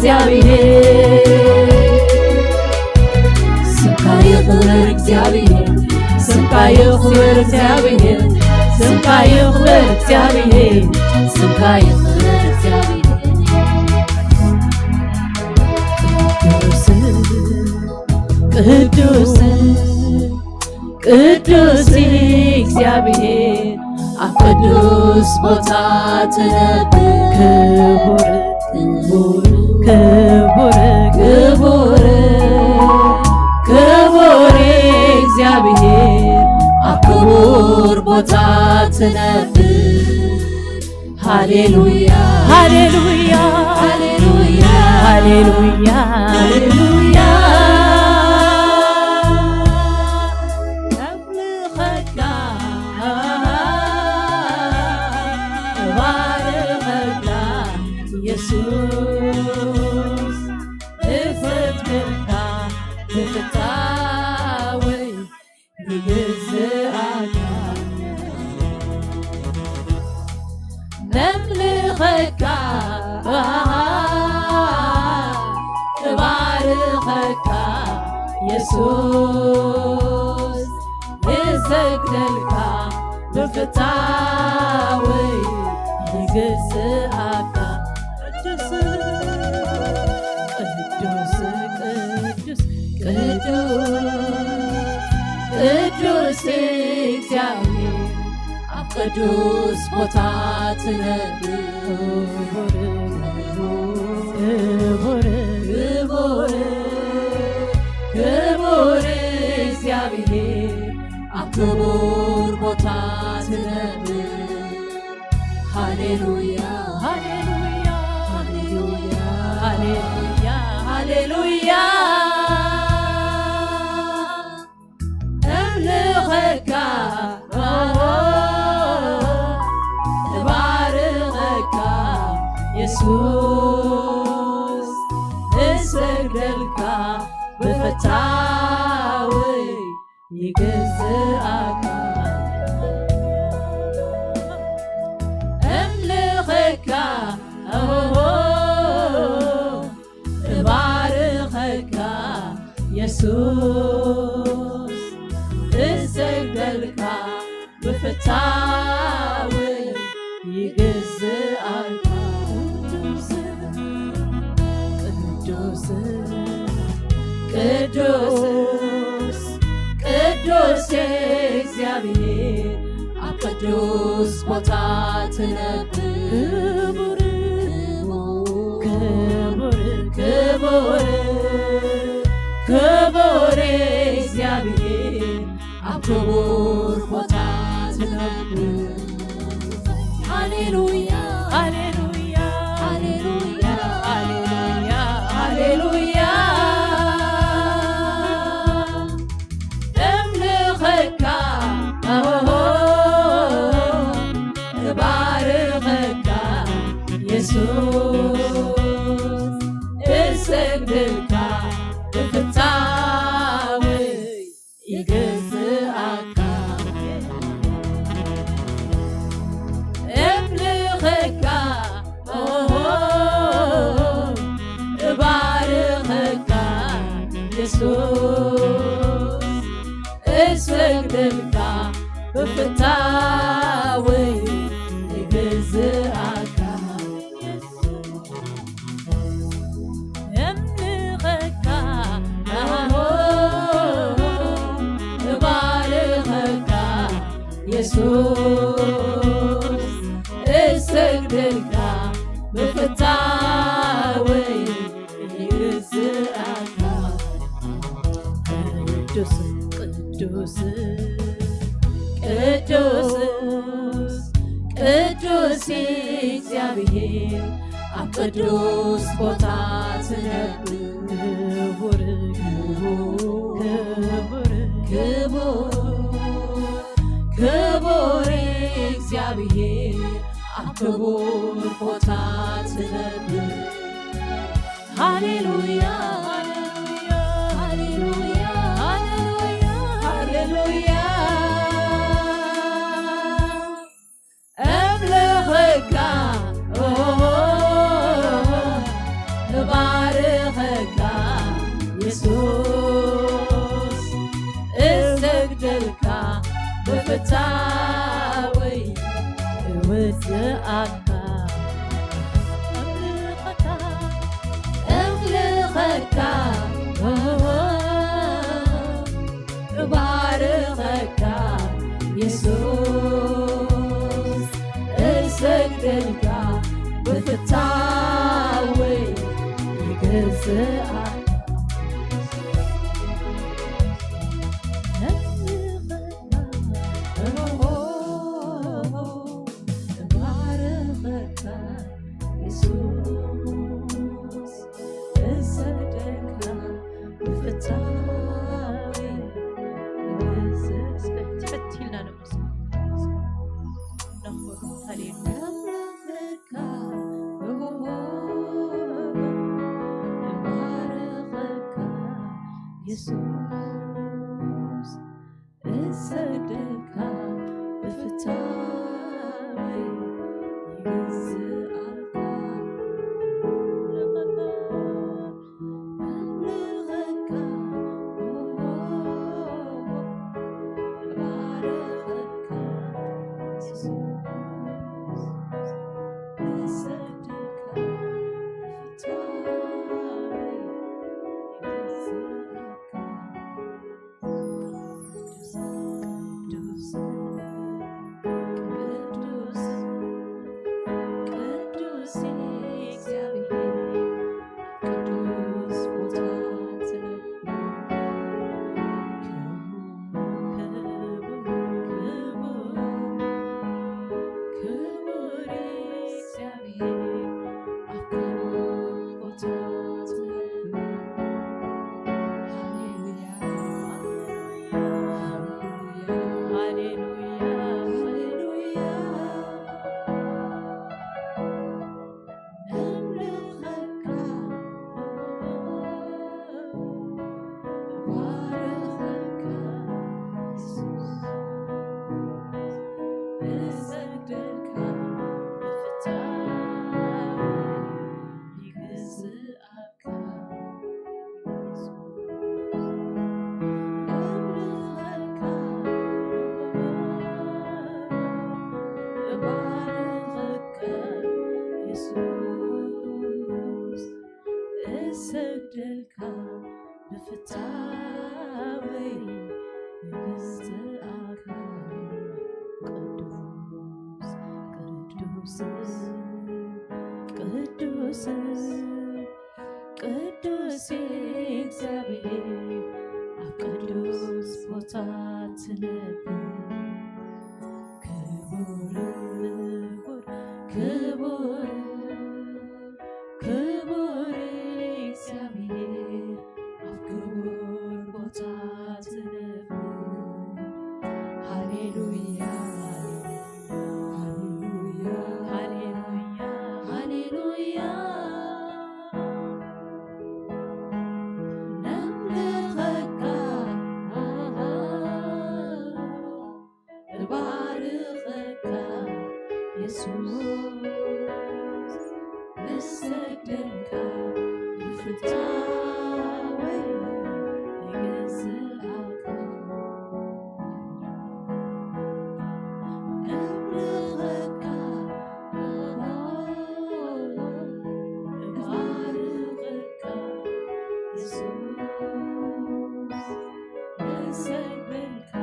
እግዚኣብሔር፣ ስምካ ይኽበር እግዚኣብሔር፣ ስምካ ይኽበር እግዚኣብሔር፣ ስምካ ይኽበር እግዚኣብሔር፣ ስምካ ይኽበር እግዚኣብሔር። ቅዱስ፣ ቅዱስ፣ ቅዱስ እግዚኣብሔር ኣብ ቅዱስ ቦታ ትነብር። ክቡር፣ ክቡር፣ ክቡር፣ ክቡር፣ ክቡር እግዚኣብሔር ኣብ ክቡር ቦታ ትነብር። ሃሌሉያ፣ ሃሌሉያ፣ ሃሌሉያ፣ ሃሌሉያ፣ ሃሌሉያ። ነምልኸካ፣ እባርኸካ የሱስ፣ እሰግደልካ ብፍታወይ ይግዝኣካ። ነምልኸካ፣ እባርኸካ የሱስ፣ እሰግደልካ ብፍታወይ ይግዝኣካ። ቅዱስ፣ ቅዱስ፣ ቅዱስ፣ ቅዱስ፣ ቅዱስ እግዚኣብሔር ኣብ ቅዱስ ቦታ ትነብር። ክቡር፣ ክቡር፣ ክቡር፣ ክቡር እግዚኣብሔር ኣብ ክቡር ቦታ ትነብር። ሃሌሉያ፣ ሃሌሉያ፣ ሃሌሉያ፣ ሃሌሉያ፣ ሃሌሉያ። እምልኸካ፣ እባርኸካ የሱስ፣ እሰግደልካ ብፍታወይ ይግዝኣካ። እምልኸካ፣ እባርኸካ የሱስ፣ እሰግደልካ ብፍታወይ ይግዝኣካ። ቅዱስ፣ ቅዱስ፣ ቅዱስ፣ ቅዱስ እግዚኣብሔር ኣብ ቅዱስ ቦታ ትነብር። ክቡር፣ ክቡር፣ ክቡር፣ ክቡር እግዚኣብሔር ኣብ ክቡር ቦታ ትነብር። ሃሌሉያ፣ ሃሌሉያ፣ ሃሌሉያ፣ ሃሌሉያ፣ ሃሌሉያ። እምልኸካ፣ ኦሆ፣ እባርኸካ የሱስ፣ እሰግደልካ ብፍታወይ ይግዝኣካ። እምልኸካ፣ ኦሆ፣ እባርኸካ የሱስ፣ እሰግደልካ ብፍታወይ ይግዝኣካ። እምልኸካ፣ ኣሆ፣ እባርኸካ የሱስ፣ እሰግደልካ ብፍታወይ ይግዝኣካ። ቅዱስ፣ ቅዱስ፣ ቅዱስ፣ ቅዱስ እግዚኣብሔር ኣብ ቅዱስ ቦታ ትነብር። ክቡር፣ ክቡር፣ ክቡር፣ ክቡር እግዚኣብሔር ኣብ ክቡር ቦታ ትነብር። ሃሌሉያ፣ ሃሌሉያ፣ ሃሌሉያ፣ ሃሌሉያ፣ ሃሌሉያ። እምልኸካ፣ ኦ፣ እባ የሱስ እሰግደልካ ብፍታወይ እውስኣካ እምልኸካ እምልኸካ እባርኸካ የሱስ እሰግደልካ ብፍታወይ ይግዝኣ የሱስ እሰግደልካ ብፍታወይ ይግዝኣካ እምልኸካ እባርኸካ የሱስ እሰግደልካ ብፍታወይ ይግዝኣካ እሰግደልካ ብፍታወይ እግዝኣካ ቅዱስ ቅዱስ ቅዱስ ቅዱስ እግዚኣብሔር ኣብ ቅዱስ ቦታ ትነብር ክቡር ክቡር ክቡር እግዚኣብሔር ኣብ ክቡር ቦታ ትነብር ሃሌሉያ ሃሌሉያ ሃሌሉያ ሃሌሉያ ነምልኸካ እባርኸካ የሱስ እሰግደልካ ብፍታወይ እገዝኣካ እምልኸካ እባርኸካ የሱስ እሰግደልካ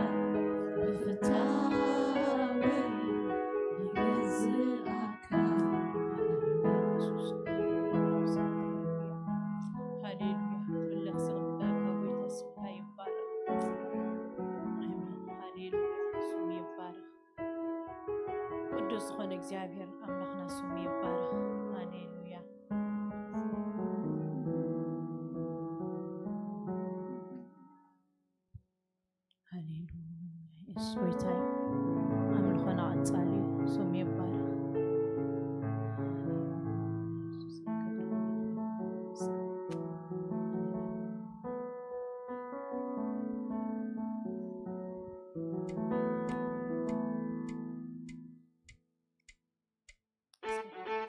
ብፍታወይ እገዝኣካ ሃሌሉያ ሃሌሉያ ኣምላኽ ዝቕበለካ ጎይታ ስምካ ይባረኽ ኣሜን ሃሌሉያ ስሙ ይባረኽ ቅዱስ ዝኾነ እግዚኣብሔር ኣምላኽና ስሙ ይባረኽ ሃሌሉያ ሃሌሉያ የሱስ ጎይታ እዩ ኣምልኾና ቀጻሊ እዩ ስሙ ይባረኽ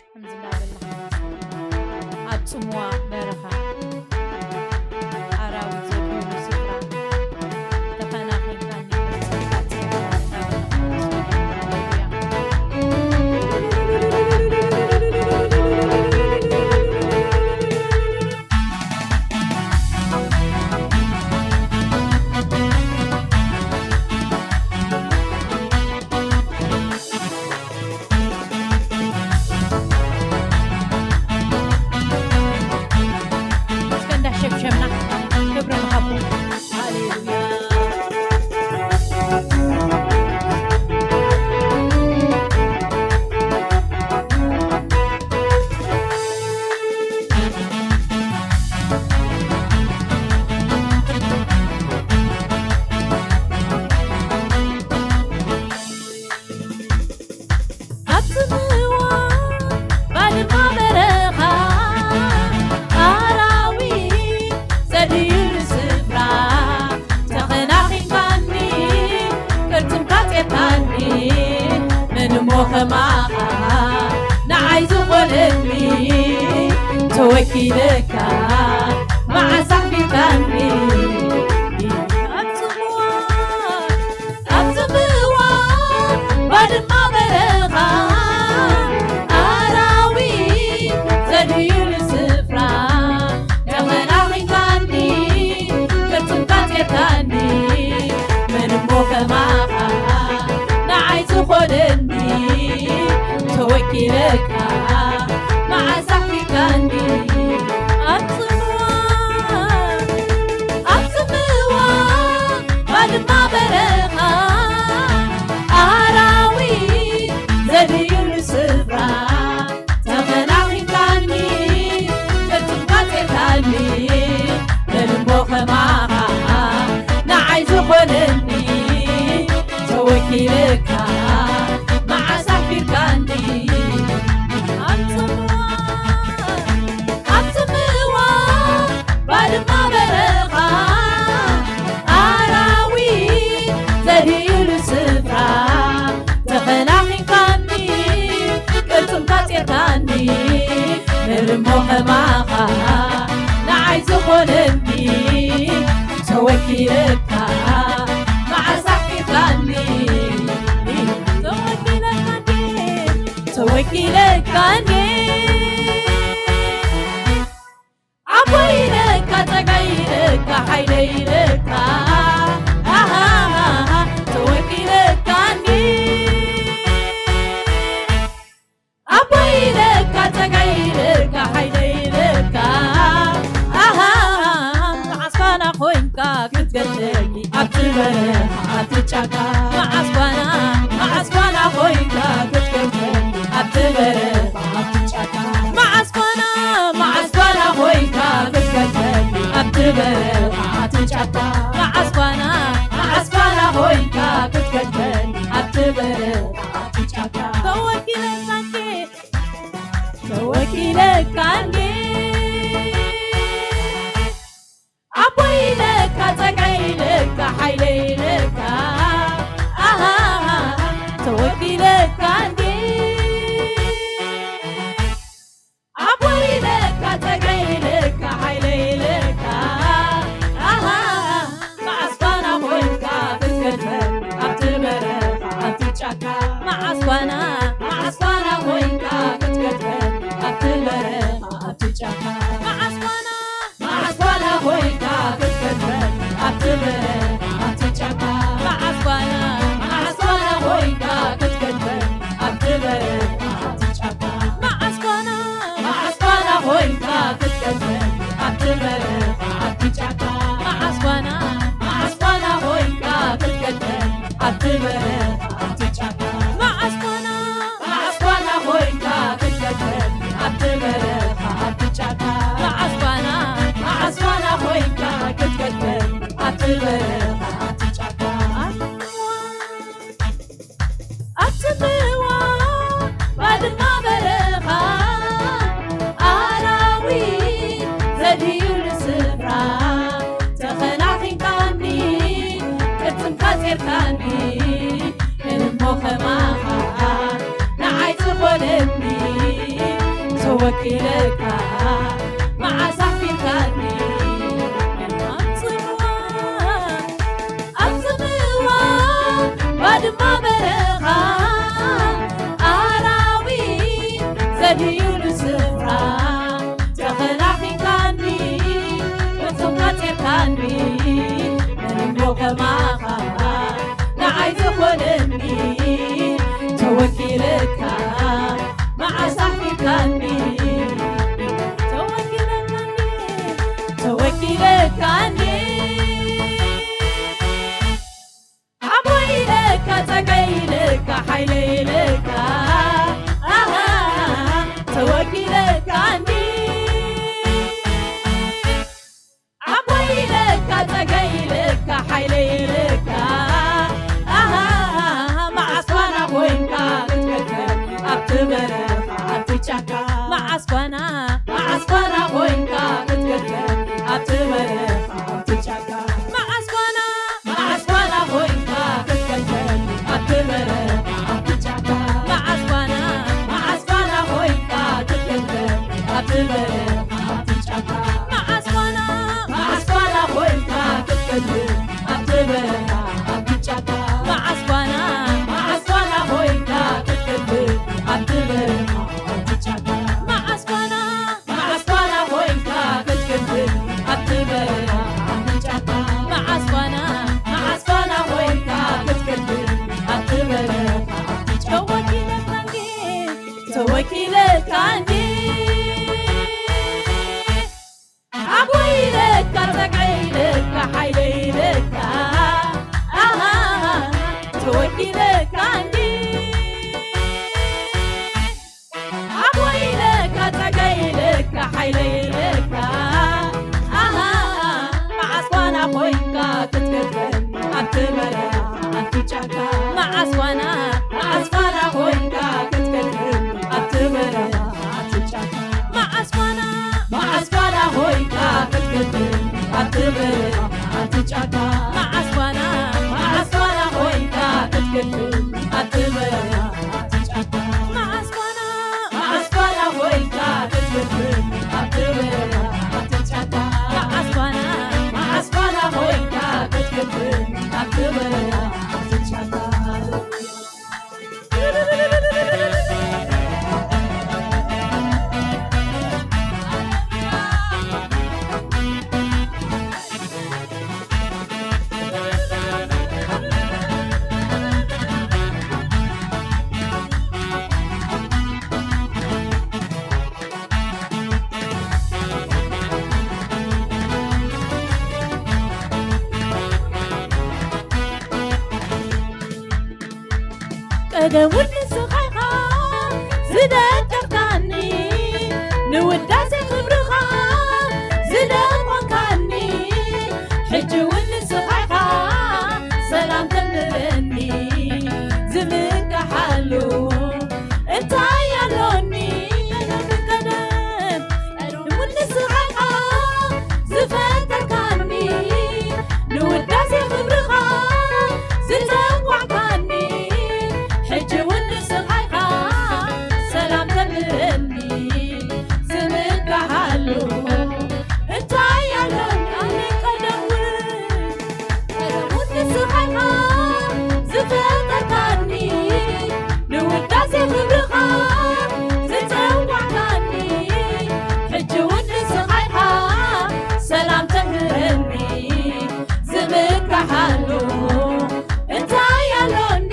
ከምዚ እናበልና ኣብ ጽምዋ በረኻ ኣረ ኣብ ጽምዋ ባድማ በረኻ ኣራዊት ዘድህዩሉ ስፍራ ተኸናኺንካኒ ቅርጽምካ ጼርካኒ መን እሞ ከማኻ ንዓይ ዝኾነኒ ተወኪለካ መዓስ ኣኽቢርካኒ ኣብ ጽምዋ ኣብ ጽምዋ ባድማ በረኻ ኣራዊት ዘድህዩሉ ስፍራ ተኸናኺንካኒ ቅርጽምካ ጼርካኒ መን እሞ ከማኻ ንዓይ ዝኾነኒ ተወኪለካ መዓስ ኣኽቢርካኒ ኣብ ጽምዋ ኣብ ጽምዋ ባድማ በረኻ ኣራዊት ዘድህዩሉ ስፍራ ተኸናኺንካኒ ቅርጽምካ ጼርካኒ መን እሞ ከማኻ ንዓይ ዝኾነኒ ተወኪለካ መዓስ ኣኽቢርካኒ ኣብ ጽምዋ ኣብ ጽምዋ ባድማ በረኻ ኣራዊት ዘድህዩሉ ስፍራ ተኸናኺንካኒ ቅርጽምካ ጼርካኒ መን እሞ ከማኻ ንዓይ ዝኾነኒ ተወኪለካ መዓስ ኣኽቢርካኒ ተወኪለካ እንዴ ተወኪለካ እንዴ ኣቦይ ኢለካ ጸጋይ ኢለካ ሓይለይ ኢለካ ኣሃሃሃ ተወኪለካ እንዴ ኣቦይ ኢለካ ጸጋይ ኢለካ ሓይለይ ኢለካ ኣሃሃሃ መዓስ ፋና ኮይንካ ክትገድፈኒ ኣብቲ በረኻ ኣብቲ ጫካ መዓስ ፋና መዓስ ፋና ኮይንካ ክትገድፈኒ ኣብቲ በረኻ ኣብቲ ጫካ መዓስ ፋና መዓስ ፋና ኮይንካ ክትገድፈኒ ኣብቲ በረኻ ኣብቲ ጫካ መዓስ ፋና መዓስ ፋና ኮይንካ ክትገድፈኒ ኣብቲ በረኻ ኣብቲ ጫካ ተወኪለካ እንዴ ተወኪለካ እንዴ ኣቦይ ኢለካ ጸጋይ ኢለካ ሓይለይ ኢለካ ኣሃሃሃ ተወኪለካ እንዴ ኣቦይ ኢለካ ጸጋይ ኢለካ ሓይለይ ኢለካ ኣሃሃሃ መዓስ ፋና ኮይንካ ክትገድፈኒ ኣብቲ በረኻ ኣብቲ ጫካ መዓስ ፋና መዓስ ፋና ኮይንካ ክትገድፈኒ ኣብቲ በረኻ ኣብቲ ጫካ መዓስ ፋና መዓስ ፋና ኮይንካ ክትገድፈኒ ኣብቲ በረኻ ኣብቲ ጫካ መዓስ ፋና መዓስ ፋና ኮይንካ ክትገድፈኒ ኣብቲ በረኻ ኣብቲ ጫካ መዓስ ፋና መዓስ ፋና ኮይንካ ክትገድፈኒ ኣብቲ በረኻ ኣብቲ ጫካ መዓስ ፋና መዓስ ፋና ኮይንካ ክትገድፈኒ ኣብቲ በረኻ ኣብቲ ጫካ መዓስ ፋና መዓስ ፋና ኮይንካ ክትገድፈኒ ኣብቲ በረኻ ኣብቲ ጫካ መዓስ ፋና መዓስ ፋና ኮይንካ ክትገድፈኒ ኣብቲ በረኻ ኣብቲ ጫካ ኣብ ጽምዋ ባድማ በረኻ ኣራዊት ዘድህዩሉ ስፍራ ተኸናኺንካኒ ቅርጽምካ ጼርካኒ እሞ ከማኻ ንዓይ ዝኾነኒ ተወኪለካ መዓስ ኣኽቢርካኒ ኣብ ጽምዋ ኣብ ጽምዋ ባድማ በረኻ ኣራዊት ዘድህዩሉ ስፍራ ተኸናኺንካኒ እቶም ካጼርካኒ መን እሞ ከማኻ ንዓይ ዝኾነኒ ተወኪለካ መዓስ ኣኽቢርካኒ ተወኪለካኒ ተወኪለካኒ ኣቦይ ኢለካ ጸጋይ ኢለካ ሓይለይ ኢለካ ኣሃ ተወኪለካኒ ክትገድል ኣብቲ በረኻ ኣብቲ ጫካ። መዓስ ኳና መዓስ ኳና ኮይንካ ክትገድል ኣብቲ በረኻ ኣብቲ ጫካ። መዓስ ኳና መዓስ ኳና ኮይንካ ክትገድል ኣብቲ በረኻ ኣብቲ ጫካ። መዓስ ኳና መዓስ ኳና ኮይንካ ክትገድል ኣብቲ በረኻ ኣብቲ ጫካ። ቀደም እውን ንስኻ ኢኻ ዝደቀርካኒ፣ ንውዳሴ ክብርኻ ዝደቆንካኒ። ሕጂ እውን ንስኻ ኢኻ ሰላም ተምህረኒ፣ ዝምካሓሉ እንታይ ኣሎኒ? ቀደም ቀደም እውን ንስኻ ኢኻ ዝፈጠርካኒ፣ ንውዳሴ ክብርኻ ዝተኳዕካኒ። ሕጂ እውን ንስኻ ኢኻ ሰላም ተምህረኒ፣ ዝምካሓሉ እንታይ ኣሎኒ? ኣነ ቀደም እውን ቀደም እውን ንስኻ ኢኻ ዝፈጠርካኒ፣ ንውዳሴ ክብርኻ ዝጸዋዕካኒ። ሕጂ እውን ንስኻ ኢኻ ሰላም ተምህረኒ፣ ዝምካሓሉ እንታይ ኣሎኒ?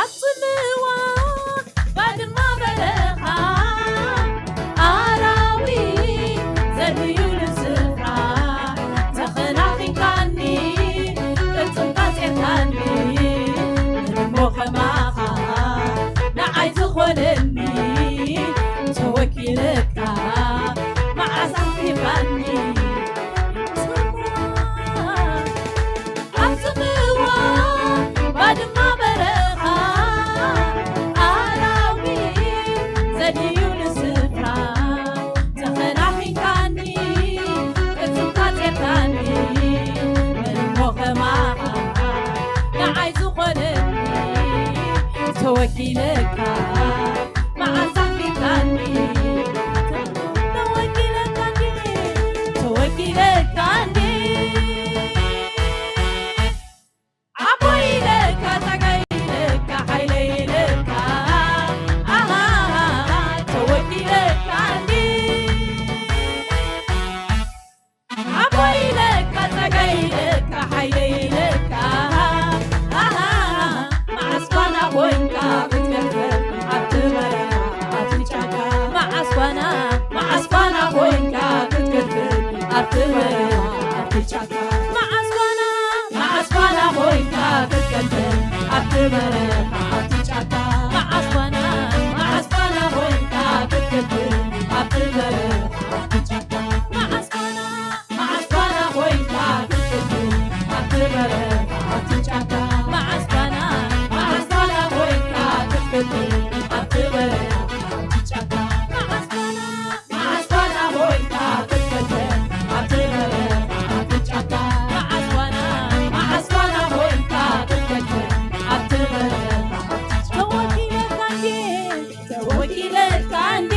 ኣብ ጽምዋ ባድማ በረኻ ኣራዊት ዘድልዩሉ ስፍራ ተኸናኺንካኒ፣ ቅልጽምካ ጼርካኒ። እሞ ከማኻ ንዓይ ዝኾነኒ ተወኪለካ መዓስ ኣፍሪኻኒ። ኣብ ጽምዋ ባድማ በረኻ ኣራዊት ዘድልዩሉ ስፍራ ተኸናኺንካኒ፣ ቅልጽምካ ጼርካኒ። መን እሞ ከማኻ ንዓይ ዝኾነኒ ተወኪለካ መዓስ ኣፍሪኻኒ። ተወኪለካ እንዴ፣ ተወኪለካ እንዴ። ዓቦይ ኢለካ፣ ጸጋይ ኢለካ፣ ሓይለይ ኢለካ፣ ኣሃ፣ ተወኪለካ እንዲ። ዓቦይ ኢለካ፣ ጸጋይ ኢለካ፣ ሓይለይ ኢለካ፣ ኣሃ፣ መዓስ ኳና ኮይንካ ክትገርፈን ኣብቲ በረኻ ኣብቲ ጫካ። መዓስ ኳና፣ መዓስ ኳና ኮይንካ ክትገርፈን ኣብቲ በረኻ ኣብቲ ጫካ። መዓስ ኳና፣ መዓስ ኳና ኮይንካ ክትገርፈን ኣብቲ በረኻ ኣብቲ ጫካ። መዓስ ኳና፣ መዓስ ኳና ኮይንካ ክትገርፈን ኣብቲ በረኻ ኣብቲ ጫካ። መዓስ ኳና፣ መዓስ ኳና ኮይንካ ክትገርፈን ኣብቲ በረኻ ኣብቲ ጫካ። መዓስ ኳና፣ መዓስ ኳና ኮይንካ ክትገርፈን ኣብቲ በረኻ ኣብቲ ጫካ። መዓስ ኳና፣ መዓስ ኳና ኮይንካ ክትገርፈን ኣብቲ በረኻ ኣብቲ ጫካ። መዓስ ኳና፣ መዓስ ኳና ኮይንካ ክትገርፈን ኣብቲ በረኻ ኣብቲ ጫካ። ተወኪለካ እንዴ፣ ተወኪለካ እንዴ።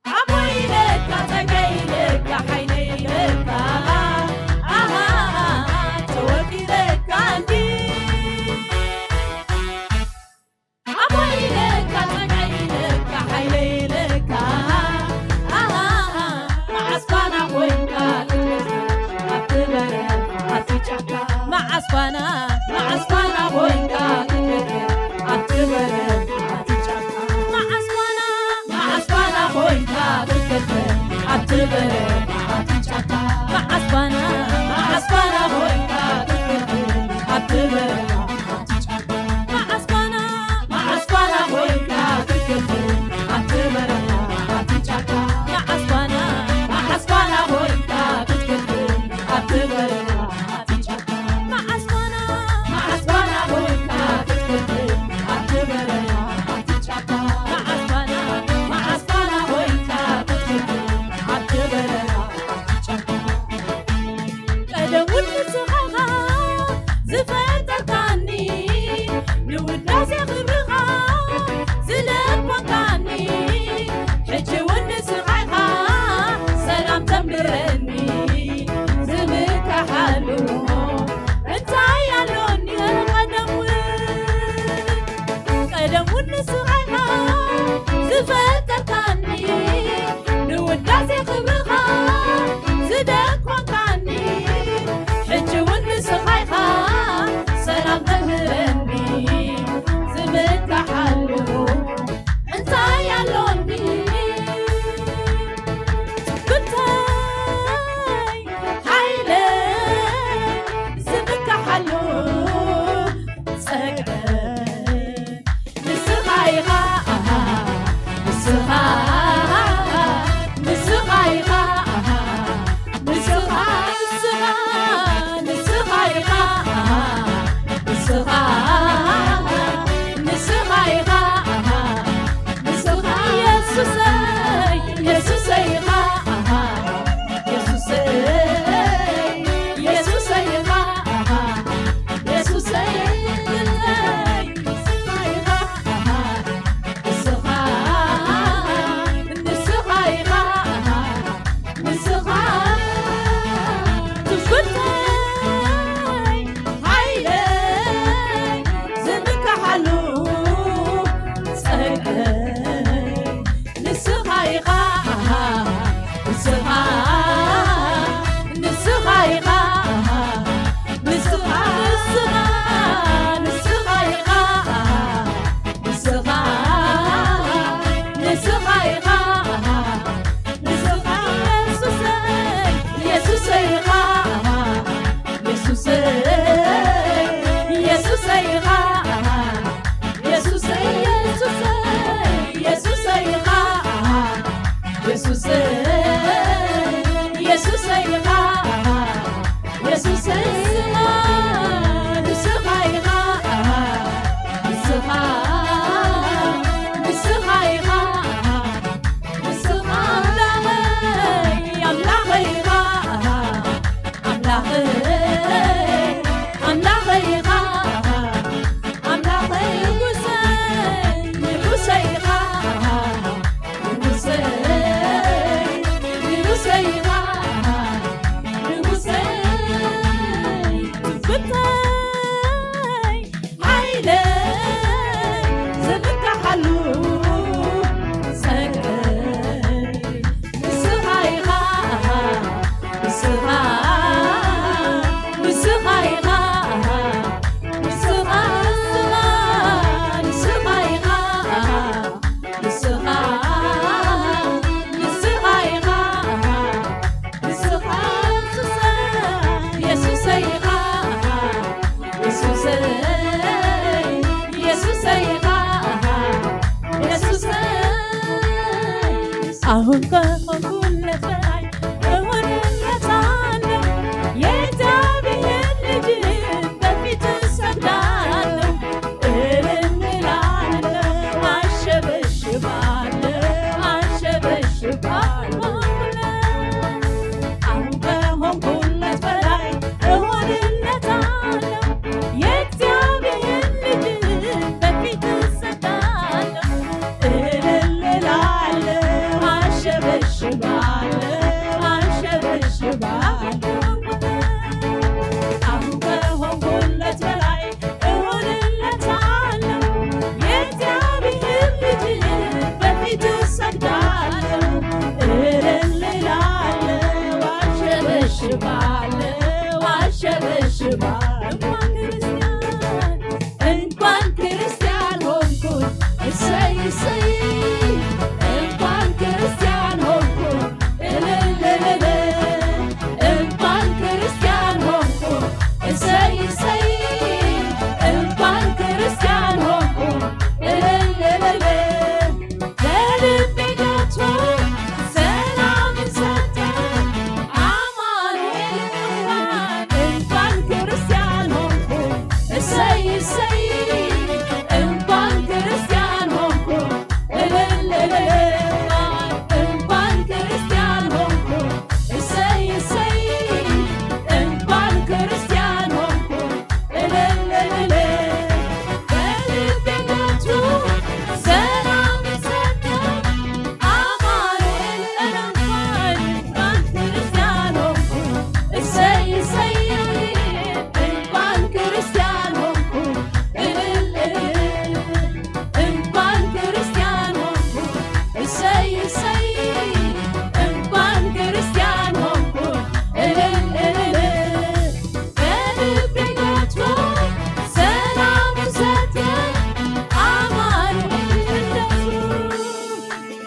ዓቦይ ኢለካ፣ ጸጋይ ኢለካ፣ ሓይለይ ኢለካ፣ ኣሃ፣ ተወኪለካ እንዲ። ዓቦይ ኢለካ፣ ጸጋይ ኢለካ፣ ሓይለይ ኢለካ፣ ኣሃ፣ መዓስ ኳና ኮይንካ ክትመጽእ ኣብቲ በረኻ ኣብቲ ጫካ። መዓስ ኳና፣ መዓስ ኳና ኮይንካ ክትመጽእ ኣብቲ በረኻ ኣብቲ ጫካ። መዓስ ኳና፣ መዓስ ኳና ኮይንካ ክትመጽእ ኣብቲ በረኻ ኣብቲ ጫካ። መዓስ ኳና፣ መዓስ ኳና ኮይንካ ክትመጽእ ኣብቲ በረኻ ኣብቲ አሁን ከሆንኩለት በላይ እሆንለታለሁ። የእግዚአብሔር ልጅ በፊት እሰግዳለሁ። እልል እላለሁ፣ አሸበሽባለሁ፣ አሸበሽባለሁ። አሁን ከሆንኩለት በላይ እሆንለታለሁ። የእግዚአብሔር ልጅ በፊት እሰግዳለሁ። እልል እላለሁ፣ አሸበሽባለሁ፣ አሸበሽባለሁ። አሁን ከሆንኩለት በላይ እሆንለታለሁ። የእግዚአብሔር ልጅ በፊት እሰግዳለሁ። እልል እላለሁ፣ አሸበሽባለሁ፣ አሸበሽባለሁ። እንኳን ክርስቲያን ሆንኩኝ፣ እሰይ እሰይ። እንኳን ክርስቲያን ሆንኩኝ፣ እልል እልል። እንኳን ክርስቲያን ሆንኩኝ፣ እሰይ እሰይ። እንኳን ክርስቲያን ሆንኩኝ፣ እልል እልል። በልቤ ገብቶ ሰላምን ሰጠ አማኑኤል። እንኳን፣ እንኳን ክርስቲያን ሆንኩ፣ እሰይ እሰይ። እንኳን ክርስቲያን ሆንኩ፣ እልል እልል። እንኳን ክርስቲያን ሆንኩ፣ እሰይ እሰይ። እንኳን ክርስቲያን ሆንኩ፣ እልል እልል። በልቤ ገብቶ ሰላም ሰጠ አማኑኤል። እንኳን፣ እንኳን ክርስቲያን ሆንኩ፣ እሰይ እሰይ። እንኳን ክርስቲያን ሆንኩ፣ እልል እልል። እንኳን ክርስቲያን ሆንኩ፣ እሰይ እሰይ። እንኳን ክርስቲያን ሆንኩ፣ እልል እልል። በልቤ ገብቶ ሰላም ሰጠ አማኑኤል።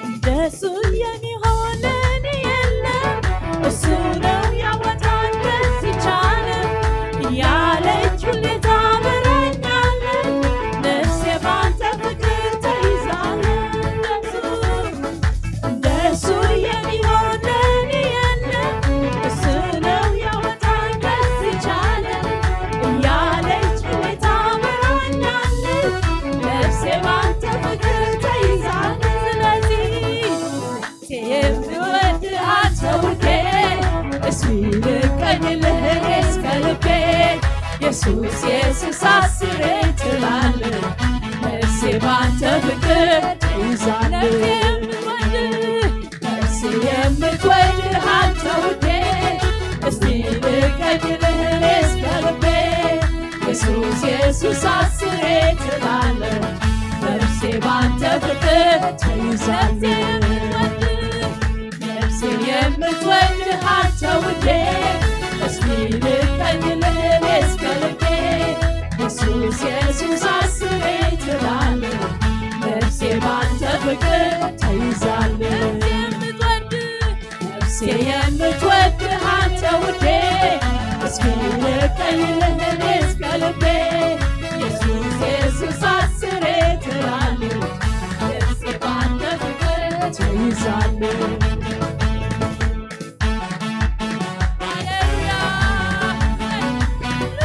እንደሱ፣ እንደሱ የሚሆን ለኔ የለም። እሱ ነው ያወጣኝ ከዚህ ቻለ። ያለች ሁሌ ታበረኛለች። ነፍሴ ባንተ ፍቅር ተይዛለች። እንደሱ የሚሆን ለኔ የለም። እሱ ነው ያወጣኝ ከዚህ ቻለ። ያለች ሁሌ ታበረኛለች። ነፍሴ ባንተ ፍቅር ተይዛለች። ስለዚህ የምወድህ አንተ ውዴ፣ እስኪ ልቀኝልህ እኔስ ከልቤ። ኢየሱስ ኢየሱስ አስሬ ትላለች ነፍሴ ባንተ ፍቅር ተይዛለች። ነፍሴ የምትወድህ አንተ ውዴ፣ እስኪ ልቀኝልህ እኔስ ከልቤ። ኢየሱስ ኢየሱስ አስሬ ትላለች ነፍሴ ባንተ ፍቅር ተይዛለች። ነፍሴ የምትወድህ አንተ ውዴ፣ እስኪ ልቀኝልህ እኔስ ከልቤ። ኢየሱስ ኢየሱስ አስሬ ትላለች ነፍሴ ባንተ ፍቅር ተይዛለች። ነፍሴ የምትወድህ አንተ ውዴ፣ እስኪ ልቀኝልህ እኔስ ከልቤ። ኢየሱስ ኢየሱስ አስሬ ትላለች ነፍሴ ባንተ ፍቅር ተይዛለች። ሃሌሉያ።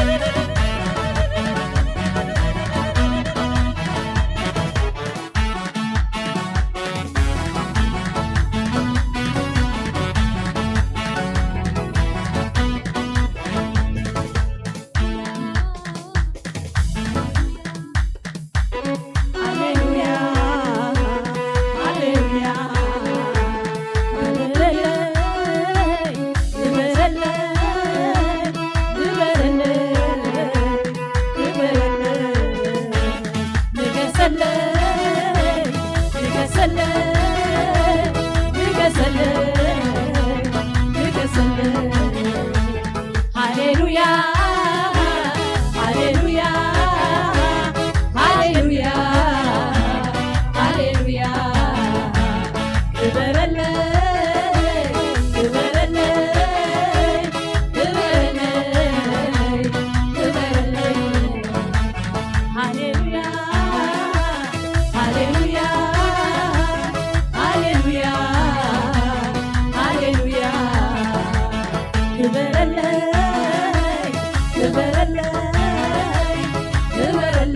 ሃሌሉያ፣ ሃሌሉያ።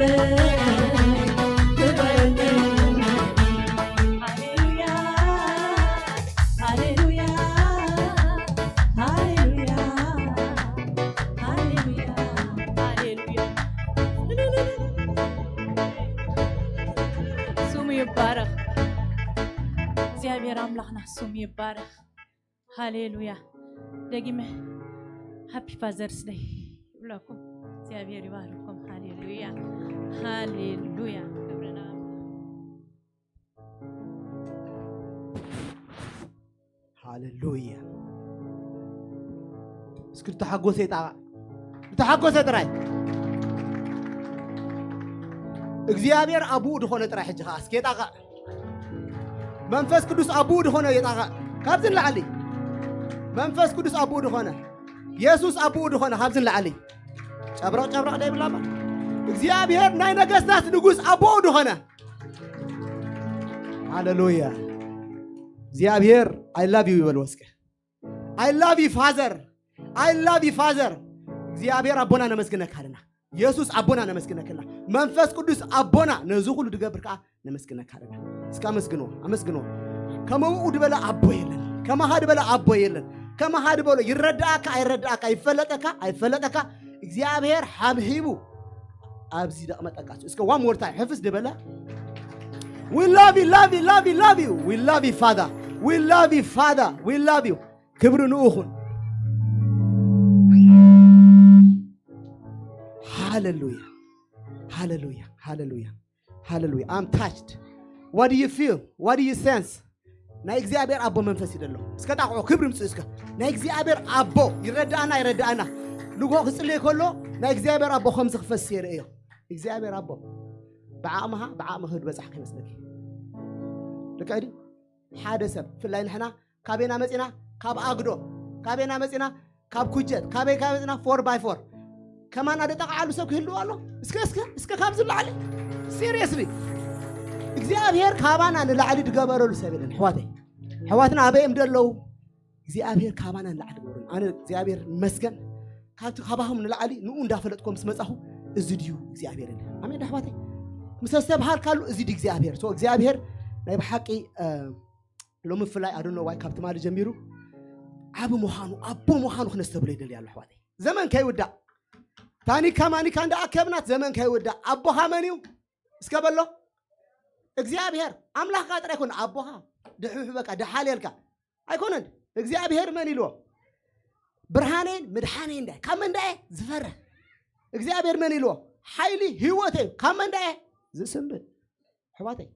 ሃሌሉያ፣ ሃሌሉያ፣ ሃሌሉያ፣ ሃሌሉያ፣ ሃሌሉያ። ስሙ ይባረኽ። እግዚኣብሔር ኣምላኽና ስሙ ይባረኽ። ሃሌሉያ። ደጊመ ሃፒ ፋዘርስ ደይ ይብለኩም። እግዚኣብሔር ይባርኩም። ሃሌሉያ፣ ሃሌሉያ። ክብርና ሃሌሉያ። እስኪ ተሓጎሰ ይጣቓዕ፣ ተሓጎሰ ጥራይ። እግዚኣብሔር ኣቡኡ ዝኾነ ጥራይ ሕጂ ኸዓ እስኪ የጣቕዕ። መንፈስ ቅዱስ ኣቡኡ ዝኾነ የጣቕዕ። ካብዚ ንላዕሊ መንፈስ ቅዱስ ኣቡኡ ዝኾነ፣ የሱስ ኣቡኡ ዝኾነ ካብዚ ንላዕሊ ጨብረቕ ጨብረቕ ደይብላ እባ። እግዚኣብሔር ናይ ነገስታት ንጉስ ኣቦኡ ዝኾነ። ሃሌሉያ። እግዚኣብሔር I love you ይበልዎ እስከ። I love you father፣ I love you father። እግዚኣብሔር ኣቦና ነመስግነካ ኣለና። የሱስ ኣቦና ነመስግነካ ኣለና። መንፈስ ቅዱስ ኣቦና ነዚ ኩሉ ድገብር ከዓ ነመስግነካ ኣለና። እስከ ኣመስግንዎ፣ ኣመስግንዎ። ከመኡ ድበለ ኣቦ የለን፣ ከማኻ ድበለ ኣቦ የለን። ከማኻ ድበሎ ይረዳእካ ኣይረዳእካ፣ ይፈለጠካ ኣይፈለጠካ፣ እግዚኣብሔር ሓብሒቡ ኣብዚ ደቕመጠቃ። እስከ one more time ሕፍስ ድበለ። We love you, love you, love you, love you. We love you father, we love you father, we love you። ክብሪ ንኡ ይኹን። ሃሌሉያ፣ ሃሌሉያ፣ ሃሌሉያ፣ ሃሌሉያ። I'm touched. What do you feel? What do you sense? ናይ እግዚኣብሔር ኣቦ መንፈስ ይደሎ። እስከ ጣቕዖ ክብሪ ምጽእ እስከ። ናይ እግዚኣብሔር ኣቦ ይረዳእና፣ ይረዳእና። ንግሆ ክጽልይ ከሎ ናይ እግዚኣብሔር ኣቦ ከምዚ ክፈስ የርእዮ። እግዚኣብሔር ኣቦ ብዓቕምኻ ብዓቕምኺ ዝበጻሕኪ ይመስለኪ። ልክዕ ድዩ? ሓደ ሰብ ብፍላይ ንሕና ካበና መጺና? ካብ ኣግዶ። ካበና መጺና? ካብ ኩጀት። ካበይ ካብ መጺና? Four by four። ከማና ደጠቕዓሉ ሰብ ክህልው ኣሎ? እስከ እስከ እስከ ካብዚ ላዕሊ ሲሪየስሊ እግዚኣብሔር ካባና ንላዕሊ ድገበረሉ ሰብ የለን። ኣሕዋተይ ኣሕዋትና ኣበይ እዮም ደለዉ? እግዚኣብሔር ካባና ንላዕሊ ገበሩ። ኣነ እግዚኣብሔር ይመስገን ካብቲ ካባኹም ንላዕሊ ንኡ እንዳፈለጥኩም ምስ መጻኹ እዚ ድዩ እግዚኣብሔር ኢለ። ኣሜን ዶ ኣሕዋተይ? ምስ ኣስተብሃልካሉ እዚ ድዩ እግዚኣብሔር? So እግዚኣብሔር ናይ ብሓቂ እ፣ ሎሚ ብፍላይ ኣዶኖ ዋይ ካብ ትማሊ ጀሚሩ ዓቢ ምዃኑ ኣቦ ምዃኑ ክነስተብሎ ይደሊ ኣሎ ኣሕዋተይ። ዘመን ከይውዳእ ታኒካ ማኒካ እንዳኣከብናት ዘመን ከይውዳእ ኣቦኻ መን እዩ እስከ በሎ። እግዚኣብሔር ኣምላኽካ ጥራይ ይኮን ኣቦኻ ድሕብሕ በቃ ድሓልየልካ ኣይኮነን። እግዚኣብሔር መን ኢልዎ? ብርሃኔን ምድሓኔን እንዳየ ካብ መን እንዳየ ዝፈርህ እግዚኣብሔር መን ኢልዎ? ሓይሊ ህይወተይ ካብ መን እንዳየ ዝስንብድ ኣሕዋተይ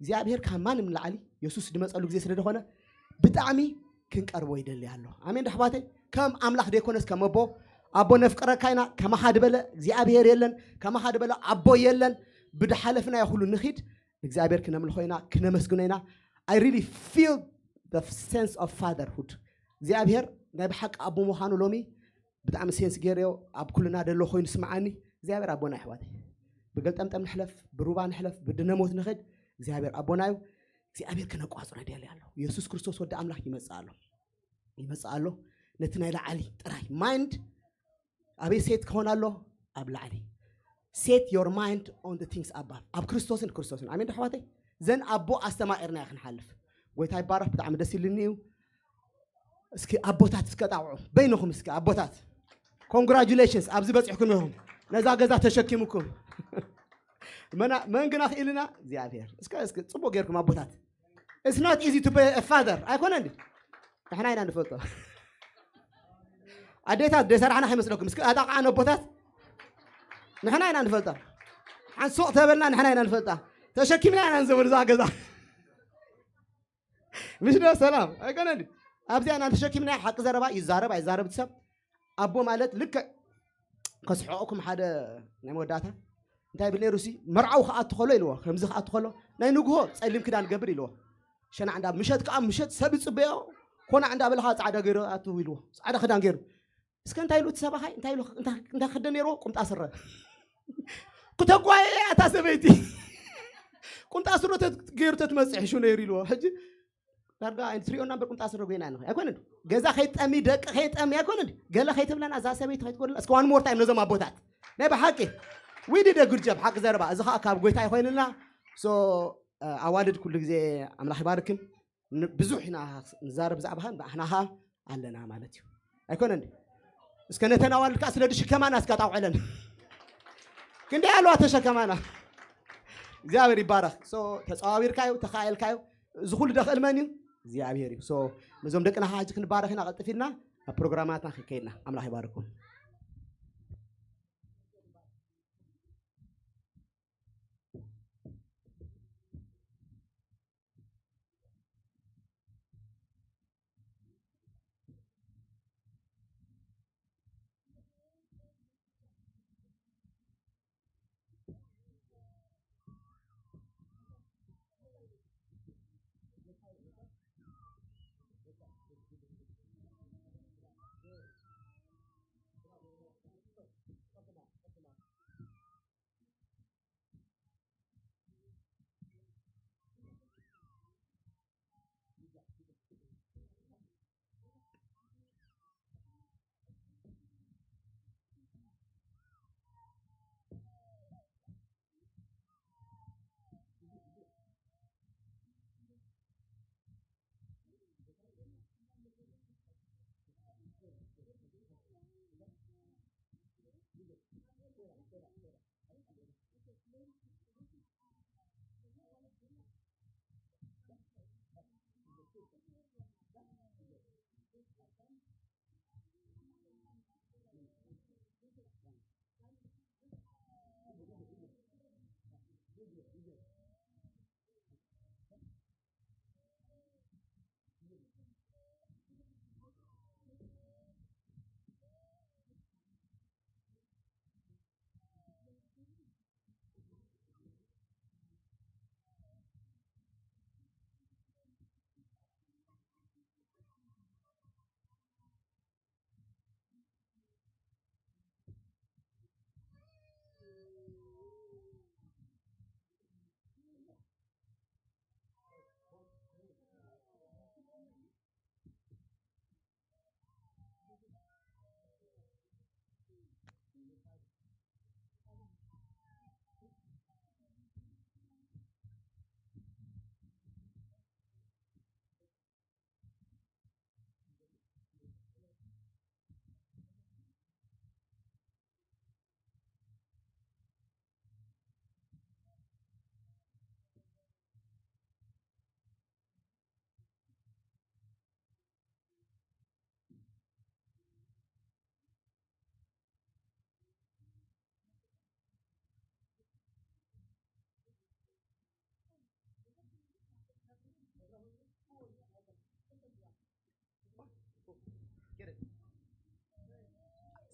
እግዚኣብሔር ካብ ማንም ንላዕሊ የሱስ ድመፀሉ ግዜ ስለ ዝኾነ ብጣዕሚ ክንቀርቦ ይደሊ ኣሎ። ኣሜን ዶ ኣሕዋተይ? ከም ኣምላኽ ደይኮነስ ከም ኣቦ ኣቦ ነፍቅረካ ኢና። ከማኻ ድበለ እግዚኣብሔር የለን፣ ከማኻ ድበለ ኣቦ የለን። ብድሓለፍናዮ ኩሉ ንኺድ እግዚኣብሔር ክነምልኾ ኢና፣ ክነመስግኖ ኢና። I really feel the sense of fatherhood። እግዚኣብሔር ናይ ብሓቂ ኣቦ ምዃኑ ሎሚ ብጣዕሚ ሴንስ ገይረዮ ኣብ ኩልና ደሎ ኮይኑ ስምዓኒ እግዚኣብሔር ኣቦና ኣሕዋተይ ብገልጠምጠም ንሕለፍ ብሩባ ንሕለፍ ብድነሞት ንኽድ እግዚኣብሔር ኣቦና እዩ እግዚኣብሔር ክነቋፅሮ ይደሊ ኣሎ የሱስ ክርስቶስ ወዲ ኣምላኽ ይመፅእ ኣሎ ይመፅእ ኣሎ ነቲ ናይ ላዓሊ ጥራይ ማይንድ ኣበይ ሴት ክኾን ኣሎ ኣብ ላዕሊ set your mind on the things above ኣብ ክርስቶስን ክርስቶስን ኣሜን ኣሕዋተይ ዘን ኣቦ ኣስተማቂርና ክንሓልፍ ጎይታ ይባረኽ ብጣዕሚ ደስ ኢልኒ እዩ እስኪ ኣቦታት እስከ ጣውዑ በይንኹም እስኪ ኣቦታት ኮንግራጁሌሽንስ ኣብዚ በፂሕኩም ኢኹም ነዛ ገዛ ተሸኪምኩም መን ግና ክኢልና እግዚኣብሔር እስከ እስኪ ፅቡቅ ገይርኩም ኣቦታት it's not easy to be a father ኣይኮነ እንዲ ንሕና ኢና ንፈልጦ ኣዴታት ደሰራሕና ከይመስለኩም እስኪ ኣጣቃዓ ኣቦታት ንሕና ኢና ንፈልጣ ሓንሱቅ ተበልና ንሕና ኢና ንፈልጣ ተሸኪምና ኢና ንዘበሉ እዛ ገዛ ምሽ ዶ ሰላም ኣይኮነ እንዲ ኣብዚኣ ኢና ተሸኪምና ሓቂ ዘረባ ይዛረብ ኣይዛረብ ሰብ ኣቦ ማለት ልክዕ ከስሕቀኩም ሓደ ናይ መወዳእታ እንታይ ብል ነይሩ ሲ መርዓው ክኣቱ ከሎ ኢልዎ ከምዚ ክኣቱ ከሎ ናይ ንግሆ ፀሊም ክዳን ገብር ኢልዎ ሸናዕ እንዳ ምሸት ከዓ ምሸት ሰብ ይፅበዮ ኮናዕ እንዳበለ ከዓ ፃዕዳ ገይሩ ኣቱ ኢልዎ ፃዕዳ ክዳን ገይሩ እስከ እንታይ ኢሉ እቲ ሰባኻይ እንታይ ኢሉ እንታይ ክደ ነይርዎ ቁምጣ ስረ ክተጓየ እያ እታ ሰበይቲ ቁምጣ ስረ ገይሩ ተትመፅእ ሕሹ ነይሩ ኢልዎ ሕጂ ዳርጋ ኣይትሪኦና እምበር ቁምጣ ስረ ጎይና ንኸ ኣይኮነን ገዛ ከይጠሚ ደቂ ከይጠሚ ኣይኮነን ገለ ከይትብለና እዛ ሰበይቲ ከይትጎድልና እስከ one more time ነዞም ኣቦታት ናይ ብሓቂ We did a good job. ሓቂ ዘረባ፣ እዚ ከዓ ካብ ጎይታ ይኮይንልና። So ኣዋልድ ኩሉ ግዜ ኣምላኽ ይባርክን። ብዙሕ ኢና ንዛረብ ብዛዕባኻን ብኣሕናኻ ኣለና ማለት እዩ። ኣይኮነን? እስከ ነተን ኣዋልድ ከዓ ስለ ድሽከማና እስካ ጣውዕለን። ክንደይ ኣለዋ ተሸከማና። እግዚኣብሔር ይባረኽ። So ተፀዋዊርካዮ፣ ተኻኤልካዮ። እዚ ኩሉ ደኽእል መን እዩ? እግዚኣብሔር እዩ። So ነዞም ደቅና ሕጂ ክንባረኽ ኢና። ቀጥፊልና ኣብ ፕሮግራማትና ክንከይድና። ኣምላኽ ይባርኩም።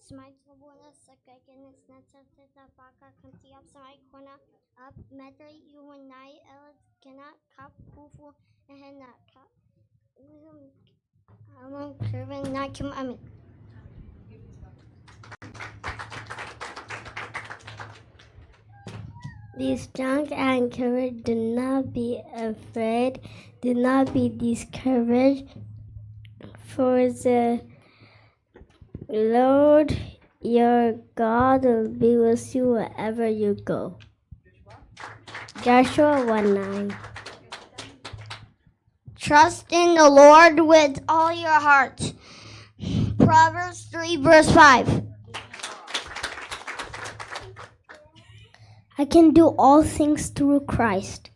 ስማይ ጽቡነ ሰጋይ ገነት ነተርተታ ባካ ከምቲ ኣብ ሰማይ ኮነ ኣብ መድሪ ይሁን ናይ እለት ግና ካብ ኩፉ እህና ካብ እዞም ኣማን ክርበን ናኪም ኣሜን። Be strong and courage. Do not be afraid. Do not be discouraged. For the Lord your God will be with you wherever you go. Joshua one nine. Trust in the Lord with all your heart. Proverbs three, verse five. I can do all things through Christ.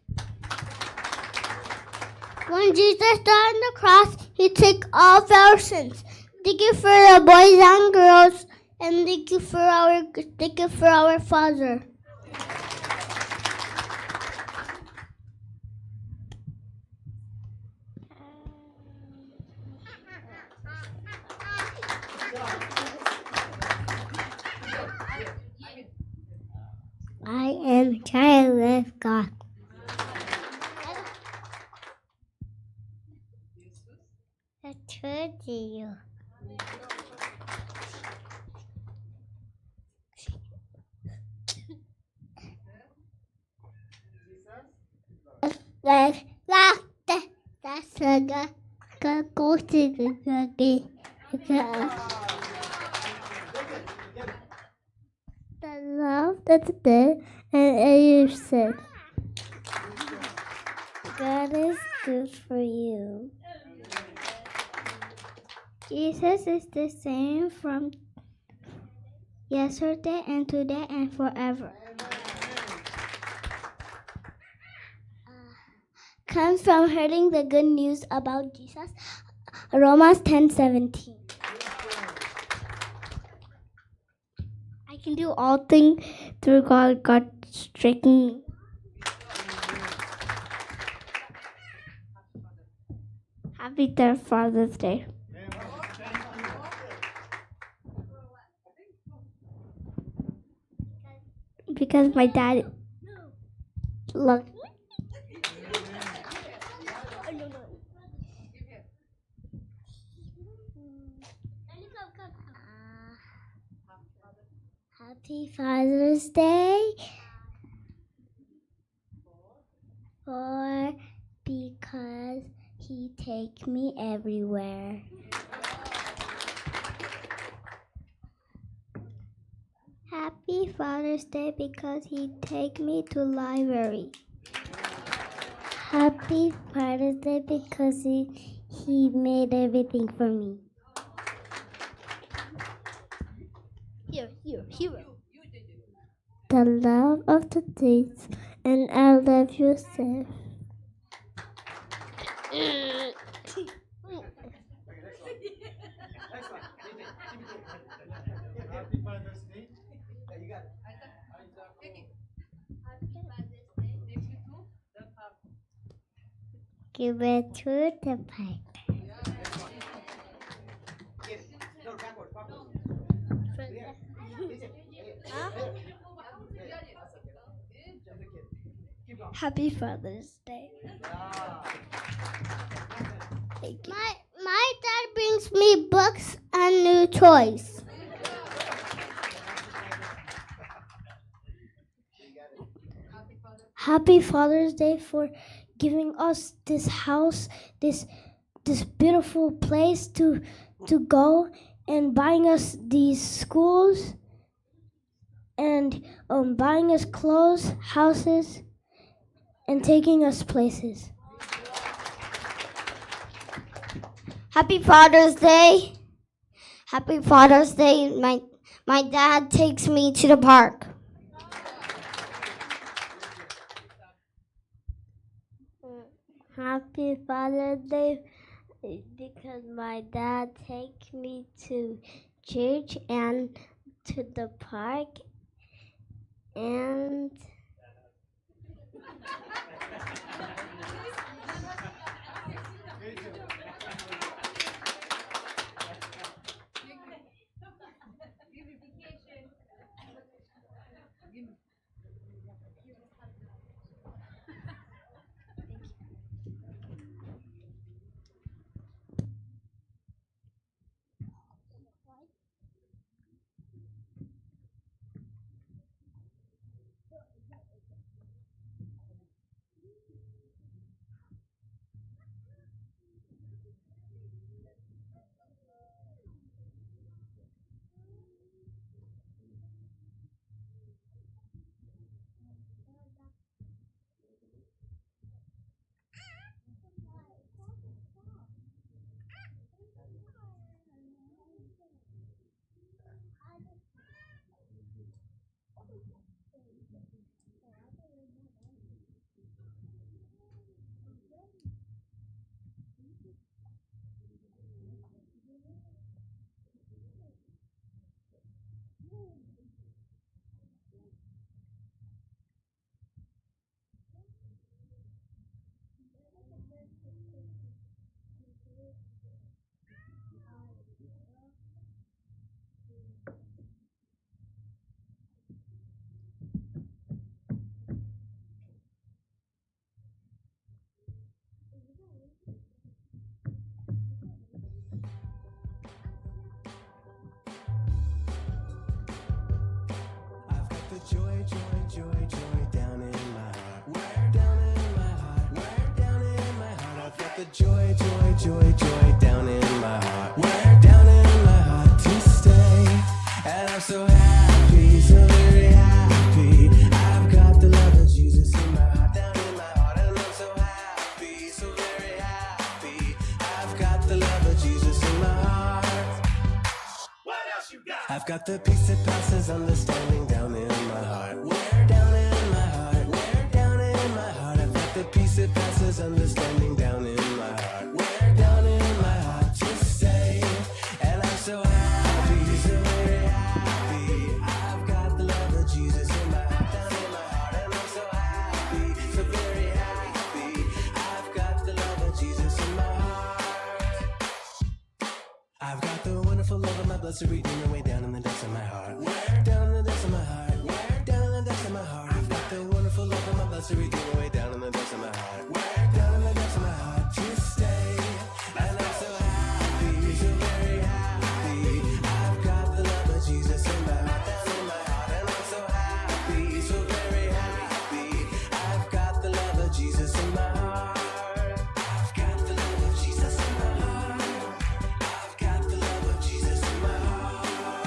When Jesus died on the cross, he took all of our sins. Thank you for the boys and girls, and thank you for our thank you for our father. I am a child of God. I told you. The love Saturday and Easter. God is good for you. Jesus is the same from yesterday and today and forever. Comes from hearing the good news about Jesus, Romans ten seventeen. I can do all things through God, God strengthening me. Happy third Father's Day. Because my dad loves me. Happy Father's Day. Or because he take me everywhere. Happy Father's Day because he take me to library. Happy Father's Day because he, he made everything for me. Here, here, here. The love of the days, and I love you, Seth. Give it to the pipe. Happy Father's Day. Thank you. My, my dad brings me books and new toys. Happy Father's Day for giving us this house, this this beautiful place to to go, and buying us these schools, and um, buying us clothes, houses, and taking us places. Happy Father's Day. Happy Father's Day. My my dad takes me to the park. Happy Father's Day because my dad take me to church and to the park and I've got the joy, joy, joy, joy down in my heart. Where down in my heart? Where down in my heart? I've got the joy, joy, joy, joy down in my heart. Where down in my heart to stay? And I'm so happy, so very happy. The peace that passes understanding down in my heart. Where down in my heart? Where down in my heart? I've got the peace that passes understanding down in my heart. Where down in my heart to stay. And I'm so happy, so very happy. I've got the love of Jesus in my heart, down in my heart. And I'm so happy, so very happy. I've got the love of Jesus in my heart. I've got the wonderful love of my blessed Redeemer way down in the depths of my heart. Where down in the depths of my heart. Where down in the depths of my heart. I've got the wonderful love of my blessed Redeemer way down in the depths of my heart. Where down in the depths of my heart to stay. And I'm so happy, so very happy. I've got the love of Jesus in my heart, down in my heart. And I'm so happy, so very happy. I've got the love of Jesus in my heart. I've got the love of Jesus in my heart. I've got the love of Jesus in my heart.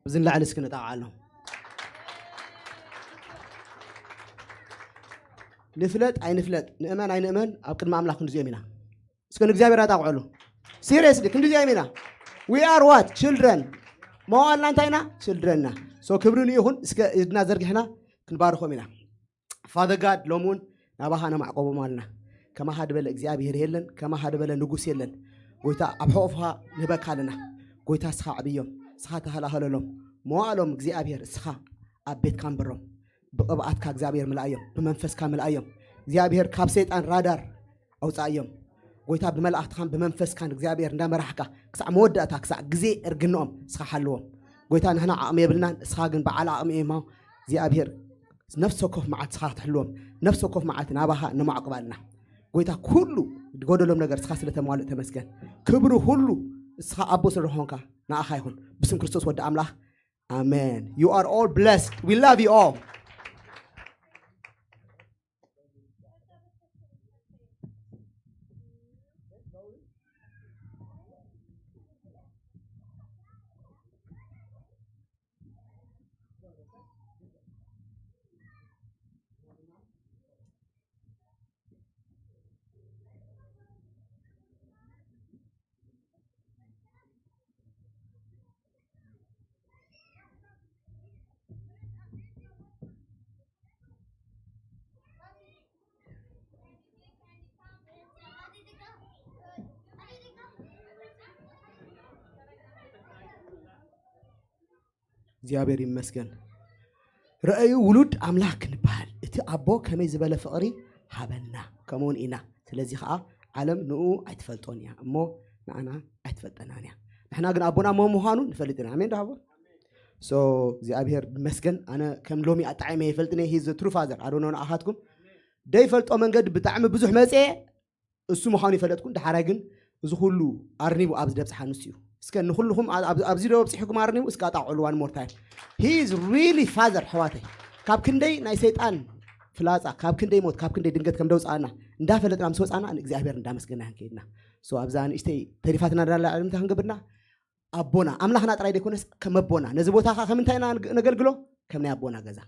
እዚ ንላዕሊ እስኪ ነጣቕዓሎም። ንፍለጥ ኣይንፍለጥ፣ ንእመን ኣይንእመን፣ ኣብ ቅድሚ ኣምላኽ ክንድዚኦም ኢና። እስከ ንእግዚኣብሔር ኣጣቕዕሉ። ሲሪየስሊ ክንድዚኦም ኢና። We are what? Children። መዋእልና እንታይ ኢና? ችልድረን ኢና። ሶ ክብሪ ንይኹን። እስከ ኢድና ዘርጊሕና ክንባርኾም ኢና። ፋዘር ጋድ ሎም እውን ናባኻ ነማዕቆቦም ኣለና። ከማኻ ድበለ እግዚኣብሔር የለን፣ ከማኻ ድበለ ንጉስ የለን። ጎይታ ኣብ ሕቑፍኻ ንህበካ ኣለና። ጎይታ እስኻ ዕብዮም፣ እስኻ ተኸላኸለሎም። መዋእሎም እግዚኣብሔር እስኻ ኣብ ቤትካ ንበሮም። ብቕብኣትካ እግዚኣብሔር ምልኣዮም፣ ብመንፈስካ ምልኣዮም። እግዚኣብሔር ካብ ሰይጣን ራዳር ኣውፃእዮም። ጎይታ ብመላእኽትኻን ብመንፈስካን እግዚኣብሔር እንዳመራሕካ ክሳዕ መወዳእታ ክሳዕ ግዜ እርግንኦም እስኻ ሓልዎም። ጎይታ ንሕና ዓቕሚ የብልናን፣ እስኻ ግን በዓል ዓቕሚ እሞ እግዚኣብሔር ነፍሲ ወከፍ መዓልቲ እስኻ ክትሕልዎም፣ ነፍሲ ወከፍ መዓልቲ ናባኻ ነማዕቁብ ኣለና። ጎይታ ኩሉ ዝጎደሎም ነገር እስኻ ስለ ተማልእ ተመስገን። ክብሪ ኩሉ እስኻ ኣቦ ስለ ዝኾንካ ንኣኻ ይኹን። ብስም ክርስቶስ ወዲ ኣምላኽ ኣሜን። You are all blessed. We love you all. እግዚኣብሔር ይመስገን። ረኣዩ ውሉድ ኣምላኽ ክንበሃል፣ እቲ ኣቦ ከመይ ዝበለ ፍቕሪ ሃበና፣ ከምኡውን ኢና። ስለዚ ኸዓ ዓለም ንኡ ኣይትፈልጦን እያ እሞ ንኣና ኣይትፈልጠናን እያ። ንሕና ግን ኣቦና መን ምዃኑ ንፈልጥ ኢና። ኣሜን ዶ ኣቦ? ሶ እግዚኣብሔር ይመስገን። ኣነ ከም ሎሚ ኣጣዒመ ይፈልጥን እየ። ሂዝ ትሩ ፋዘር ኣዶኖ ንኣኻትኩም ደይፈልጦ መንገዲ ብጣዕሚ ብዙሕ መፅኤ እሱ ምዃኑ ይፈለጥኩን፣ ደሓራይ ግን እዚ ኩሉ ኣርኒቡ ኣብዚ ደብፅሓ ንሱ እዩ። እስከ ንኩልኹም ኣ- ኣብ- ኣብዚ ዶ ኣብፂሕኩም ኣርኒቡ እስከ ኣጣቕዕሉ one more time. He is really father ኣሕዋተይ። ካብ ክንደይ ናይ ሰይጣን ፍላፃ፣ ካብ ክንደይ ሞት፣ ካብ ክንደይ ድንገት ከም ደውፃና እንዳፈለጥና ምስ ወፃና ንእግዚኣብሔር እንዳመስገና ክንከይድና። ሶ ኣብዛ ንእሽተይ ተሪፋትና ዳላ ዕልምታ ክንገብርና ኣቦና ኣምላኽና ጥራይ ዘይኮነስ ከም ኣቦና ነዚ ቦታ ኸ ከም እንታይ ኢና ነገልግሎ? ከም ናይ ኣቦና ገዛ።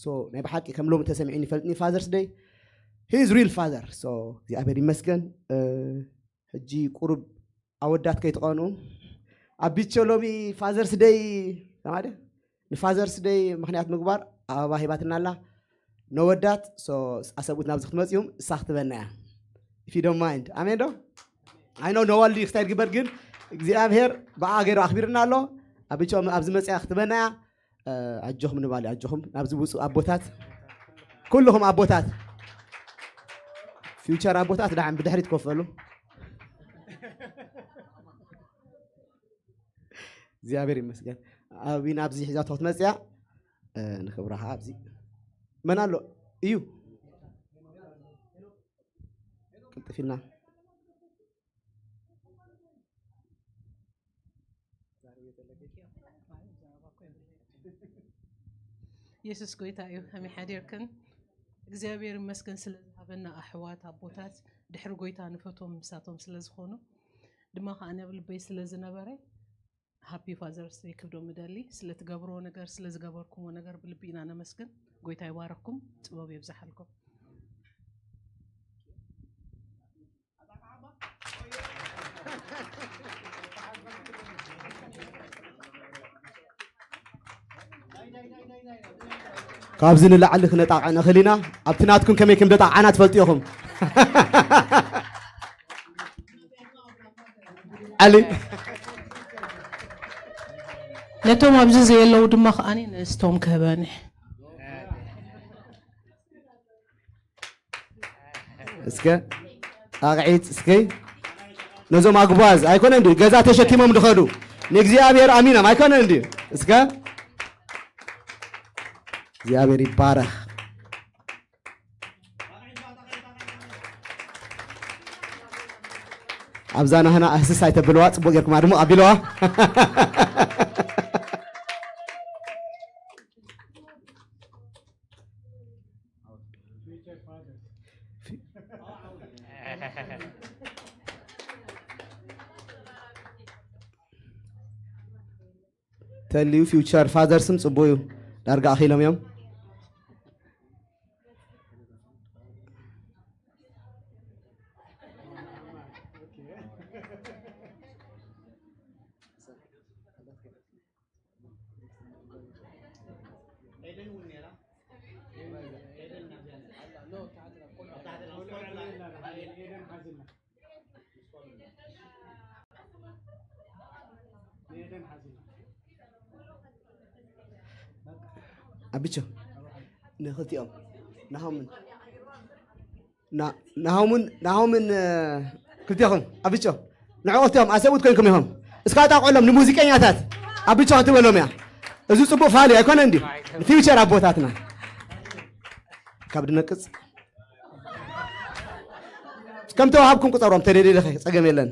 ሶ ናይ ብሓቂ ከም ሎሚ ተሰሚዑ ይፈልጥኒ ፋዘርስ ደይ። He is real father. ሶ እግዚኣብሔር ይመስገን። እ፣ ሕጂ ቁሩብ ኣወዳት ከይትቐኑ ኣብ ቢቾ ሎሚ ፋዘርስ ደይ ተማደ ንፋዘርስ ደይ ምክንያት ምግባር ኣበባ ሂባትና ኣላ። ነወዳት። ሶ ኣሰብኡት ናብዚ ክትመፅዮም እሳ ክትበና እያ። If you don't mind. ኣሜን ዶ? I know ነዋልዲ ክስታይ ግበር ግን እግዚኣብሔር ብኣ ገይሩ ኣኽቢርና ኣሎ። ኣብ ቢቾ ኣብዚ መፅያ ክትበና እያ። እ፣ ኣጆኹም ንባል ኣጆኹም ናብዚ ውፁ ኣቦታት ኩልኹም ኣቦታት ፊውቸር ኣቦታት ዳዕም ብድሕሪት ኮፈሉ። እግዚኣብሔር ይመስገን። ኣቢና ኣብዚ ሒዛቶ ክትመፅያ እ፣ ንክብራ ከዓ ኣብዚ መን ኣሎ እዩ ቅልጥፊና የሱስ ጎይታ እዩ። ከመይ ሓዲርክን? እግዚኣብሔር ይመስገን ስለ ዝሃበና ኣሕዋት ኣቦታት ድሕሪ ጎይታ ንፈቶም ምሳቶም ስለ ዝኾኑ ድማ ከዓ ነብ ልበይ ስለ ዝነበረ ሃፒ ፋዘርስ ደይ ክብዶ ምደሊ። ስለ ትገብርዎ ነገር ስለ ዝገበርኩምዎ ነገር ብልቢ ኢና ነመስግን። ጎይታ ይባረኽኩም፣ ጥበብ የብዝሓልኩም። ካብዚ ንላዕሊ ክነጣቕዕ ንኽእል ኢና። ኣብቲ ናትኩም ከመይ ከም ደጣቕዓና ትፈልጡ ኢኹም። ዓሊ ነቶም ኣብዚ ዘየለዉ ድማ ከዓኒ ንስቶም ክህበኒ። እስከ ጣቕዒት እስከ ነዞም ኣጉባዝ ኣይኮነ እንዲ ገዛ ተሸኪሞም ድኸዱ ንእግዚኣብሔር ኣሚኖም ኣይኮነ እንዲ እስከ እግዚኣብሔር ይባረኽ። ኣብዛ ናህና ኣህስስ ኣይተብልዋ፣ ጽቡቕ ጌርኩም ኣድሙ ኣቢልዋ። ተልዩ future fathers ም ጽቡቅ እዩ። ዳርጋ ኣኺሎም እዮም። ኣቢቾ ንክልቲኦም ናሆምን ና- ናሆምን ናሆምን እ፣ ክልቲኹም ኣቢቾ ንዕኡ ክልቲኦም ኣሰብኡት ኮይንኩም ኢኹም። እስካ ጣቆሎም ንሙዚቀኛታት ኣቢቾ ክትበሎም እያ። እዚ ጽቡቅ ፋሊ ኣይኮነ እንዲ ፊውቸር ኣቦታትና ካብ ድነቅጽ ከም ተዋሃብኩም ቁጸሮም ተደሊልኸ ጸገም የለን።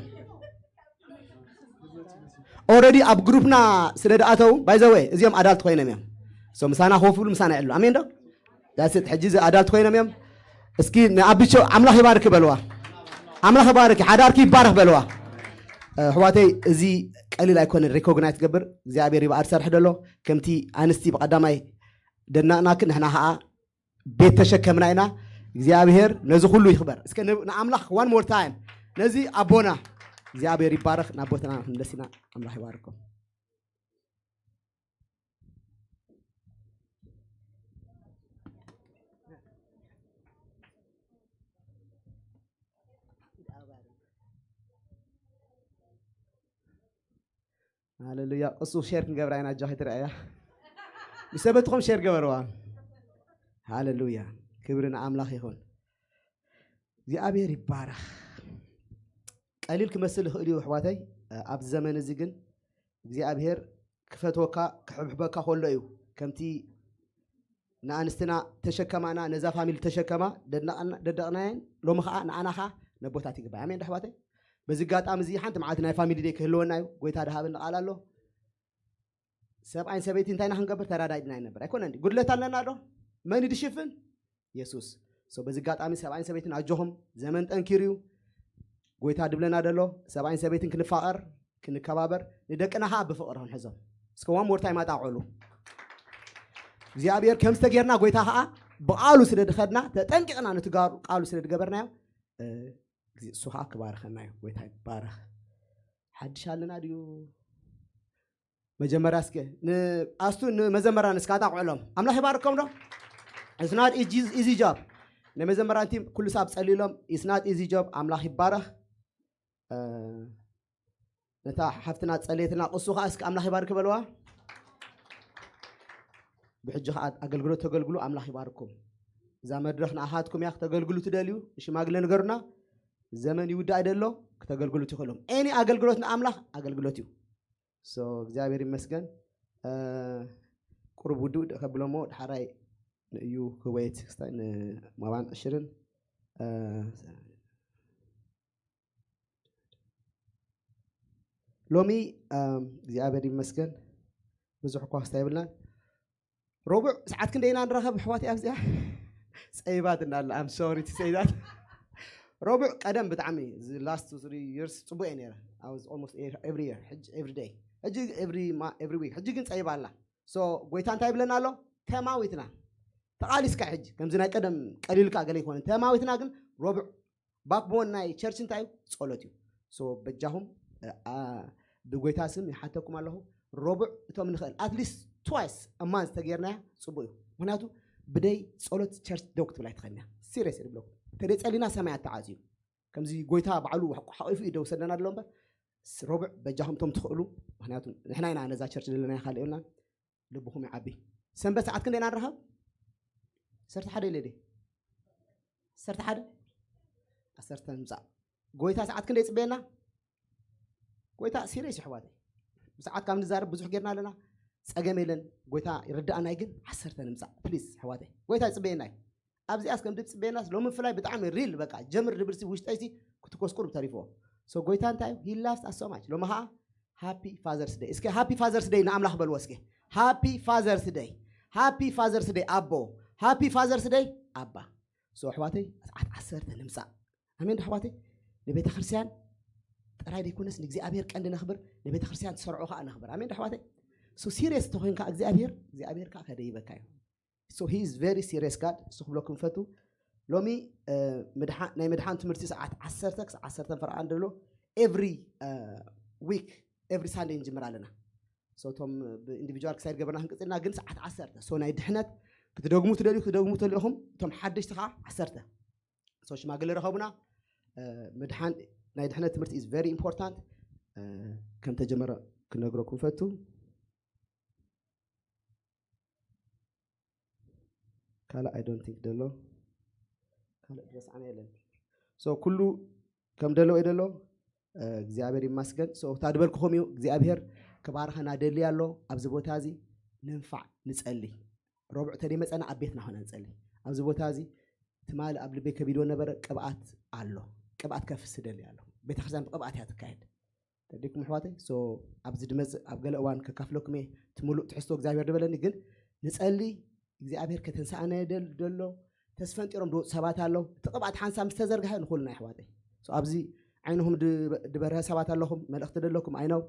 ኦረዲ ኣብ ግሩፕና ስለ ደኣተው ባይዘወ እዚኦም ኣዳልት ኮይኖም እዮም። ሶ ምሳና ኮፍ ብሉ ምሳና ይዕሉ ኣሜን ዶ ዳስት ሕጂ እዚ ኣዳልት ኮይኖም እዮም። እስኪ ንኣቢቾ ኣምላኽ ይባርክ በልዋ። ኣምላኽ ይባርክ ሓዳርኪ ይባረኽ በልዋ። ኣሕዋተይ እዚ ቀሊል ኣይኮነ ሪኮግናይዝ ትገብር እግዚኣብሔር ይባኣር ሰርሕ ደሎ ከምቲ ኣንስቲ ብቀዳማይ ደናቅናክ ንሕና ከዓ ቤት ተሸከምና ኢና። እግዚኣብሔር ነዚ ኩሉ ይኽበር። እስከ ን- ንኣምላኽ one more time ነዚ ኣቦና እግዚኣብሔር ይባረኽ። ናብ ቦታና ክንደሲና ኣምላኽ ይባርኩም። ሃሌሉያ። ቅሱ ሼር ክንገብራ ኢና። ኣጆኺ ትረኣያ ምስ ሰበትኹም ሼር ገበርዋ። ሃሌሉያ። ክብሪ ንኣምላኽ ይኹን። እግዚኣብሔር ይባረኽ። ቀሊል ክመስል ይኽእል እዩ ኣሕዋተይ። ኣብዚ ዘመን እዚ ግን እግዚኣብሔር ክፈትወካ ክሕብሕበካ ከሎ እዩ። ከምቲ ንኣንስትና ተሸከማና ነዛ ፋሚሊ ተሸከማ ደደቕናየን ሎሚ ከዓ ንኣናኻ ነቦታት ይግባእ ኣሜን ዳሕባተይ። በዚ ኣጋጣሚ እዚ ሓንቲ መዓልቲ ናይ ፋሚሊ ደይ ክህልወና እዩ። ጎይታ ድሃበኒ ቃል ኣሎ። ሰብኣይን ሰበይቲ እንታይ ኢና ክንገብር ተራዳድና ይነበር ኣይኮነ እንዲ ጉድለት ኣለና ዶ? መን ድሽፍን? የሱስ። በዚ ኣጋጣሚ ሰብኣይን ሰበይትን ኣጆኹም። ዘመን ጠንኪሩ እዩ። ጎይታ ድብለና ደሎ ሰብኣይን ሰበይትን ክንፋቐር ክንከባበር፣ ንደቅና ከዓ ብፍቕሪ ክንሕዞም። እስከ one more time ኣጣቕዕሉ። እግዚኣብሔር ከም ዝተጌርና ጎይታ ከዓ ብቃሉ ስለ ድኸድና ተጠንቂቕና ነቲ ጋሩ ቃሉ ስለ ድገበርናዮ እሱ ከዓ ክባርኸና እዩ። ጎይታ ይባረኽ። ሓድሽ ኣለና ድዩ? መጀመርያ እስከ ንኣስቱ ንመዘመራን እስከ ኣጣቕዕሎም። ኣምላኽ ይባርኮም ዶ? It's not easy job። ናይ መዘመራን ቲም ኩሉ ሳብ ጸሊሎም it's not easy job። ኣምላኽ ይባረኽ። ነታ ሓፍትና ጸሌትና ቅሱ ከዓ እስከ ኣምላኽ ይባርክ በልዋ። ብሕጂ ከዓ ኣገልግሎት ተገልግሉ ኣምላኽ ይባርኩም። እዛ መድረኽ ንኣኻትኩም እያ። ክተገልግሉ ትደልዩ ንሽማግለ ንገሩና። ዘመን ይውዳእ ደሎ ክተገልግሉ ትኽእሉም። ኤኒ ኣገልግሎት ንኣምላኽ ኣገልግሎት እዩ። እግዚኣብሔር ይመስገን። ቁሩብ ውድእ ከብሎሞ ድሓራይ ንእዩ ክወየት ክስታይ ንማባን ዕሽርን ሎሚ እግዚኣብሔር ይመስገን ብዙሕ እኳ ክስታ የብልናን። ረቡዕ ሰዓት ክንደይና ንራኸብ ኣሕዋት ኣብዚኣ ጸይባት እንዳለ I'm sorry to say that። ረቡዕ ቀደም ብጣዕሚ last three years ጽቡቅ እየ ነረ። I was almost every year ሕጂ every day ሕጂ every week ሕጂ ግን ጸይባ ኣላ። ጎይታ እንታይ ይብለና ኣሎ? ተማዊትና ተቃሊስካ ሕጂ ከምዚ ናይ ቀደም ቀሊልካ ገለ ይኮነ ተማዊትና ግን ረቡዕ ባክቦን ናይ ቸርች እንታይ እዩ? ጸሎት እዩ። በጃኹም ብጎይታ ስም ይሓተኩም ኣለኹ። ረቡዕ እቶም ንኽእል at least twice a month ተጌርናያ ጽቡቅ እዩ። ምክንያቱ ብደይ ጸሎት ቸርች ደው ክትብል ኣይትኽእልን እያ። ሲሪየስ እየ ዝብለኩም። ተደይ ጸሊና ሰማይ ኣተዓጽዩ ከምዚ ጎይታ ባዕሉ ሓቂፉ እዩ ደው ሰደና ኣሎ እምበር ረቡዕ በጃኹም እቶም ትኽእሉ። ምክንያቱ ንሕና ኢና ነዛ ቸርች ዘለና ይካል የብልናን። ልብኹም ይዓቢ። ሰንበት ሰዓት ክንደይ ኢና ንረኸብ? ዓሰርተ ሓደ ኢለ ድየ? ዓሰርተ ሓደ ዓሰርተ ምጻእ። ጎይታ ሰዓት ክንደይ ይጽበየና? ጎይታ ሲሪየስ ይሕዋተይ። ብሰዓት ካብ ንዛረብ ብዙሕ ጌርና ኣለና። ጸገም የለን። ጎይታ ይርዳኣና እዩ ግን ዓሰርተ ንምጻእ ፕሊዝ ሕዋተይ። ጎይታ ይጽበየና እዩ። ኣብዚኣስ ከም ድጽበየናስ ሎሚ ፍላይ ብጣዕሚ ሪል በቃ ጀምር ድብልሲ ውሽጠይሲ ክትኮስቁር ተሪፍዎ። ጎይታ እንታይ ሂላፍስ ኣሶማች ሎሚ ከዓ ሃፒ ፋዘርስ ደይ እስከ ሃፒ ፋዘርስ ደይ ንኣምላኽ በልዎ እስከ ሃፒ ፋዘርስ ደይ ሃፒ ፋዘርስ ደይ ኣቦ ሃፒ ፋዘርስ ደይ ኣባ። ኣሕዋተይ ሰዓት ዓሰርተ ንምጻእ ኣሜን ዶ ኣሕዋተይ? ንቤተ ክርስቲያን ጥራይ ደይኮነስ ንእግዚኣብሔር ቀንዲ ነኽብር ንቤተ ክርስቲያን ትሰርዖ ከዓ ነኽብር ኣሜን ዶ ኣሕዋተይ? So serious ተኾይንካ እግዚኣብሔር እግዚኣብሔር ከዓ ከደይበካ እዩ። So he is very serious God። እሱ ክብለኩም ፈቱ። ሎሚ ምድሓን ናይ ምድሓን ትምህርቲ ሰዓት ዓሰርተ ክሳብ ዓሰርተ ፈረቓ እንድሎ every week every Sunday ንጅምር ኣለና። So እቶም ብኢንዲቪጁዋል ክሳይድ ገበርና ክንቅፅልና ግን ሰዓት ዓሰርተ so ናይ ድሕነት ክትደግሙ ትደልዩ ክትደግሙ ተልእኹም እቶም ሓደሽቲ ከዓ ዓሰርተ so ሽማግለ ረኸቡና። ምድሓን ናይ ድሕነት ትምህርቲ is very important። ከም ተጀመረ ክነግረኩም ፈቱ። ካልእ I don't think ደሎ ካልእ ድረስዓና የለን። So ኩሉ ከም ደለዎ ደሎ እግዚኣብሔር ይማስገን። So እታ ድበልኩኹም እዩ እግዚኣብሔር ክባርኸና ደሊ ኣሎ። ኣብዚ ቦታ እዚ ንንፋዕ ንጸሊ። ረቡዕ ተደይ መጸና ኣብ ቤትና ኾና ንጸሊ። ኣብዚ ቦታ እዚ ትማሊ ኣብ ልቤ ከቢድዎ ነበረ። ቅብኣት ኣሎ። ቅብኣት ከፍስ ደሊ ኣሎ። ቤተክርስትያን ብቅብኣት እያ ትካየድ። ተዲኩም ኣሕዋተይ so ኣብዚ ድመፅእ ኣብ ገለ እዋን ከካፍለኩም እየ። እቲ ሙሉእ ትሕዝቶ እግዚኣብሔር ድበለኒ ግን ንፀሊ እግዚኣብሔር ከተንስኣነ ደሎ ተስፈንጢሮም ድወፁ ሰባት ኣለዉ። እቲ ቅብኣት ሓንሳብ ምስ ተዘርግሐ ንኩልና ኣሕዋተይ ኣብዚ ዓይንኹም ድበርሀ ሰባት ኣለኹም። መልእክቲ ደለኩም ኣይነው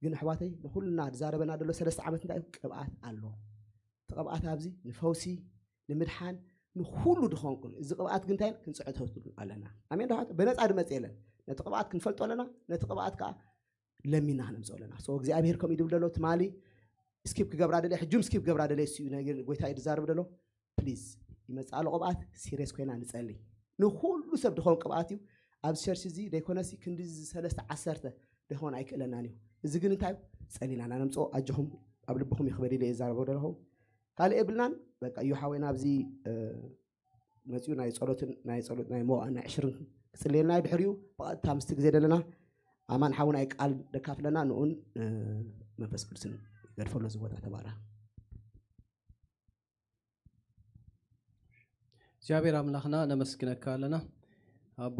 ግን ኣሕዋተይ ንኩልና ዝዛረበና ደሎ ሰለስተ ዓመት እንታይ ቅብኣት ኣሎ። እቲ ቅብኣት ኣብዚ ንፈውሲ ንምድሓን ንኩሉ ድኾንኩን እዚ ቅብኣት ግንታይን ክንፅዕተሉ ኣለና። ኣሜን ዶ ኣሕዋት? በነፃ ድመፅ የለን። ነቲ ቅብኣት ክንፈልጦ ኣለና። ነቲ ቅብኣት ከዓ ለሚና ክነምፅኦ ኣለና። So እግዚኣብሔር ከምኡ ይድብል ደሎ ትማሊ ስኪፕ ክገብራ ደለ ሕጁም ስኪፕ ክገብራ ደለ እሱ እዩ ነገር ጎይታ እዩ ዝዛረብ ደሎ። ፕሊዝ ይመፅእ ኣሎ ቅብኣት ሲሪየስ ኮይና ንፀሊ። ንኩሉ ሰብ ድኸውን ቅብኣት እዩ። ኣብዚ ቸርች እዚ ደይኮነሲ ክንዲ ሰለስተ ዓሰርተ ደኸውን ኣይክእለናን እዩ። እዚ ግን እንታይ ጸሊና ኢና ነምፅኦ። ኣጆኹም ኣብ ልብኹም ይኽበድ ኢለ እየ ዝዛረቦ ዘለኹ። ካልእ የብልናን። በቃ እዩ ሓወይና ኣብዚ መፅኡ ናይ ጸሎትን ናይ ጸሎት ናይ መዋእን ናይ ዕሽርን ክጽልየልና እዩ። ድሕሪኡ ብቐጥታ ምስቲ ግዜ ዘለና ኣማን ሓውና ቃል ደካፍለና ንኡን መንፈስ ቅዱስን ይገድፈሉ እዚ ቦታ ተባራ። እግዚኣብሔር ኣምላኽና ነመስግነካ ኣለና ኣቦ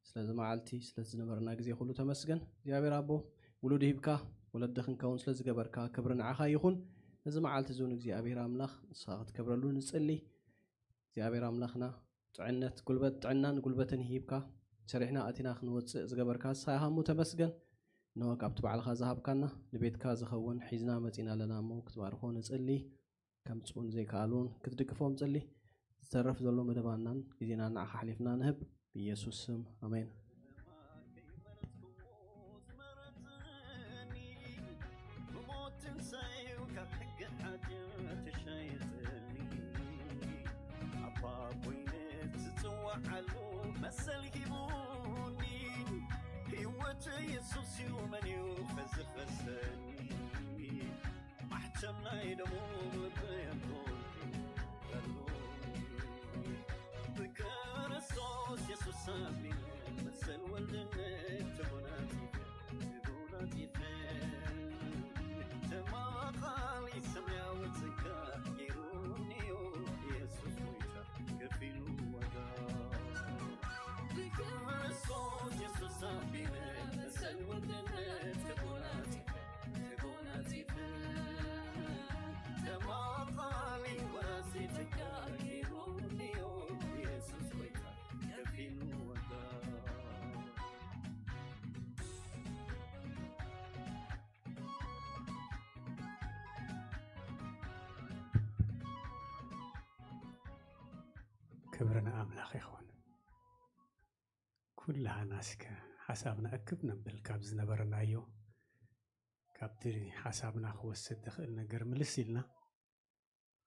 ስለዚ መዓልቲ ስለዚ ዝነበረና ግዜ ኩሉ ተመስገን እግዚኣብሔር ኣቦ ውሉድ ሂብካ ወለዲ ክንከውን ስለዝገበርካ ክብሪ ንዓኻ ይኹን እዚ መዓልቲ እውን እግዚኣብሔር ኣምላኽ ንስኻ ክትከብረሉ ንጽሊ እግዚኣብሔር ኣምላኽና ጥዕነት ጉልበት ጥዕናን ጉልበትን ሂብካ ሰሪሕና ኣቲና ክንወፅእ ዝገበርካ ንስኻ ኢኻ እሞ ተመስገን እነሆ ካብቲ ባዕልኻ ዝሃብካና ንቤትካ ዝኸውን ሒዝና መፂና ኣለና እሞ ክትባርኾ ንፅሊ ከምፅኡ ንዘይከኣሉን ክትድግፎም ፅሊ ዝተረፍ ዘሎ መደባናን ግዜና ንዓኻ ሓሊፍና ንህብ ብኢየሱስ ስም ኣሜን መሰል ሂቡኒ ህይወት ኢየሱስ እዩ መን እዩ ፈዝፈሰኒ ማሕተም ናይ ደሙ ብክርስቶስ የሱስ ኣሚነ መሰል ወልድነት ተጎናጺፈ ተጎናጺፈ ተማኻሊ ሰማያዊ ጸጋ ገይሩኒዮ ኢየሱስ ጎይታ ከፊሉ ዋጋ ብክርስቶስ የሱስ ኣሚነ መሰል ወልድነት ተጎናጺፈ ክብሪ ንኣምላኽ ይኹን። ኩላህና እስከ ሓሳብና እክብ ነብል ካብ ዝነበረናዮ ካብቲ ሓሳብና ክወስድ ዝኽእል ነገር ምልስ ኢልና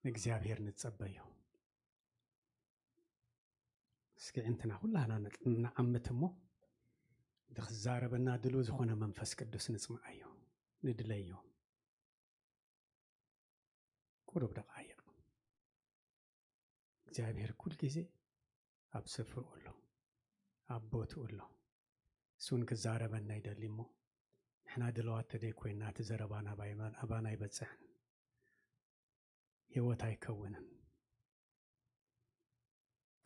ንእግዚኣብሔር ንጸበዮ። እስኪ ዕንትና ኩላህና ንዓምት እሞ ድክዛረበና ድሉ ዝኾነ መንፈስ ቅዱስ ንጽምዓዮ ንድለዮ። ቁሩብ ደቓይቕ። እግዚኣብሔር ኩል ግዜ ኣብ ስፍርኡ ኣሎ፣ ኣብ ቦትኡ ኣሎ። እሱን ክዛረበና ይደሊ እሞ ንሕና ድለዋት ተደይ ኮይና እቲ ዘረባ ናባና ይበፅሕን ህይወት ኣይከውንን።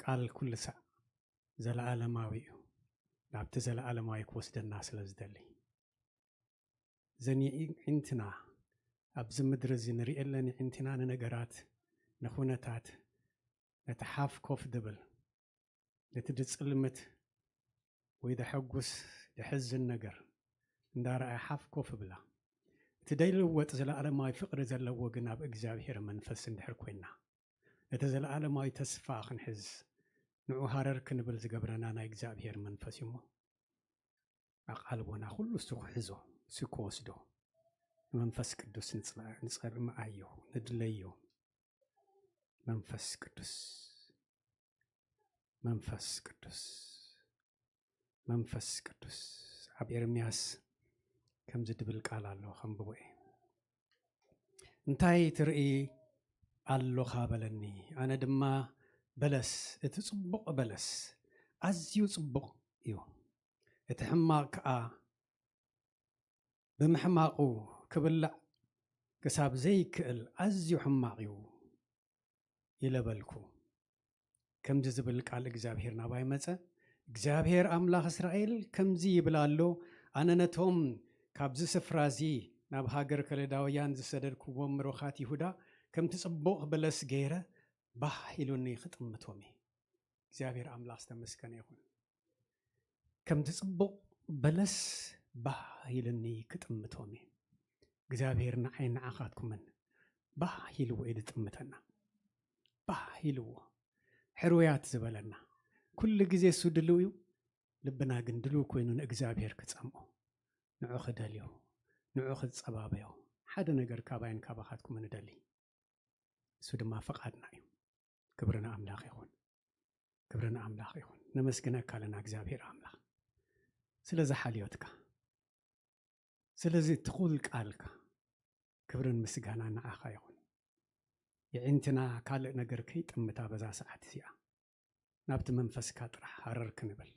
ቃል ኩሉ ሳዕ ዘለኣለማዊ እዩ። ናብቲ ዘለኣለማዊ ክወስደና ስለ ዝደሊ እዘን የዒንትና ኣብዚ ምድሪ እዚ ንርእየለን የዒንትና ንነገራት ንኹነታት ነቲ ሓፍ ኮፍ ድብል ነቲ ድጽልምት ወይ ደሐጉስ ደሐዝን ነገር እንዳረኣያ ሓፍ ኮፍ ብላ እቲ ደይልወጥ ዘለኣለማዊ ፍቕሪ ዘለዎ ግን ኣብ እግዚኣብሔር መንፈስ እንድሕር ኮይንና፣ እቲ ዘለኣለማዊ ተስፋ ክንሕዝ፣ ንዑ ሃረር ክንብል ዝገብረና ናይ እግዚኣብሔር መንፈስ እዩ እሞ፣ ኣቓልቦና ኩሉ እሱ ክሕዞ፣ እሱ ክወስዶ፣ ንመንፈስ ቅዱስ ንጽ-፣ ንጸምኣዮ፣ ንድለዮ። መንፈስ ቅዱስ፣ መንፈስ ቅዱስ፣ መንፈስ ቅዱስ። ኣብ ኤርምያስ ከምዚ ድብል ቃል ኣሎ፣ ከንብቦ እየ። "እንታይ ትርኢ ኣሎኻ?" በለኒ። ኣነ ድማ፣ "በለስ፣ እቲ ጽቡቕ በለስ ኣዝዩ ጽቡቕ እዩ፣ እቲ ሕማቕ ከኣ ብምሕማቑ ክብላዕ ክሳብ ዘይክእል ኣዝዩ ሕማቕ እዩ" ኢለ በልኩ። ከምዚ ዝብል ቃል እግዚኣብሔር ናባይ መጸ። እግዚኣብሔር ኣምላኽ እስራኤል ከምዚ ይብል ኣሎ፣ ኣነ ነቶም ካብዚ ስፍራ እዚ ናብ ሃገር ከለዳውያን ዝሰደድኩዎም ምሩኻት ይሁዳ ከምቲ ጽቡቕ በለስ ገይረ ባህ ኢሉኒ ክጥምቶም እየ። እግዚኣብሔር ኣምላኽ ዝተመስገነ ይኹን። ከምቲ ጽቡቕ በለስ ባህ ኢሉኒ ክጥምቶም እየ። እግዚኣብሔር ንዓይ ንዓኻትኩምን ባህ ኢልዎ እዩ ዝጥምተና። ባህ ኢልዎ ሕሩያት ዝበለና። ኩሉ ግዜ እሱ ድልው እዩ። ልብና ግን ድልው ኮይኑ ንእግዚኣብሔር ክጸምኦ፣ ንዑ ክደልዮ፣ ንዑ ክጸባበዮ፣ ሓደ ነገር ካባይን ካባኻትኩምን እደሊ። እሱ ድማ ፈቓድና እዩ። ክብሪ ንኣምላኽ ይኹን። ክብሪ ንኣምላኽ ይኹን። ነመስግነካ ኣለና እግዚኣብሔር ኣምላኽ። ስለዚ ሓልዮትካ፣ ስለዚ ትኹል ቃልካ፣ ክብርን ምስጋናን ንዓኻ ይኹን። የዒንትና ካልእ ነገር ከይጥምታ በዛ ሰዓት እዚኣ፣ ናብቲ መንፈስካ ጥራሕ ሃረር ክንብል፣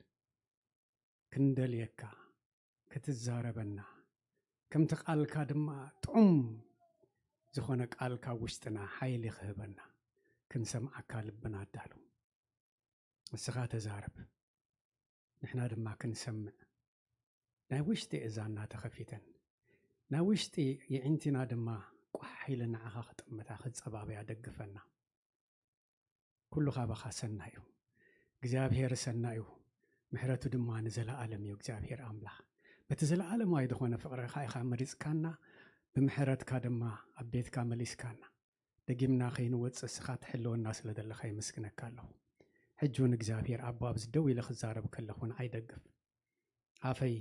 ክንደልየካ፣ ክትዛረበና፣ ከምቲ ቃልካ ድማ ጥዑም ዝኾነ ቃልካ ውሽጥና ሓይሊ ክህበና፣ ክንሰምዓካ ልብና ኣዳሉ። ንስኻ ተዛረብ፣ ንሕና ድማ ክንሰምዕ። ናይ ውሽጢ እዛና ተኸፊተን፣ ናይ ውሽጢ የዒንቲና ድማ ቋሕ ኢለን ንዓኻ ክጥምታ፣ ክጸባበያ ደግፈና። ኩሉ ካባኻ ሰናይ እዩ። እግዚኣብሔር ሰናይ እዩ፣ ምሕረቱ ድማ ንዘለኣለም እዩ። እግዚኣብሔር ኣምላኽ፣ በቲ ዘለኣለማዊ ዝኾነ ፍቕርኻ ኢኻ መሪጽካና፣ ብምሕረትካ ድማ ኣብ ቤትካ መሊስካና። ደጊምና ከይንወጽእ እስኻ ትሕልወና ስለ ዘለኻ የመስግነካ ኣለኹ። ሕጂ እውን እግዚኣብሔር ኣቦ፣ ኣብዚ ደው ኢለ ክዛረብ ከለኹ ንዓይ ደግፍ። ኣፈይ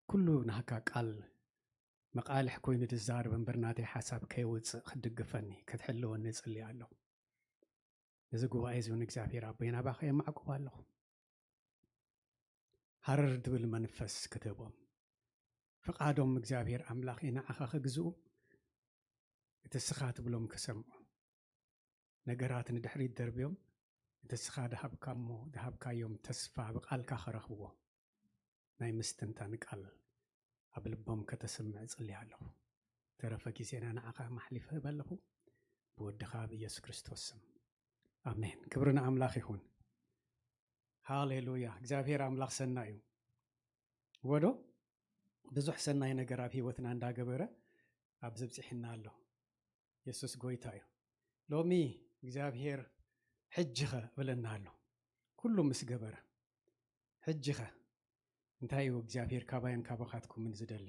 ኩሉ ናህካ ቃል መቓልሕ ኮይኑ ዝዛረብ እምበር ናተይ ሓሳብ ከይወጽእ ክትድግፈኒ፣ ክትሕልወኒ እጽሊ ኣለኹ። ነዚ ጉባኤ እዚ እውን እግዚኣብሔር ኣቦይ ናባኻ የማዕቁብ ኣለኹ። ሃረር ድብል መንፈስ ክትህቦም፣ ፍቓዶም እግዚኣብሔር ኣምላኽ ንዓኻ ክግዝኡ፣ እቲ ስኻ ትብሎም ክሰምዑ፣ ነገራት ንድሕሪት ደርብዮም፣ እቲ ስኻ ድሃብካሞ፣ ድሃብካዮም ተስፋ ብቓልካ ክረኽብዎ፣ ናይ ምስትንታን ቃል ኣብ ልቦም ከተስምዕ እጽሊ ኣለኹ። ተረፈ ግዜና ንዓኻ ማሕሊፈ ህብ ኣለኹ፣ ብወድኻ ብኢየሱስ ክርስቶስ ስም፣ ኣሜን። ክብሪ ንኣምላኽ ይኹን። ሃሌሉያ። እግዚኣብሔር ኣምላኽ ሰናይ እዩ። ወዶ ብዙሕ ሰናይ ነገር ኣብ ህይወትና እንዳገበረ ኣብ ዘብጽሕና ኣሎ። የሱስ ጎይታ እዩ። ሎሚ እግዚኣብሔር ሕጂኸ እብለና ኣሎ። ኩሉ ምስ ገበረ፣ ሕጂኸ እንታይ እዩ እግዚኣብሔር ካባይን ካባኻትኩምን ዝደሊ?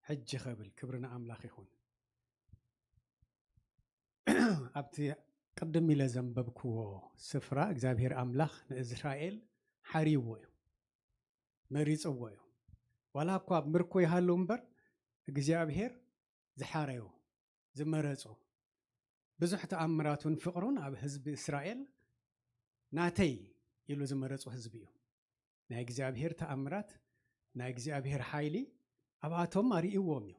ሕጂኸ ብል። ክብሪ ንኣምላኽ ይኹን። ኣብቲ ቅድም ኢለ ዘንበብክዎ ስፍራ እግዚኣብሔር ኣምላኽ ንእስራኤል ሓርይዎ እዩ፣ መሪጽዎ እዩ። ዋላ እኳ ኣብ ምርኮ ይሃሉ እምበር እግዚኣብሔር ዝሓረዮ፣ ዝመረጾ፣ ብዙሕ ተኣምራቱን ፍቕሩን ኣብ ህዝቢ እስራኤል ናተይ ኢሉ ዝመረጾ ህዝቢ እዩ። ናይ እግዚኣብሔር ተኣምራት፣ ናይ እግዚኣብሔር ሓይሊ ኣብኣቶም ኣርእይዎም እዩ።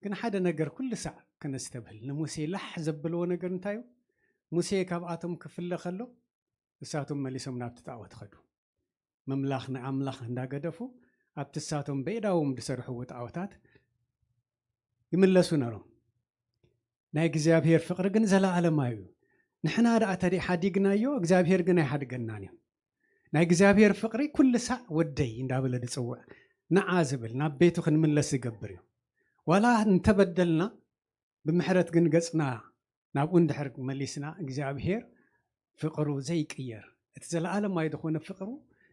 ግን ሓደ ነገር ኩሉ ሳዕ ከነስተብህል፣ ንሙሴ ላሕ ዘብልዎ ነገር እንታይ እዩ? ሙሴ ካብኣቶም ክፍለ ከሎ፣ እሳቶም መሊሶም ናብቲ ጣዖት ኸዱ። ምምላኽ ንኣምላኽ እንዳገደፉ፣ ኣብቲ እሳቶም በኢዳዎም ዝሰርሕዎ ጣዖታት ይምለሱ ነሮም። ናይ እግዚኣብሔር ፍቕሪ ግን ዘለኣለማዊ እዩ። ንሕና ደኣ ተደይ ሓዲግናዮ፣ እግዚኣብሔር ግን ኣይሓድገናን እዩ። ናይ እግዚኣብሔር ፍቕሪ ኩሉ ሳዕ ወደይ እንዳበለ ዝጽውዕ፣ ንዓ ዝብል፣ ናብ ቤቱ ክንምለስ ዝገብር እዩ። ዋላ እንተበደልና፣ ብምሕረት ግን ገጽና ናብኡ እንድሕር መሊስና፣ እግዚኣብሔር ፍቕሩ ዘይቅየር፣ እቲ ዘለኣለማዊ ዝኾነ ፍቕሩ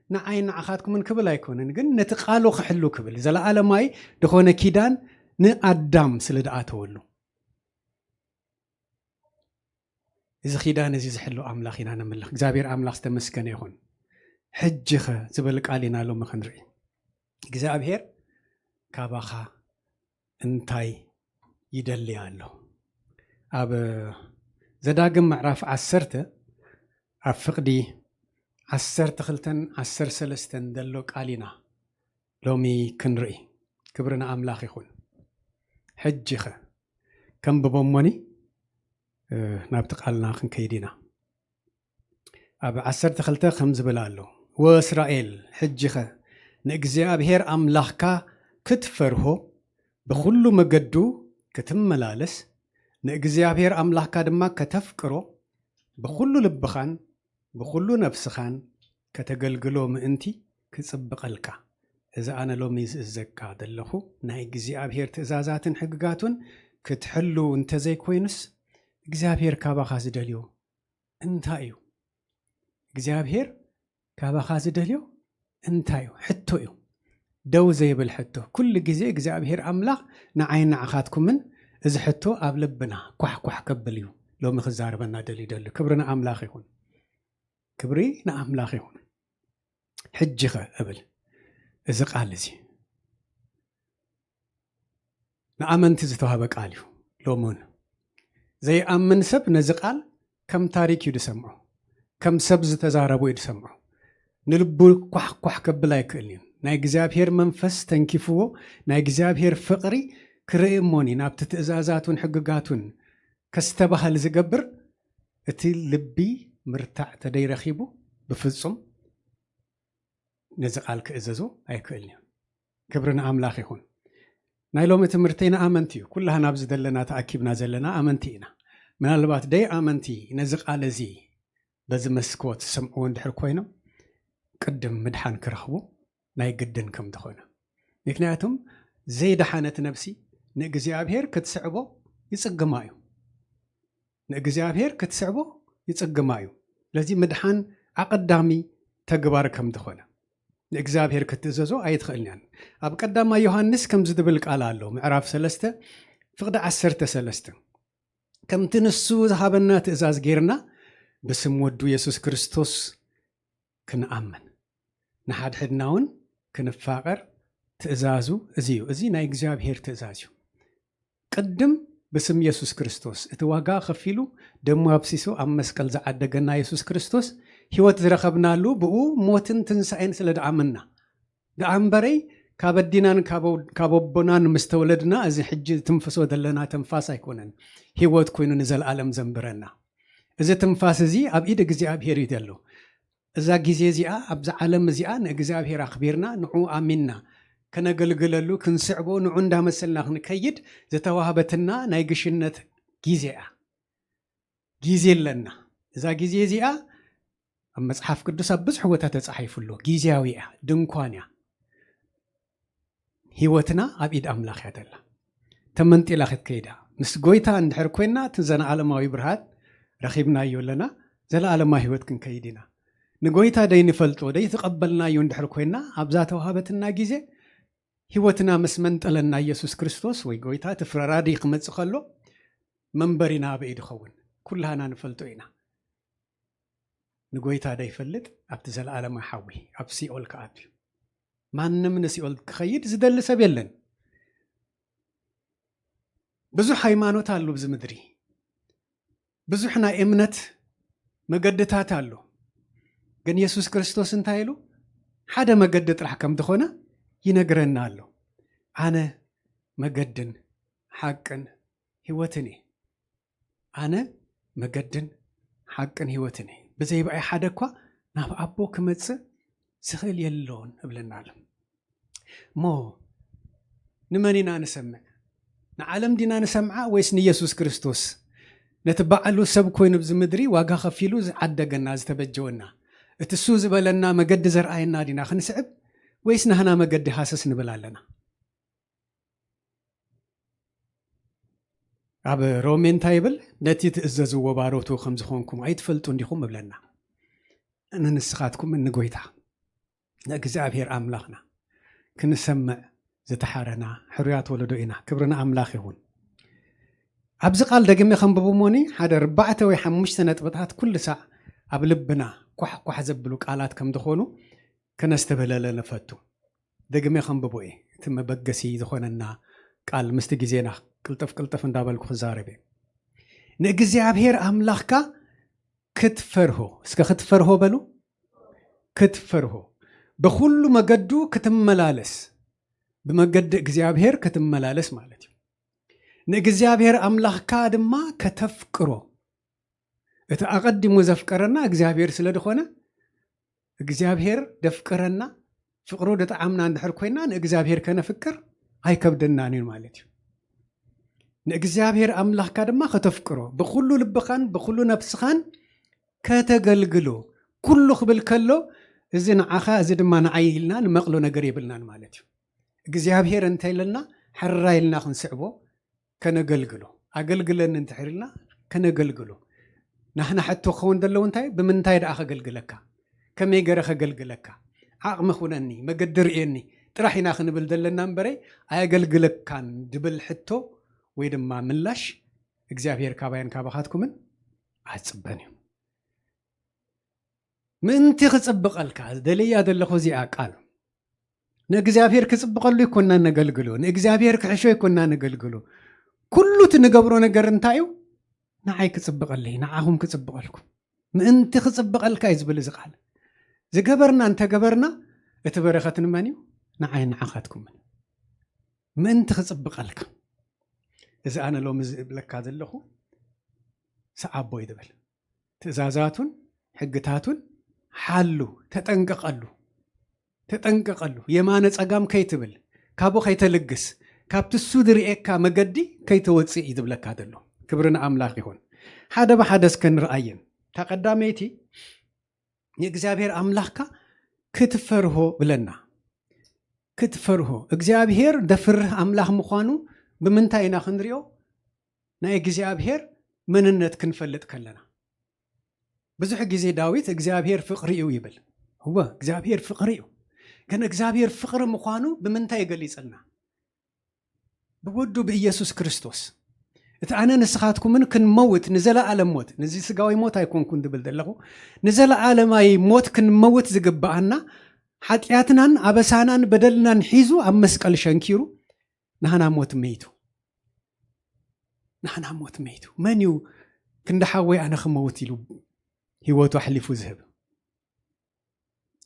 ንዓይ ንዓኻትኩምን ክብል ኣይኮነን፣ ግን ነቲ ቃሉ ክሕሉ ክብል ዘለኣለማይ ዝኾነ ኪዳን ንኣዳም ስለ ዝኣተወሉ፣ እዚ ኪዳን እዚ ዝሕሉ ኣምላኽ ኢና ነምልኽ። እግዚኣብሔር ኣምላኽ ዝተመስገነ ይኹን። ሕጂ ኸ ዝብል ቃል ኢና ሎሚ ክንርኢ። እግዚኣብሔር ካባኻ እንታይ ይደሊ ኣሎ? ኣብ ዘዳግም ምዕራፍ ዓሰርተ፣ ኣብ ፍቕዲ ዓሰርተ ክልተን ዓሰርተ ሰለስተን ዘሎ ቃል ኢና ሎሚ ክንርኢ። ክብሪ ንኣምላኽ ይኹን። ሕጂ ኸ ከንብቦ እሞኒ፣ እ፣ ናብቲ ቃልና ክንከይድ ኢና። ኣብ ዓሰርተ ክልተ ከም ዝብል ኣሎ፣ "ወእስራኤል፣ ሕጂ ኸ ንእግዚኣብሔር ኣምላኽካ ክትፈርሆ፣ ብኹሉ መገዱ ክትመላለስ፣ ንእግዚኣብሔር ኣምላኽካ ድማ ከተፍቅሮ፣ ብኹሉ ልብኻን ብኹሉ ነፍስኻን ከተገልግሎ ምእንቲ ክጽብቐልካ፣ እዚ ኣነ ሎሚ ዝእዘካ ዘለኹ ናይ እግዚኣብሔር ትእዛዛትን ሕግጋቱን ክትሕሉ እንተዘይኮይኑስ፣ እግዚኣብሔር ካባኻ ዝደልዮ እንታይ እዩ? እግዚኣብሔር ካባኻ ዝደልዮ እንታይ እዩ?" ሕቶ እዩ። ደው ዘይብል ሕቶ። ኩሉ ግዜ እግዚኣብሔር ኣምላኽ ንዓይን ንዓኻትኩምን እዚ ሕቶ ኣብ ልብና ኳሕ ኳሕ ከብል እዩ ሎሚ ክዛረበና ደልዩ ደሎ። ክብሪ ንኣምላኽ ይኹን። ክብሪ ንኣምላኽ ይኹን። ሕጂ ኸ እብል፣ እዚ ቃል እዚ ንኣመንቲ ዝተዋህበ ቃል እዩ። ሎሙን ዘይኣምን ሰብ ነዚ ቃል ከም ታሪክ እዩ ዝሰምዖ፣ ከም ሰብ ዝተዛረቦ እዩ ዝሰምዖ። ንልቡ ኳሕ ኳሕ ከብል ኣይክእልን እዩ። ናይ እግዚኣብሔር መንፈስ ተንኪፍዎ፣ ናይ እግዚኣብሔር ፍቕሪ ክርኢ እሞኒ ናብቲ ትእዛዛቱን ሕግጋቱን ከስተባህል ዝገብር፣ እቲ ልቢ ምርታዕ ተደይረኺቡ ብፍጹም ነዚ ቃል ክእዘዞ ኣይክእልን እዩ። ክብሪ ንኣምላኽ ይኹን። ናይ ሎሚ ትምህርተይ ንኣመንቲ እዩ። ኩላህና ኣብዚ ዘለና ተኣኪብና ዘለና ኣመንቲ ኢና። ምናልባት ደይ ኣመንቲ ነዚ ቃል እዚ በዚ መስኮት ዝሰምዕዎ እንድሕር ኮይኖም፣ ቅድም ምድሓን ክረኽቡ ናይ ግድን ከም ዝኾነ። ምክንያቱም ዘይደሓነት ነብሲ ንእግዚኣብሔር ክትስዕቦ ይጽግማ እዩ። ንእግዚኣብሔር ክትስዕቦ ይጽግማ እዩ። ስለዚ ምድሓን ኣቐዳሚ ተግባር ከም ዝኾነ፣ ንእግዚኣብሔር ክትእዘዞ ኣይትኽእልን እያን። ኣብ ቀዳማይ ዮሃንስ ከምዚ ዝብል ቃል ኣሎ፣ ምዕራፍ ሰለስተ ፍቕዲ ዓሰርተ ሰለስተ፣ "ከምቲ ንሱ ዝሃበና ትእዛዝ ጌርና ብስም ወዱ የሱስ ክርስቶስ ክንኣምን፣ ንሓድሕድና እውን ክንፋቐር ትእዛዙ እዚ እዩ።" እዚ ናይ እግዚኣብሔር ትእዛዝ እዩ። ቅድም ብስም የሱስ ክርስቶስ፣ እቲ ዋጋ ከፊሉ ደሙ ኣፍሲሱ ኣብ መስቀል ዝዓደገና የሱስ ክርስቶስ፣ ህይወት ዝረኸብናሉ ብኡ ሞትን ትንሳኤን ስለ ደኣመንና። ደኣ እምበረይ ካብ ኣዲናን ካብ ኣው-፣ ካብ ኣቦናን ምስ ተወለድና፣ እዚ ሕጂ ትንፍሶ ዘለና ተንፋስ ኣይኮነን ህይወት ኮይኑ ንዘለኣለም ዘንብረና። እዚ ትንፋስ እዚ ኣብ ኢድ እግዚኣብሔር እዩ ዘሎ። እዛ ግዜ እዚኣ፣ ኣብዛ ዓለም እዚኣ ንእግዚኣብሔር ኣኽቢርና፣ ንዑ ኣሚንና፣ ከነገልግለሉ፣ ክንስዕቦ፣ ንዑ እንዳመሰልና ክንከይድ ዝተዋህበትና ናይ ግሽነት ግዜ እያ። ግዜ ኣለና። እዛ ግዜ እዚኣ ኣብ መጽሓፍ ቅዱስ ኣብ ብዙሕ ቦታ ተጻሒፉ ኣሎ። ግዜያዊ እያ፣ ድንኳን እያ። ህይወትና ኣብ ኢድ ኣምላኽ እያ ዘላ። ተመንጢላ ክትከይዳ። ምስ ጎይታ እንድሕር ኮይና፣ እቲ ዘነኣለማዊ ብርሃን ረኺብናዮ ኣለና። ዘለኣለማዊ ህይወት ክንከይድ ኢና። ንጎይታ ደይንፈልጦ፣ ደይተቐበልናዮ እንድሕር ኮይና፣ ኣብዛ ተዋሃበትና ግዜ ህይወትና ምስ መንጠለና ኢየሱስ ክርስቶስ ወይ ጎይታ እቲ ፍረራዲ ክመጽእ ከሎ፣ መንበሪና ኣበይ ድኸውን? ኩላህና ንፈልጦ ኢና። ንጎይታ ደይፈልጥ ኣብቲ ዘለኣለማዊ ሓዊ፣ ኣብ ሲኦል ክኣቱ እዩ። ማንም ንሲኦል ክኸይድ ዝደሊ ሰብ የለን። ብዙሕ ሃይማኖት ኣሎ ኣብዚ ምድሪ። ብዙሕ ናይ እምነት መገድታት ኣሎ። ግን የሱስ ክርስቶስ እንታይ ኢሉ? ሓደ መገዲ ጥራሕ ከም ዝኾነ ይነግረና ኣሎ። "ኣነ መገድን ሓቅን ህይወትን እየ። ኣነ መገድን ሓቅን ህይወትን እየ። ብዘይ ብኣይ ሓደ እኳ ናብ ኣቦ ክመጽእ ዝኽእል የሎን" እብለና ኣሎ። እሞ ንመን ኢና ንሰምዕ? ንዓለም ዲና ንሰምዓ ወይስ ንየሱስ ክርስቶስ? ነቲ ባዕሉ ሰብ ኮይኑ ኣብዚ ምድሪ ዋጋ ከፊሉ ዝዓደገና፣ ዝተበጀወና፣ እቲ እሱ ዝበለና መገዲ ዘርኣየና ዲና ክንስዕብ ወይስ ናህና መገዲ ሃሰስ ንብል ኣለና? ኣብ ሮሜ እንታይ ይብል? "ነቲ ትእዘዝዎ ባሮቱ ከም ዝኾንኩም ኣይትፈልጡ እንዲኹም?" እብለና። ንንስኻትኩም ንጎይታ። ንእግዚኣብሔር ኣምላኽና ክንሰምዕ ዝተሓረና ሕሩያት ወለዶ ኢና። ክብሪ ንኣምላኽ ይኹን። ኣብዚ ቃል ደግሜ ከንብቡ እሞኒ ሓደ ኣርባዕተ ወይ ሓሙሽተ ነጥብታት ኩሉ ሳዕ ኣብ ልብና ኳሕ ኳሕ ዘብሉ ቃላት ከም ዝኾኑ ከነስተብህለለ ንፈቱ። ደግሜ ከንብቦ እየ። እቲ መበገሲ ዝኾነና ቃል ምስቲ ግዜና ቅልጥፍ ቅልጥፍ እንዳበልኩ ክዛረብ እየ። ንእግዚኣብሔር ኣምላኽካ ክትፈርሆ፣ እስከ ክትፈርሆ በሉ። ክትፈርሆ፣ ብኹሉ መገዱ ክትመላለስ፣ ብመገዲ እግዚኣብሔር ክትመላለስ ማለት እዩ። ንእግዚኣብሔር ኣምላኽካ ድማ ከተፍቅሮ። እቲ ኣቐዲሙ ዘፍቀረና እግዚኣብሔር ስለ ዝኾነ፣ እግዚኣብሔር ደፍቅረና፣ ፍቕሩ ደጠዓምና እንድሕር ኮይና ንእግዚኣብሔር ከነፍቅር ኣይከብደናን እዩ ማለት እዩ። ንእግዚኣብሔር ኣምላኽካ ድማ ከተፍቅሮ፣ ብኹሉ ልብኻን ብኹሉ ነፍስኻን ከተገልግሎ። ኩሉ ክብል ከሎ፣ እዚ ንዓኻ፣ እዚ ድማ ንዓይ ኢልና ንመቕሎ ነገር የብልናን ማለት እዩ። እግዚኣብሔር እንተ ኢለና፣ ሕራይ ኢልና ክንስዕቦ፣ ከነገልግሎ። ኣገልግለኒ እንተ ኢልና፣ ከነገልግሎ። ናህና ሕቶ ክኸውን ዘለዎ እንታይ? ብምንታይ ደኣ ከገልግለካ? ከመይ ገረ ከገልግለካ? ዓቕሚ ኩነኒ፣ መገዲ ርእየኒ ጥራሕ ኢና ክንብል ዘለና እምበረይ፣ ኣየገልግለካን ድብል ሕቶ ወይ ድማ ምላሽ እግዚኣብሔር ካባይን ካባኻትኩምን ኣይጽበን እዩ። ምእንቲ ክጽብቐልካ፣ ደልያ ዘለኹ እዚኣ ቃል። ንእግዚኣብሔር ክጽብቐሉ ይኮና ነገልግሎ፣ ንእግዚኣብሔር ክሕሾ ይኮና ነገልግሎ። ኩሉ እቲ ንገብሮ ነገር እንታይ እዩ? ንዓይ ክጽብቐለይ፣ ንዓኹም ክጽብቐልኩም። ምእንቲ ክጽብቐልካ እዩ ዝብል እዚ ቃል። ዝገበርና እንተገበርና፣ እቲ በረኸት ንመን እዩ? ንዓይ ንዓኻትኩምን። ምእንቲ ክጽብቐልካ። እዚ ኣነ ሎሚ ዝብለካ ዘለኹ፣ ሰዓቦ እዩ ዝብል። ትእዛዛቱን ሕግታቱን ሓሉ፣ ተጠንቀቐሉ። ተጠንቀቐሉ። የማነ ጸጋም ከይትብል፣ ካብኡ ከይተልግስ፣ ካብቲ እሱ ዝርእየካ መገዲ ከይተወጽእ እዩ ዝብለካ ዘሎ። ክብሪ ንኣምላኽ ይኹን። ሓደ ብሓደ እስከ ንርኣየን። እታ ቀዳመይቲ፣ ንእግዚኣብሔር ኣምላኽካ ክትፈርሆ ብለና። ክትፈርሆ። እግዚኣብሔር ደፍርህ ኣምላኽ ምዃኑ ብምንታይ ኢና ክንሪኦ? ናይ እግዚኣብሔር መንነት ክንፈልጥ ከለና። ብዙሕ ግዜ ዳዊት እግዚኣብሔር ፍቕሪ እዩ ይብል። እወ፣ እግዚኣብሔር ፍቕሪ እዩ። ግን እግዚኣብሔር ፍቕሪ ምዃኑ ብምንታይ ገሊጽልና? ብወዱ ብኢየሱስ ክርስቶስ። እቲ ኣነ ንስኻትኩምን ክንመውት፣ ንዘለኣለም ሞት፣ ነዚ ስጋዊ ሞት ኣይኮንኩን ዝብል ዘለኹ፣ ንዘለኣለማይ ሞት ክንመውት ዝግብኣና፣ ሓጢኣትናን ኣበሳናን በደልናን ሒዙ ኣብ መስቀል ሸንኪሩ፣ ናህና ሞት መይቱ። ናህና ሞት መይቱ። መን እዩ ክንዲ ሓወይ ኣነ ክመውት ኢሉ ህይወቱ ኣሕሊፉ ዝህብ?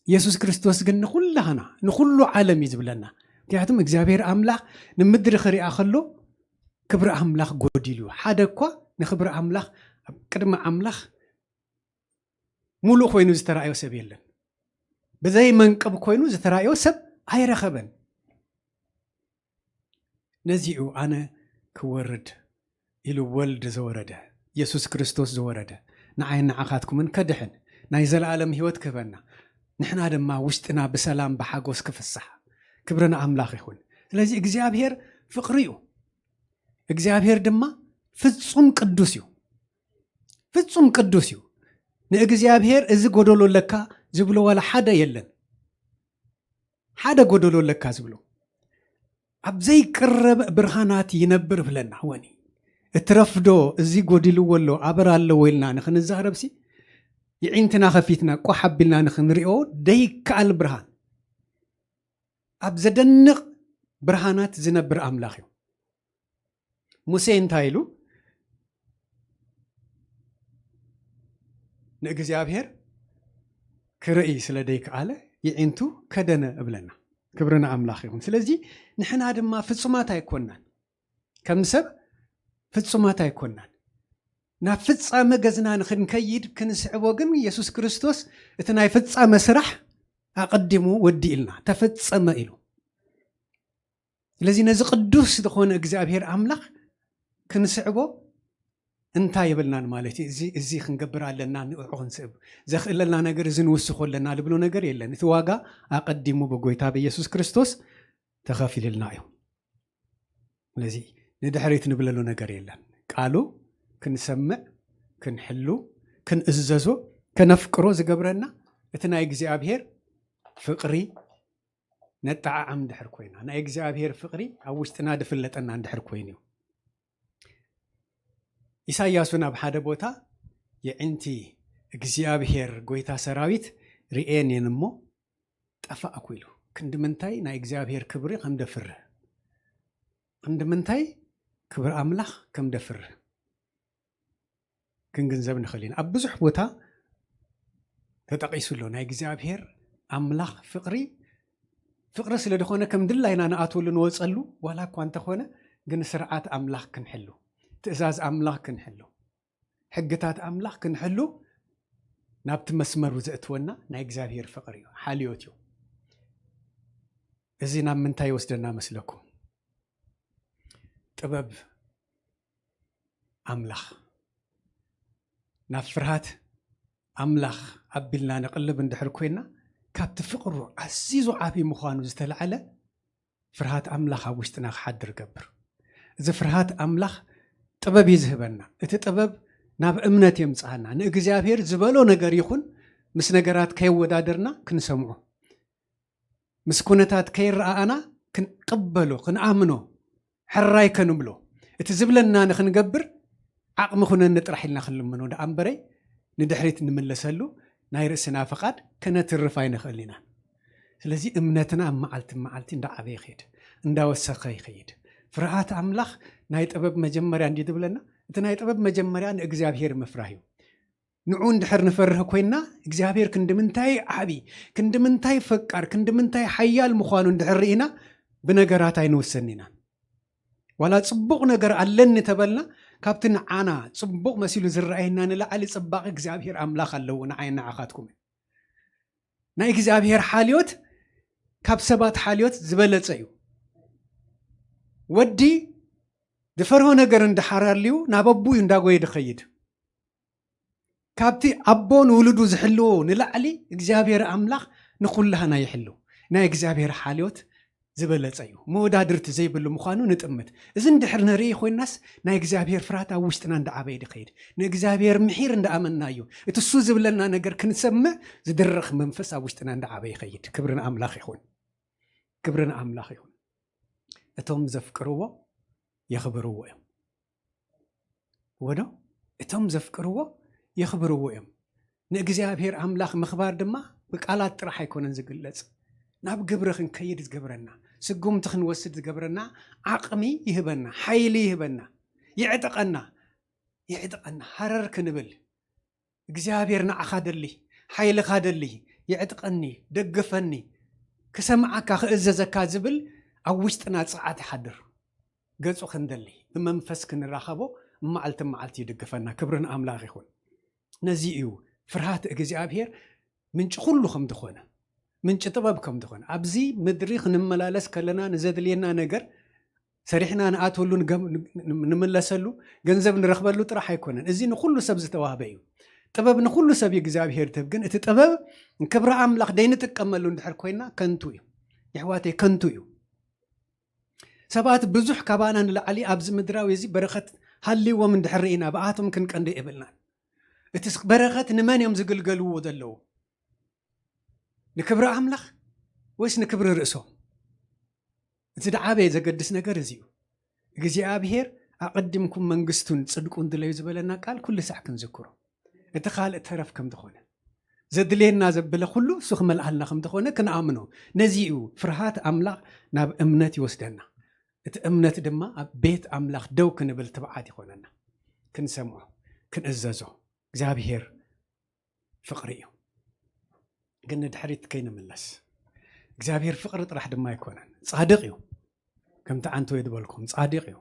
የሱስ ክርስቶስ ግን ንኹላህና፣ ንኹሉ ዓለም እዩ ዝብለና። ምክንያቱም እግዚኣብሔር ኣምላኽ ንምድሪ ክሪኣ ከሎ ክብሪ ኣምላኽ ጎዲሉ እዩ። ሓደ እኳ ንክብሪ ኣምላኽ ኣብ ቅድሚ ኣምላኽ ሙሉእ ኮይኑ ዝተራእዮ ሰብ የለን። ብዘይ መንቅብ ኮይኑ ዝተራእዮ ሰብ ኣይረኸበን። ነዚኡ ኣነ ክወርድ ኢሉ ወልድ ዘወረደ፣ የሱስ ክርስቶስ ዘወረደ፣ ንዓይን ንዓኻትኩምን ከድሕን፣ ናይ ዘለኣለም ህይወት ክህበና፣ ንሕና ድማ ውሽጥና ብሰላም ብሓጎስ ክፍሳሕ። ክብሪ ንኣምላኽ ይኹን። ስለዚ እግዚኣብሔር ፍቕሪ እዩ። እግዚኣብሔር ድማ ፍጹም ቅዱስ እዩ። ፍጹም ቅዱስ እዩ። ንእግዚኣብሔር እዚ ጎደሎ ኣለካ ዝብሎ ዋላ ሓደ የለን። ሓደ ጎደሎ ኣለካ ዝብሎ። ኣብ ዘይቅረብ ብርሃናት ይነብር ብለና። ወኒ እትረፍዶ እዚ ጎዲልዎ ኣሎ፣ ኣበር ኣለዎ ኢልና ንኽንዛረብሲ፣ የዒንትና ከፊትና ቋሕ ኣቢልና ንኽንሪኦ ደይከኣል ብርሃን። ኣብ ዘደንቕ ብርሃናት ዝነብር ኣምላኽ እዩ። ሙሴ እንታይ ኢሉ? ንእግዚኣብሔር ክርኢ ስለ ደይከኣለ የዒንቱ ከደነ እብለና። ክብሪ ንኣምላኽ ይኹን። ስለዚ ንሕና ድማ ፍጹማት ኣይኮናን። ከም ሰብ ፍጹማት ኣይኮናን። ናብ ፍጻመ ገዝና ንኽንከይድ ክንስዕቦ ግን የሱስ ክርስቶስ እቲ ናይ ፍጻመ ስራሕ ኣቐዲሙ ወዲእልና፣ ተፈጸመ ኢሉ። ስለዚ ነዚ ቅዱስ ዝኾነ እግዚኣብሔር ኣምላኽ ክንስዕቦ እንታይ የብልናን ማለት እዩ። እዚ፣ እዚ ክንገብር ኣለና፣ ንዕዑ ክንስዕብ ዘኽእለና ነገር፣ እዚ ንውስኾ ኣለና ልብሎ ነገር የለን። እቲ ዋጋ ኣቐዲሙ ብጎይታ ብኢየሱስ ክርስቶስ ተኸፊልልና እዩ። ስለዚ ንድሕሪት ንብለሉ ነገር የለን። ቃሉ ክንሰምዕ፣ ክንሕሉ፣ ክንእዘዞ፣ ከነፍቅሮ ዝገብረና እቲ ናይ እግዚኣብሔር ፍቕሪ ነጠዓዓም እንድሕር ኮይና፣ ናይ እግዚኣብሔር ፍቕሪ ኣብ ውሽጥና ድፍለጠና እንድሕር ኮይኑ እዩ። ኢሳያስ እውን ኣብ ሓደ ቦታ፣ "የዒንቲ እግዚኣብሔር ጎይታ ሰራዊት ርእየን እየን እሞ ጠፋእኩ" ኢሉ። ክንዲ ምንታይ ናይ እግዚኣብሔር ክብሪ ከም ደፍርህ፣ ክንዲ ምንታይ ክብሪ ኣምላኽ ከም ደፍርህ ክንግንዘብ ንኽእል ኢና። ኣብ ብዙሕ ቦታ ተጠቒሱ ኣሎ። ናይ እግዚኣብሔር ኣምላኽ ፍቕሪ፣ ፍቕሪ ስለ ዝኾነ ከም ድላይና ንኣትወሉ ንወጸሉ ዋላ እኳ እንተኾነ፣ ግን ስርዓት ኣምላኽ ክንሕሉ፣ ትእዛዝ ኣምላኽ ክንሕሉ፣ ሕግታት ኣምላኽ ክንሕሉ ናብቲ መስመሩ ዘእትወና ናይ እግዚኣብሔር ፍቕሪ እዩ፣ ሓልዮት እዩ። እዚ ናብ ምንታይ ይወስደና መስለኩም? ጥበብ ኣምላኽ፣ ናብ ፍርሃት ኣምላኽ ኣቢልና ንቕልብ እንድሕር ኮይና፣ ካብቲ ፍቕሩ ኣዝዩ ዓቢ ምዃኑ ዝተላዕለ ፍርሃት ኣምላኽ ኣብ ውሽጥና ክሓድር ገብር። እዚ ፍርሃት ኣምላኽ ጥበብ እዩ ዝህበና። እቲ ጥበብ ናብ እምነት የምጽኣና። ንእግዚኣብሔር ዝበሎ ነገር ይኹን ምስ ነገራት ከየወዳደርና ክንሰምዖ፣ ምስ ኩነታት ከይረኣኣና ክንቅበሎ፣ ክንኣምኖ፣ ሕራይ ከንብሎ፣ እቲ ዝብለና ንኽንገብር ዓቕሚ ኩነኒ ጥራሕ ኢልና ክንልምኖ ደኣ እምበረይ፣ ንድሕሪት ንምለሰሉ ናይ ርእስና ፍቓድ ከነትርፍ ኣይንኽእል ኢና። ስለዚ እምነትና ኣብ መዓልቲ መዓልቲ እንዳዓበየ ይኸይድ፣ እንዳወሰኸ ይኸይድ። ፍርሃት ኣምላኽ ናይ ጥበብ መጀመርያ እንዲ ዝብለና፣ እቲ ናይ ጥበብ መጀመርያ ንእግዚኣብሔር ምፍራህ እዩ። ንዑ እንድሕር ንፈርህ ኮይንና፣ እግዚኣብሔር ክንዲ ምንታይ ዓቢ፣ ክንዲ ምንታይ ፈቃር፣ ክንዲ ምንታይ ሓያል ምዃኑ እንድሕር ርኢና፣ ብነገራት ኣይንውሰን ኢና። ዋላ ጽቡቕ ነገር ኣለኒ ተበልና፣ ካብቲ ንዓና ጽቡቕ መሲሉ ዝረኣየና ንላዕሊ ጽባቕ እግዚኣብሔር ኣምላኽ ኣለዎ፣ ንዓይን ንዓኻትኩምን። ናይ እግዚኣብሔር ሓልዮት ካብ ሰባት ሓልዮት ዝበለጸ እዩ። ወዲ ዝፈርሆ ነገር እንድሓር ኣልዩ ናብ ኣቡኡ እዩ እንዳጎየ ድኸይድ። ካብቲ ኣቦ ንውሉዱ ዝሕልዎ ንላዕሊ እግዚኣብሔር ኣምላኽ ንኹላህና ይሕሉ። ናይ እግዚኣብሔር ሓልዮት ዝበለጸ እዩ። መወዳድርቲ ዘይብሉ ምዃኑ ንጥምት። እዚ እንድሕር ንርኢ ኮይናስ ናይ እግዚኣብሔር ፍርሃት ኣብ ውሽጥና እንዳዓበየ ድኸይድ። ንእግዚኣብሔር ምሒር እንዳኣመንና እዩ። እቲ እሱ ዝብለና ነገር ክንሰምዕ ዝድርኽ መንፈስ ኣብ ውሽጥና እንዳዓበየ ይኸይድ። ክብሪ ንኣምላኽ ይኹን። ክብሪ ንኣምላኽ ይኹን። እቶም ዘፍቅርዎ የኽብርዎ እዮም። ወዶ እቶም ዘፍቅርዎ የኽብርዎ እዮም። ንእግዚኣብሔር ኣምላኽ ምኽባር ድማ ብቃላት ጥራሕ ኣይኮነን ዝግለጽ። ናብ ግብሪ ክንከይድ ዝገብረና፣ ስጉምቲ ክንወስድ ዝገብረና ዓቕሚ ይህበና፣ ሓይሊ ይህበና፣ ይዕጥቐና፣ ይዕጥቐና። ሃረር ክንብል እግዚኣብሔር ንዓኻ ደሊ፣ ሓይልኻ ደሊ፣ የዕጥቀኒ፣ ደግፈኒ፣ ክሰምዓካ፣ ክእዘዘካ ዝብል ኣብ ውሽጥና ጽዓት ይሓድር። ገጹ ክንደሊ፣ ብመንፈስ ክንራኸቦ መዓልቲ መዓልቲ ይድግፈና። ክብሪ ንኣምላኽ ይኹን። ነዚ እዩ ፍርሃት እግዚኣብሔር ምንጪ ኩሉ ከም ዝኾነ፣ ምንጪ ጥበብ ከም ዝኾነ። ኣብዚ ምድሪ ክንመላለስ ከለና ንዘድልየና ነገር ሰሪሕና ንኣትወሉ፣ ንገም-፣ ን-፣ ንምለሰሉ፣ ገንዘብ ንረኽበሉ ጥራሕ ኣይኮነን። እዚ ንኹሉ ሰብ ዝተዋህበ እዩ። ጥበብ ንኹሉ ሰብ እዩ እግዚኣብሔር ትህብ። ግን እቲ ጥበብ ንክብሪ ኣምላኽ ደይንጥቀመሉ እንድሕር ኮይና ከንቱ እዩ። የሕዋተይ፣ ከንቱ እዩ። ሰባት ብዙሕ ካባና ንላዕሊ ኣብዚ ምድራዊ እዚ በረኸት ሃልይዎም እንድሕር ርኢና፣ ብኣቶም ክንቀንደ የብልናን። እቲ በረኸት ንመን እዮም ዝግልገልዎ ዘለዉ? ንክብሪ ኣምላኽ ወይስ ንክብሪ ርእሶም? እቲ ዝዓበየ ዘገድስ ነገር እዚ እዩ። እግዚኣብሔር ኣቐዲምኩም መንግስቱን ጽድቁን ድለዩ ዝበለና ቃል ኩሉ ሳዕ ክንዝክሮ። እቲ ካልእ ተረፍ ከም ዝኾነ፣ ዘድልየና ዘበለ ኩሉ እሱ ክመልኣልና ከም ዝኾነ ክንኣምኖ። ነዚ እዩ ፍርሃት ኣምላኽ ናብ እምነት ይወስደና። እቲ እምነት ድማ ኣብ ቤት ኣምላኽ ደው ክንብል ትብዓት ይኾነና። ክንሰምዖ፣ ክንእዘዞ። እግዚኣብሔር ፍቕሪ እዩ። ግን ንድሕሪት ከይንምለስ። እግዚኣብሔር ፍቕሪ ጥራሕ ድማ ኣይኮነን፣ ጻድቕ እዩ። ከምቲ ዓንተወይ ዝበልኩም፣ ጻድቕ እዩ።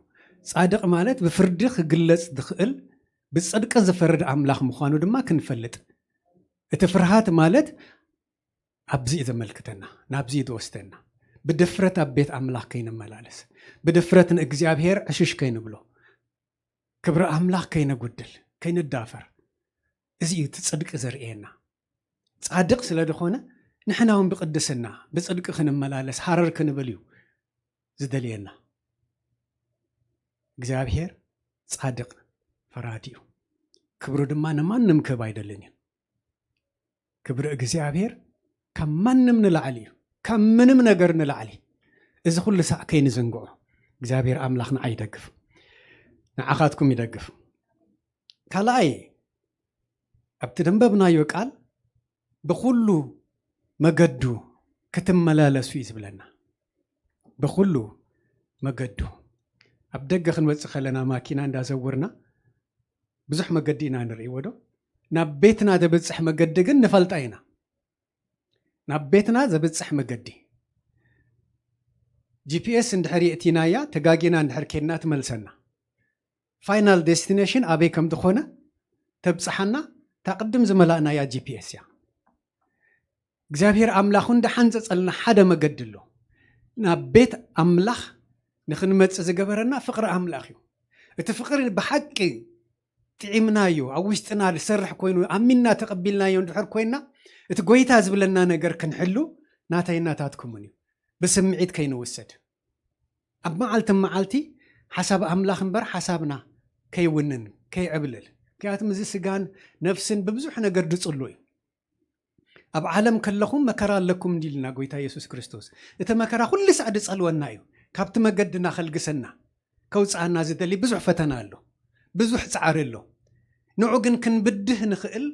ጻድቕ ማለት ብፍርዲ ክግለጽ ዝኽእል፣ ብጽድቂ ዝፈርድ ኣምላኽ ምዃኑ ድማ ክንፈልጥ። እቲ ፍርሃት ማለት ኣብዚ እዩ ዘመልክተና፣ ናብዚ እዩ ዝወስደና። ብድፍረት ኣብ ቤት ኣምላኽ ከይንመላለስ፣ ብድፍረት ንእግዚኣብሔር ዕሽሽ ከይንብሎ፣ ክብሪ ኣምላኽ ከይነጉድል፣ ከይንዳፈር። እዚ እዩ እቲ ጽድቂ ዘርእየና። ጻድቕ ስለ ዝኾነ፣ ንሕና እውን ብቅድስና፣ ብጽድቂ ክንመላለስ፣ ሃረር ክንብል እዩ ዝደልየና። እግዚኣብሔር ጻድቕ ፈራዲ እዩ። ክብሩ ድማ ንማንም ክህብ ኣይደልን እዩ። ክብሪ እግዚኣብሔር ካብ ማንም ንላዕሊ እዩ። ካብ ምንም ነገር ንላዕሊ። እዚ ኩሉ ሳዕ ከይንዝንግዖ። እግዚኣብሔር ኣምላኽ ንዓይ ይደግፍ፣ ንዓኻትኩም ይደግፍ። ካልኣይ፣ ኣብቲ ደንበብናዮ ቃል ብኹሉ መገዱ ክትመላለሱ እዩ ዝብለና። ብኹሉ መገዱ። ኣብ ደገ ክንወፅእ ከለና ማኪና እንዳዘውርና ብዙሕ መገዲ ኢና ንርእይዎ ዶ? ናብ ቤትና ዘብፅሕ መገዲ ግን ንፈልጣ ኢና። ናብ ቤትና ዘብፅሕ መገዲ። ጂፒኤስ እንድሕር የእቲናያ፣ ተጋጊና እንድሕር ኬድና ትመልሰና። ፋይናል ዴስቲኔሽን ኣበይ ከም ዝኾነ ተብፅሓና፣ እታ ቅድም ዝመላእናያ ጂፒኤስ እያ። እግዚኣብሔር ኣምላኽ እውን ዝሓንፀፀልና ሓደ መገዲ ኣሎ። ናብ ቤት ኣምላኽ ንኽንመፅእ ዝገበረና ፍቕሪ ኣምላኽ እዩ። እቲ ፍቕሪ ብሓቂ ጥዒምናዮ፣ ኣብ ውሽጥና ዝሰርሕ ኮይኑ፣ ኣሚንና ተቐቢልናዮ እንድሕር ኮይና፣ እቲ ጎይታ ዝብለና ነገር ክንሕሉ ናተይ ናታትኩምን እዩ። ብስምዒት ከይንውሰድ። ኣብ መዓልቲ መዓልቲ ሓሳብ ኣምላኽ እምበር ሓሳብና ከይውንን፣ ከይዕብልል። ምክንያቱም እዚ ስጋን ነፍስን ብብዙሕ ነገር ድጽሉ እዩ። ኣብ ዓለም ከለኹም መከራ ኣለኩም እንዲልና ጎይታ የሱስ ክርስቶስ። እቲ መከራ ኩሉ ሳዕ ድጸልወና እዩ። ካብቲ መገድና ከልግሰና፣ ከውጽኣና ዝደሊ ብዙሕ ፈተና ኣሎ። ብዙሕ ጻዕሪ ኣሎ። ንዑ ግን ክንብድህ ንኽእል፣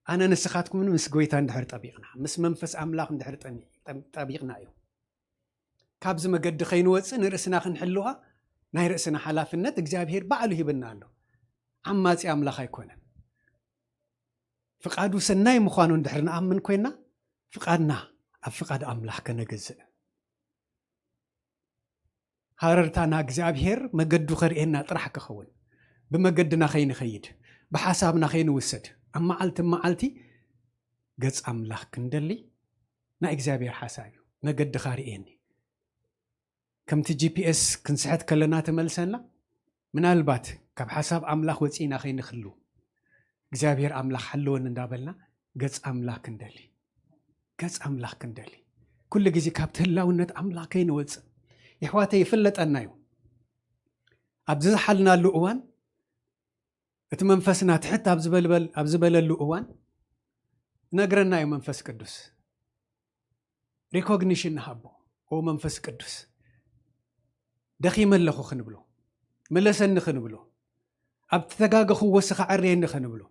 ኣነ ንስኻትኩምን ምስ ጎይታ እንድሕር ጠቢቕና፣ ምስ መንፈስ ኣምላኽ እንድሕር ጠሚ-፣ ጠም-፣ ጠቢቕና እዩ። ካብዚ መገዲ ከይንወጽእ ንርእስና ክንሕልዋ ናይ ርእስና ሓላፍነት እግዚኣብሔር ባዕሉ ሂብና ኣሎ። ዓማጺ ኣምላኽ ኣይኮነን። ፍቓዱ ሰናይ ምዃኑ እንድሕር ንኣምን ኮይና፣ ፍቓድና ኣብ ፍቓድ ኣምላኽ ከነግዝእ። ሃረርታና እግዚኣብሔር መገዱ ከርእየና ጥራሕ ክኸውን፣ ብመገድና ከይንኸይድ፣ ብሓሳብና ከይንውሰድ፣ ኣብ መዓልቲ መዓልቲ ገጽ ኣምላኽ ክንደሊ ናይ እግዚኣብሔር ሓሳብ እዩ። መገድኻ ርእየኒ። ከምቲ ጂፒኤስ ክንስሕት ከለና ትመልሰና፣ ምናልባት ካብ ሓሳብ ኣምላኽ ወጺእና ከይንህሉ፣ እግዚኣብሔር ኣምላኽ ሓልወኒ እንዳበልና ገጽ ኣምላኽ ክንደሊ፣ ገጽ ኣምላኽ ክንደሊ፣ ኩሉ ግዜ ካብቲ ህላውነት ኣምላኽ ከይንወጽእ። የሕዋተይ፣ ይፍለጠና እዩ። ኣብዚ ዝሓልናሉ እዋን፣ እቲ መንፈስና ትሕት ኣብ ዝበልበል-፣ ኣብ ዝበለሉ እዋን፣ ነግረና እዩ መንፈስ ቅዱስ። ሪኮግኒሽን ንሃቦ። "ኦ መንፈስ ቅዱስ፣ ደኺመ ኣለኹ" ክንብሎ፣ "ምለሰኒ" ክንብሎ፣ "ኣብ ተጋገኹ ወስኻ ዕርየኒ" ክንብሎ።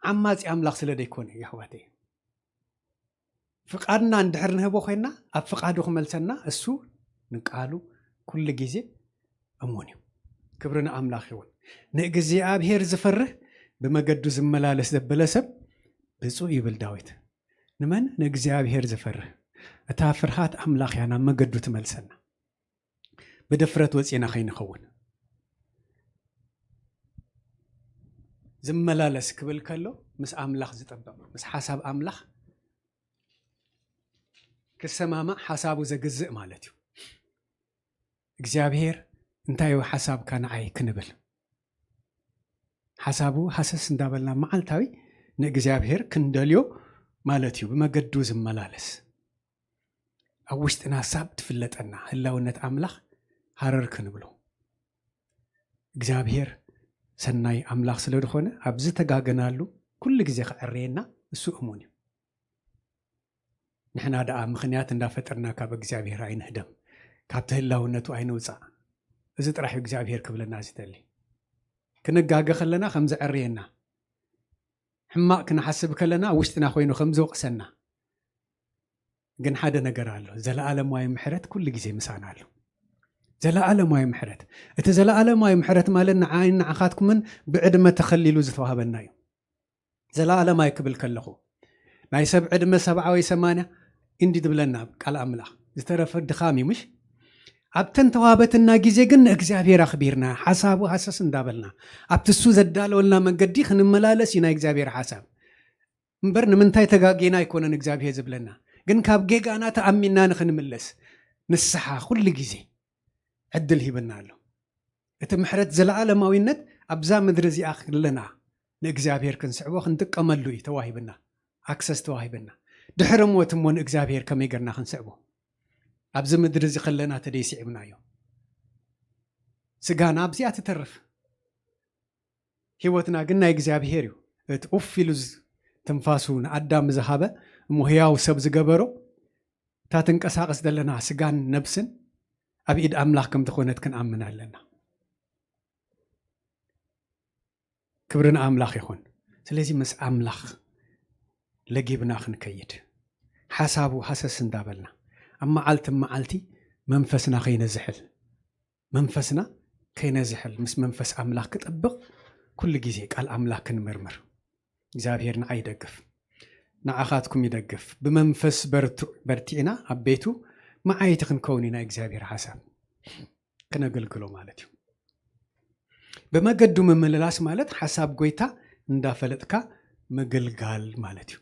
ዓማጺ ኣምላኽ ስለ ደይኮነ፣ የሕዋተይ። ፍቓድና እንድሕር ንህቦ ኮይንና፣ ኣብ ፍቓዱ ክመልሰና፣ እሱ ንቃሉ ኩሉ ግዜ እሙን እዩ። ክብሪ ንኣምላኽ ይኹን። "ንእግዚኣብሔር ዝፈርህ፣ ብመገዱ ዝመላለስ" ዘበለ ሰብ ብፁዕ ይብል ዳዊት። ንመን? ንእግዚኣብሔር ዝፈርህ። እታ ፍርሃት ኣምላኽ እያ ናብ መገዱ ትመልሰና። ብድፍረት ወፂና ከይንኸውን። ዝመላለስ ክብል ከሎ ምስ ኣምላኽ ዝጠበቕ፣ ምስ ሓሳብ ኣምላኽ ክሰማማዕ ሓሳቡ ዘግዝእ ማለት እዩ። እግዚኣብሔር እንታይ እዩ ሓሳብካ ንዓይ ክንብል፣ ሓሳቡ ሃሰስ እንዳበልና መዓልታዊ ንእግዚኣብሔር ክንደልዮ ማለት እዩ። ብመገዱ ዝመላለስ፣ ኣብ ውሽጥና ሳብ ትፍለጠና ህላውነት ኣምላኽ ሃረር ክንብሎ። እግዚኣብሔር ሰናይ ኣምላኽ ስለ ዝኾነ፣ ኣብ ዝተጋገናሉ ኩሉ ግዜ ክዕረየና እሱ እሙን እዩ። ንሕና ደኣ ምኽንያት እንዳፈጠርና ካብ እግዚኣብሔር ኣይንህደም፣ ካብቲ ህላውነቱ ኣይንውጻእ። እዚ ጥራሕ እዩ እግዚኣብሔር ክብለና ዝደሊ። ክንጋገ ከለና ከም ዘዕርየና፣ ሕማቕ ክንሓስብ ከለና ውሽጥና ኮይኑ ከም ዝወቕሰና። ግን ሓደ ነገር ኣሎ፣ ዘለኣለማዊ ምሕረት ኩሉ ግዜ ምሳና ኣሎ። ዘለኣለማዊ ምሕረት። እቲ ዘለኣለማዊ ምሕረት ማለት ንዓይን ንዓኻትኩምን ብዕድመ ተኸሊሉ ዝተዋህበና እዩ። ዘለኣለማዊ ክብል ከለኹ፣ ናይ ሰብ ዕድመ ሰብዓ ወይ ሰማንያ እንዲ ትብለና ቃል ኣምላኽ። ዝተረፈ ድኻም እዩ፣ ምሽ? ኣብተን ተዋህበትና ግዜ ግን ንእግዚኣብሔር ኣኽቢርና፣ ሓሳቡ ሃሰስ እንዳበልና፣ ኣብቲ እሱ ዘዳለወልና መንገዲ ክንመላለስ እዩ ናይ እግዚኣብሔር ሓሳብ። እምበር ንምንታይ ተጋጌና ኣይኮነን እግዚኣብሔር ዝብለና፣ ግን ካብ ጌጋና ተኣሚንና ንኽንምለስ ንስሓ ኩሉ ግዜ ዕድል ሂብና ኣሎ። እቲ ምሕረት ዘለኣለማዊነት ኣብዛ ምድሪ እዚኣ ከለና ንእግዚኣብሔር ክንስዕቦ ክንጥቀመሉ እዩ ተዋሂብና፣ ኣክሰስ ተዋሂብና። ድሕሪ ሞት እሞ ንእግዚኣብሔር ከመይ ገርና ክንስዕቦ? ኣብዚ ምድሪ እዚ ከለና ተደይ ስዒብናዮ። ስጋና ኣብዚኣ ትተርፍ። ህይወትና ግን ናይ እግዚኣብሔር እዩ። እቲ ኡፍ ኢሉ ዝ-፣ ትንፋሱ ንኣዳም ዝሃበ እሞ ህያው ሰብ ዝገበሮ፣ እታ ትንቀሳቐስ ዘለና ስጋን ነብስን ኣብ ኢድ ኣምላኽ ከም ዝኾነት ክንኣምን ኣለና። ክብሪ ንኣምላኽ ይኹን። ስለዚ ምስ ኣምላኽ ለጊብና ክንከይድ፣ ሓሳቡ ሃሰስ እንዳበልና፣ ኣብ መዓልቲ መዓልቲ መንፈስና ከይነዝሕል፣ መንፈስና ከይነዝሕል፣ ምስ መንፈስ ኣምላኽ ክጠብቕ ኩሉ ግዜ ቃል ኣምላኽ ክንምርምር። እግዚኣብሔር ንዓይ ይደግፍ፣ ንዓኻትኩም ይደግፍ። ብመንፈስ በርቱ-፣ በርቲዕና ኣብ ቤቱ መዓይቲ ክንከውን ኢና። እግዚኣብሔር ሓሳብ ክነገልግሎ ማለት እዩ። ብመገዱ ምምልላስ ማለት ሓሳብ ጎይታ እንዳፈለጥካ ምግልጋል ማለት እዩ።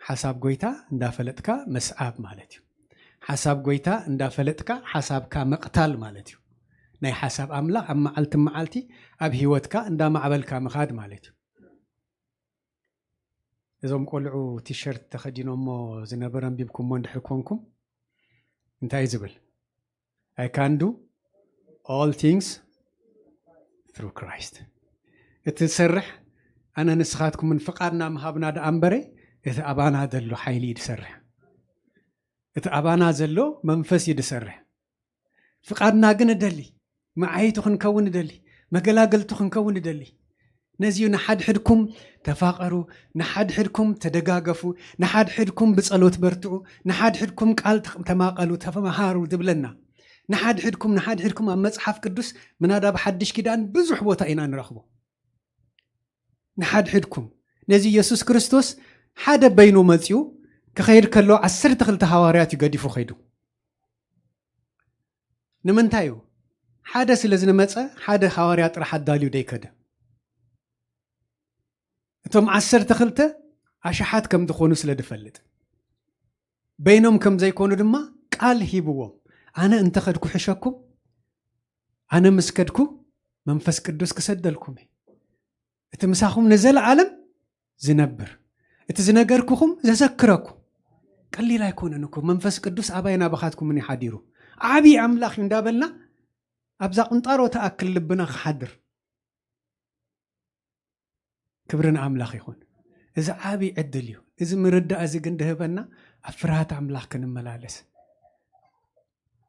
ሓሳብ ጎይታ እንዳፈለጥካ መስዓብ ማለት እዩ። ሓሳብ ጎይታ እንዳፈለጥካ ሓሳብካ ምቕታል ማለት እዩ። ናይ ሓሳብ ኣምላኽ ኣብ መዓልቲ መዓልቲ ኣብ ህይወትካ እንዳማዕበልካ ምኻድ ማለት እዩ። እዞም ቆልዑ ቲሸርት ተኸዲኖሞ ዝነበረ ኣንቢብኩሞ እንድሕር ኮንኩም፣ እንታይ እዩ ዝብል? I can do all things through Christ። እቲ ዝሰርሕ ኣነ ንስኻትኩምን ፍቓድና ምሃብና ደኣ እምበረ፣ እቲ ኣባና ዘሎ ሓይሊ እዩ ዝሰርሕ። እቲ ኣባና ዘሎ መንፈስ እዩ ዝሰርሕ። ፍቓድና ግን እደሊ፣ መዓይቱ ክንከውን እደሊ፣ መገላገልቱ ክንከውን እደሊ። ነዚዩ ንሓድሕድኩም ተፋቐሩ፣ ንሓድሕድኩም ተደጋገፉ፣ ንሓድሕድኩም ብጸሎት በርትዑ፣ ንሓድሕድኩም ቃል ተ-፣ ተማቐሉ፣ ተመሃሩ ዝብለና። ንሓድሕድኩም፣ ንሓድሕድኩም ኣብ መጽሓፍ ቅዱስ ምናዳ ኣብ ሓድሽ ኪዳን ብዙሕ ቦታ ኢና ንረኽቦ። ንሓድሕድኩም። ነዚ ኢየሱስ ክርስቶስ ሓደ በይኑ መጺኡ ክኸይድ ከሎ ዓሰርተ ክልተ ሃዋርያት እዩ ገዲፉ ኸይዱ። ንምንታይ እዩ? ሓደ ስለ ዝመጸ ሓደ ሃዋርያ ጥራሕ ኣዳልዩ ደይከደ። እቶም ዓሰርተ ክልተ ኣሽሓት ከም ዝኾኑ ስለ ዝፈልጥ፣ በይኖም ከም ዘይኮኑ ድማ ቃል ሂብዎም። ኣነ እንተ ኸድኩ ሕሸኩም፣ ኣነ ምስ ከድኩ መንፈስ ቅዱስ ክሰደልኩም እየ። እቲ ምሳኹም ንዘለዓለም ዝነብር፣ እቲ ዝነገርኩኹም ዘዘክረኩም። ቀሊል ኣይኮነን እኮ፣ መንፈስ ቅዱስ ኣባይን ኣባኻትኩምን እዩ ሓዲሩ። ዓብዪ ኣምላኽ እዩ እንዳበልና ኣብዛ ቁንጣሮ ትኣክል ልብና ክሓድር። ክብሪ ንኣምላኽ ይኹን። እዚ ዓብዪ ዕድል እዩ። እዚ ምርዳእ እዚ ግን ድህበና ኣብ ፍርሃት ኣምላኽ ክንመላለስ።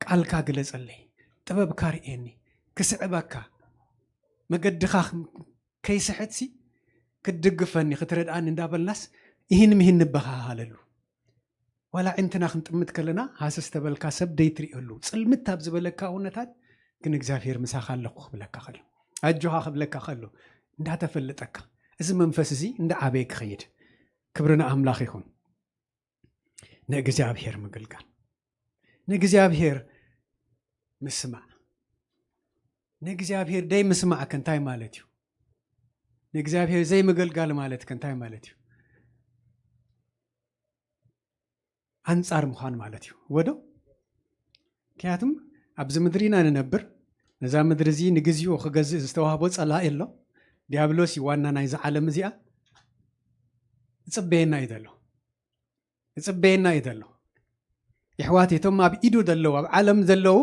ቃልካ ግለጸለይ፣ ጥበብካ ርእየኒ፣ ክስዕበካ፣ መገድኻ ከይስሕትሲ ክትድግፈኒ፣ ክትረድኣኒ እንዳበልናስ ይህን ምሂን ንበሃሃለሉ። ዋላ ዕንትና ክንጥምት ከለና ሃሰስ ተበልካ ሰብ ደይትርእየሉ፣ ጽልምት ኣብ ዝበለካ ኩነታት ግን እግዚኣብሔር ምሳኻ ኣለኹ ክብለካ ከሎ፣ ኣጆኻ ክብለካ ከሎ፣ እንዳተፈለጠካ፣ እዚ መንፈስ እዚ እንዳዓበየ ክኸይድ። ክብሪ ንኣምላኽ ይኹን። ንእግዚኣብሔር ምግልጋል፣ ንእግዚኣብሔር ምስማዕ። ንእግዚኣብሔር ደይ ምስማዕ ከ እንታይ ማለት እዩ? ንእግዚኣብሔር ዘይምግልጋል ማለት ከ እንታይ ማለት እዩ? ኣንጻር ምዃን ማለት እዩ። ወዶ? ምክንያቱም ኣብዚ ምድሪ ኢና ንነብር። ነዛ ምድሪ እዚ ንግዚኡ ክገዝእ ዝተዋህቦ ጸላኢ ኣሎ። ዲያብሎስ እዩ ዋና ናይዛ ዓለም እዚኣ። ይጽበየና እዩ ዘሎ። ይጽበየና እዩ ዘሎ። የሕዋት፣ እቶም ኣብ ኢዱ ዘለዉ፣ ኣብ ዓለም ዘለዉ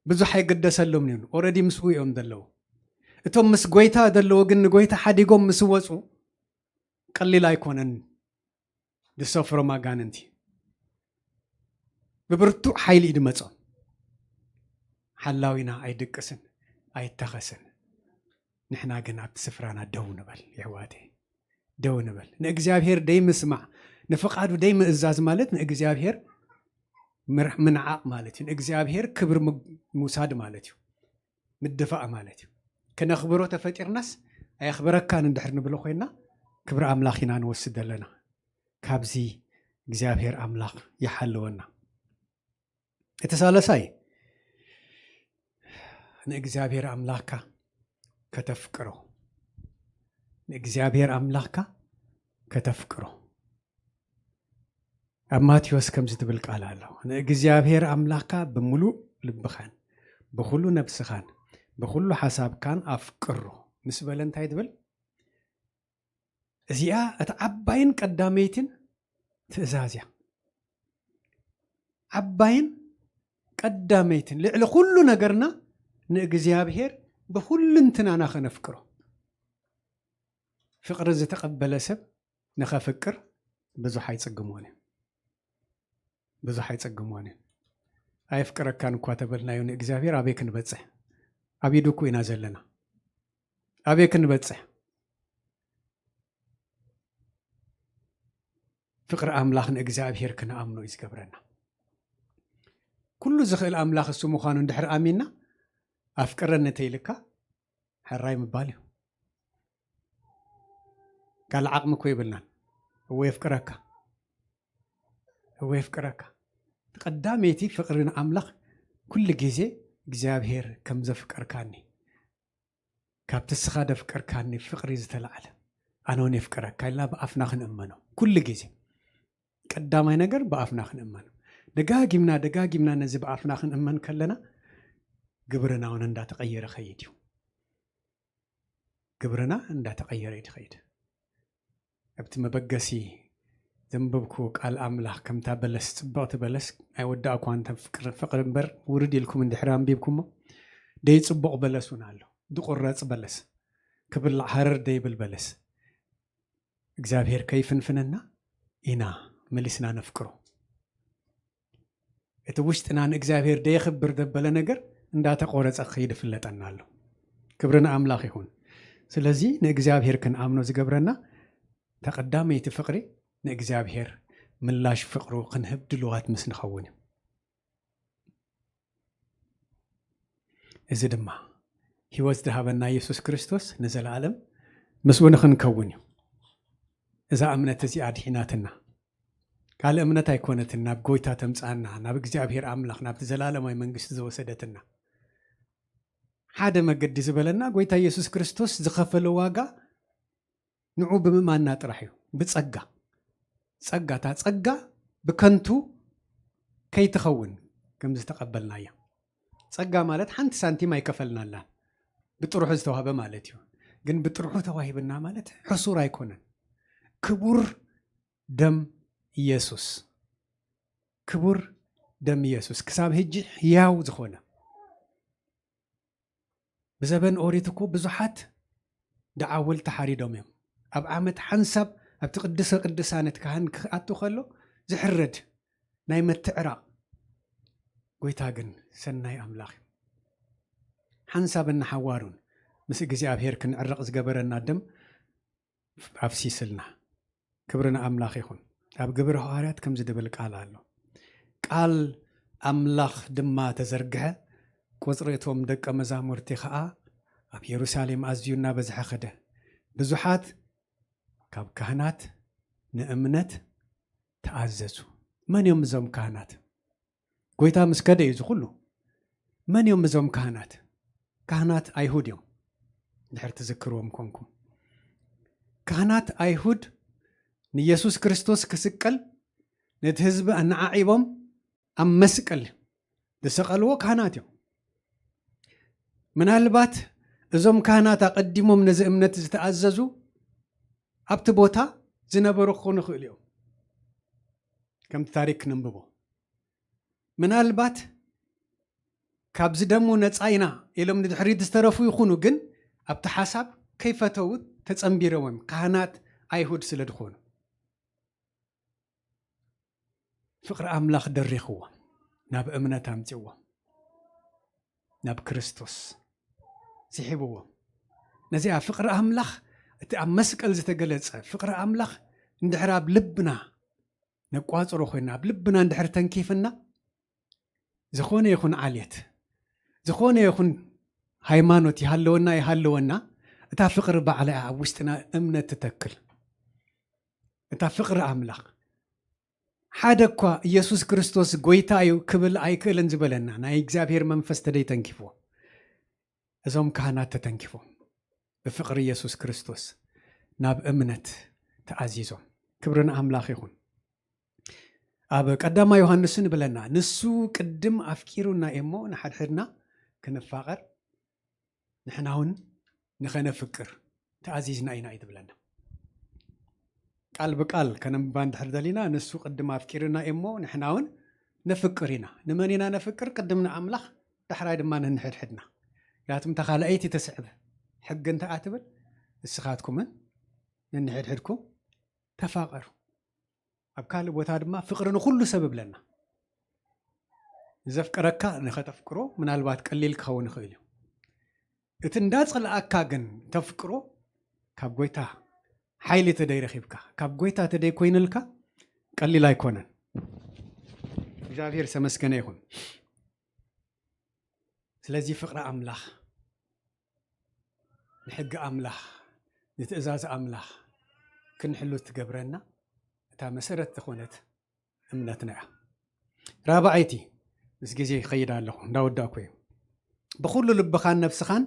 ብዙሕ ኣይግደሰሎም እዮም። ኦረዲ ምስኡ እዮም ዘለዉ። እቶም ምስ ጎይታ ዘለዉ ግን ንጎይታ ሓዲጎም ምስ ወጹ ቀሊል ኣይኮነን። ዝሰፍሮም ኣጋንንቲ ብብርቱዕ ሓይሊ እዩ ድመጾም። ሓላዊና ኣይድቅስን፣ ኣይተኸስን። ንሕና ግን ኣብቲ ስፍራና ደው ንበል የሕዋተይ፣ ደው ንበል። ንእግዚኣብሔር ደይ ምስማዕ፣ ንፍቓዱ ደይ ምእዛዝ ማለት ንእግዚኣብሔር ምር-፣ ምንዓቕ ማለት እዩ። ንእግዚኣብሔር ክብሪ ም-፣ ምውሳድ ማለት እዩ። ምድፋእ ማለት እዩ። ክነኽብሮ ተፈጢርናስ ኣየኽብረካን እንድሕር ንብሎ ኮይና፣ ክብሪ ኣምላኽ ኢና ንወስድ ዘለና። ካብዚ እግዚኣብሔር ኣምላኽ ይሓልወና። እቲ ሳልሳይ፣ ንእግዚኣብሔር ኣምላኽካ ከተፍቅሮ። ንእግዚኣብሔር ኣምላኽካ ከተፍቅሮ። ኣብ ማቴዎስ ከምዚ ትብል ቃል ኣሎ፣ "ንእግዚኣብሔር ኣምላኽካ ብምሉእ ልብኻን ብኹሉ ነብስኻን ብኹሉ ሓሳብካን ኣፍቅሮ" ምስ በለ እንታይ ትብል? እዚኣ እታ ዓባይን ቀዳመይትን ትእዛዝ እያ። ዓባይን ቀዳመይትን ልዕሊ ኩሉ ነገርና ንእግዚኣብሔር ብኹልንትናና ከነፍቅሮ። ፍቕሪ ዝተቐበለ ሰብ ንኸፍቅር ብዙሕ ኣይጽግሞን እዩ። ብዙሕ ኣይጽግሞን እዩ። ኣየፍቅረካን እኳ ተበልናዮ ንእግዚኣብሔር ኣበይ ክንበጽሕ? ኣብ ኢዱ እኮ ኢና ዘለና። ኣበይ ክንበጽሕ? ፍቕሪ ኣምላኽ ንእግዚኣብሔር ክንኣምኖ እዩ ዝገብረና። ኩሉ ዝኽእል ኣምላኽ እሱ ምዃኑ እንድሕር ኣሚንና፣ ኣፍቅረኒ ተይልካ ሕራይ ምባል እዩ። ካልእ ዓቕሚ እኮ የብልናን። እወ የፍቅረካ፣ እወ የፍቅረካ። ቀዳመይቲ ፍቕሪ ንኣምላኽ ኩሉ ግዜ እግዚኣብሔር ከም ዘፍቀርካኒ፣ ካብቲ እስኻ ደፍቀርካኒ ፍቕሪ ዝተላዕለ ኣነ እውን የፍቅረካ ኢልና ብኣፍና ክንእመኖ ኩሉ ግዜ። ቀዳማይ ነገር ብኣፍና ክንእመኖ። ደጋጊምና ደጋጊምና ነዚ ብኣፍና ክንእመን ከለና ግብርና እውን እንዳተቐየረ ኸይድ እዩ። ግብርና እንዳተቐየረ እዩ ዝኸይድ። ኣብቲ መበገሲ ዘንበብኩ ቃል ኣምላኽ ከምታ በለስ፣ ጽብቕቲ በለስ ኣይወዳእኳን፣ እታ ፍቅሪ፣ ፍቅሪ እምበር ውርድ ኢልኩም እንድሕር ኣንቢብኩሞ፣ ደይ ጽቡቕ በለስ እውን ኣሎ፣ ድቁረጽ በለስ፣ ክብላዕ ሃረር ደይብል በለስ። እግዚኣብሔር ከይፍንፍነና ኢና መሊስና ነፍቅሮ። እቲ ውሽጥና ንእግዚኣብሔር ደየኽብር ዘበለ ነገር እንዳተቆረጸ ክኸይድ ይፍለጠና ኣሎ። ክብሪ ንኣምላኽ ይኹን። ስለዚ ንእግዚኣብሔር ክንኣምኖ ዝገብረና ተቐዳመይቲ ፍቕሪ ንእግዚኣብሔር ምላሽ ፍቕሩ ክንህብ ድልዋት ምስ ንኸውን እዩ። እዚ ድማ ህይወት ዝሃበና የሱስ ክርስቶስ ንዘለኣለም ምስኡ ንኽንከውን እዩ። እዛ እምነት እዚኣ ኣድሒናትና። ካልእ እምነት ኣይኮነትን ናብ ጎይታ ተምጽኣና፣ ናብ እግዚኣብሔር ኣምላኽ፣ ናብቲ ዘላለማዊ መንግስቲ ዝወሰደትና። ሓደ መገዲ ዝበለና ጎይታ የሱስ ክርስቶስ ዝኸፈሎ ዋጋ ንዑ ብምእማንና ጥራሕ እዩ። ብጸጋ። ጸጋ፣ እታ ጸጋ ብከንቱ ከይትኸውን ከም ዝተቐበልናያ። ጸጋ ማለት ሓንቲ ሳንቲም ኣይከፈልናላን። ብጥርሑ ዝተዋህበ ማለት እዩ። ግን ብጥርሑ ተዋሂብና ማለት ሕሱር ኣይኮነን። ክቡር ደም ኢየሱስ። ክቡር ደም ኢየሱስ ክሳብ ሕጂ ሕያው ዝኾነ። ብዘበን ኦሪት እኮ ብዙሓት ደዓውል ተሓሪዶም እዮም። ኣብ ዓመት ሓንሳብ ኣብቲ ቅድስተ ቅዱሳን እቲ ካህን ክኣቱ ከሎ ዝሕረድ ናይ ምትዕራቕ። ጎይታ ግን ሰናይ ኣምላኽ እዩ። ሓንሳብ እናሓዋሩን ምስ እግዚኣብሔር ክንዕረቕ ዝገበረና ደም ኣፍሲስልና። ክብሪ ንኣምላኽ ይኹን። ኣብ ግብሪ ሃዋርያት ከምዚ ድብል ቃል ኣሎ። ቃል ኣምላኽ ድማ ተዘርግሐ፣ ቁጽሪ እቶም ደቀ መዛሙርቲ ኸኣ ኣብ የሩሳሌም ኣዝዩ እናበዝሐ ኸደ። ብዙሓት ካብ ካህናት ንእምነት ተኣዘዙ። መን እዮም እዞም ካህናት? ጎይታ ምስ ከደ እዩ እዚ ኩሉ። መን እዮም እዞም ካህናት? ካህናት ኣይሁድ እዮም። ድሕር ትዝክርዎም ኮንኩም። ካህናት ኣይሁድ ንየሱስ ክርስቶስ ክስቀል ነቲ ህዝቢ ኣነዓዒቦም ኣብ መስቀል ዝሰቐልዎ ካህናት እዮም። ምናልባት እዞም ካህናት ኣቐዲሞም ነዚ እምነት ዝተኣዘዙ ኣብቲ ቦታ ዝነበሩ ክኾኑ ይኽእሉ እዮም። ከምቲ ታሪክ ክንንብቦ። ምናልባት ካብዚ ደሙ ነጻ ኢና ኢሎም ንድሕሪት ዝተረፉ ይኹኑ፣ ግን ኣብቲ ሓሳብ ከይፈተዉ ተጸንቢሮም እዮም፣ ካህናት ኣይሁድ ስለ ዝኾኑ። ፍቕሪ ኣምላኽ ደሪኽዎም፣ ናብ እምነት ኣምጽእዎም፣ ናብ ክርስቶስ ስሒብዎም። ነዚኣ ፍቕሪ ኣምላኽ፣ እቲ ኣብ መስቀል ዝተገለጸ ፍቕሪ ኣምላኽ እንድሕር ኣብ ልብና ነቋጽሮ ኮይና፣ ኣብ ልብና እንድሕር ተንኪፍና፣ ዝኾነ ይኹን ዓሌት፣ ዝኾነ ይኹን ሃይማኖት ይሃለወና ይሃለወና፣ እታ ፍቕሪ ባዕላ እያ ኣብ ውሽጥና እምነት ትተክል። እታ ፍቕሪ ኣምላኽ። ሓደ እኳ ኢየሱስ ክርስቶስ ጎይታ እዩ ክብል ኣይክእልን ዝበለና ናይ እግዚኣብሔር መንፈስ ተደይ ተንኪፍዎ። እዞም ካህናት ተተንኪፎም ብፍቕሪ ኢየሱስ ክርስቶስ ናብ እምነት ተኣዚዞም። ክብሪ ንኣምላኽ ይኹን። ኣብ ቀዳማይ ዮሃንስ ንብለና፣ ንሱ ቅድም ኣፍቂሩና እሞ ንሓድሕድና ክንፋቐር ንሕና እውን ንኸነፍቅር ተኣዚዝና ኢና እዩ ትብለና። ቃል ብቃል ከነንብባ እንድሕር ደሊና፣ ንሱ ቅድም ኣፍቂሩና እሞ ንሕና እውን ነፍቅር ኢና። ንመን ኢና ነፍቅር? ቅድም ንኣምላኽ፣ ዳሕራይ ድማ ነንሕድሕድና። ምክንያቱም እታ ካልኣይቲ ተስዕብ ሕጊ እንታይ እያ ትብል? ንስኻትኩምን ነንሕድሕድኩም ተፋቐሩ። ኣብ ካልእ ቦታ ድማ ፍቕሪ ንኹሉ ሰብ እብለና። ዘፍቅረካ ንኸተፍቅሮ ምናልባት ቀሊል ክኸውን ይኽእል እዩ። እቲ እንዳጸልኣካ ግን ተፍቅሮ ካብ ጎይታ ሓይሊ ተደይ ረኺብካ፣ ካብ ጎይታ ተደይ ኮይንልካ ቀሊል ኣይኮነን። እግዚኣብሔር ዝተመስገነ ይኹን። ስለዚ ፍቕሪ ኣምላኽ፣ ንሕጊ ኣምላኽ፣ ንትእዛዝ ኣምላኽ ክንሕሉ ትገብረና እታ መሰረት ዝኾነት እምነትና እያ። ራብዓይቲ፣ ምስ ግዜ ይኸይድ ኣለኹ፣ እንዳወዳእኩ እዩ። ብኹሉ ልብኻን ነፍስኻን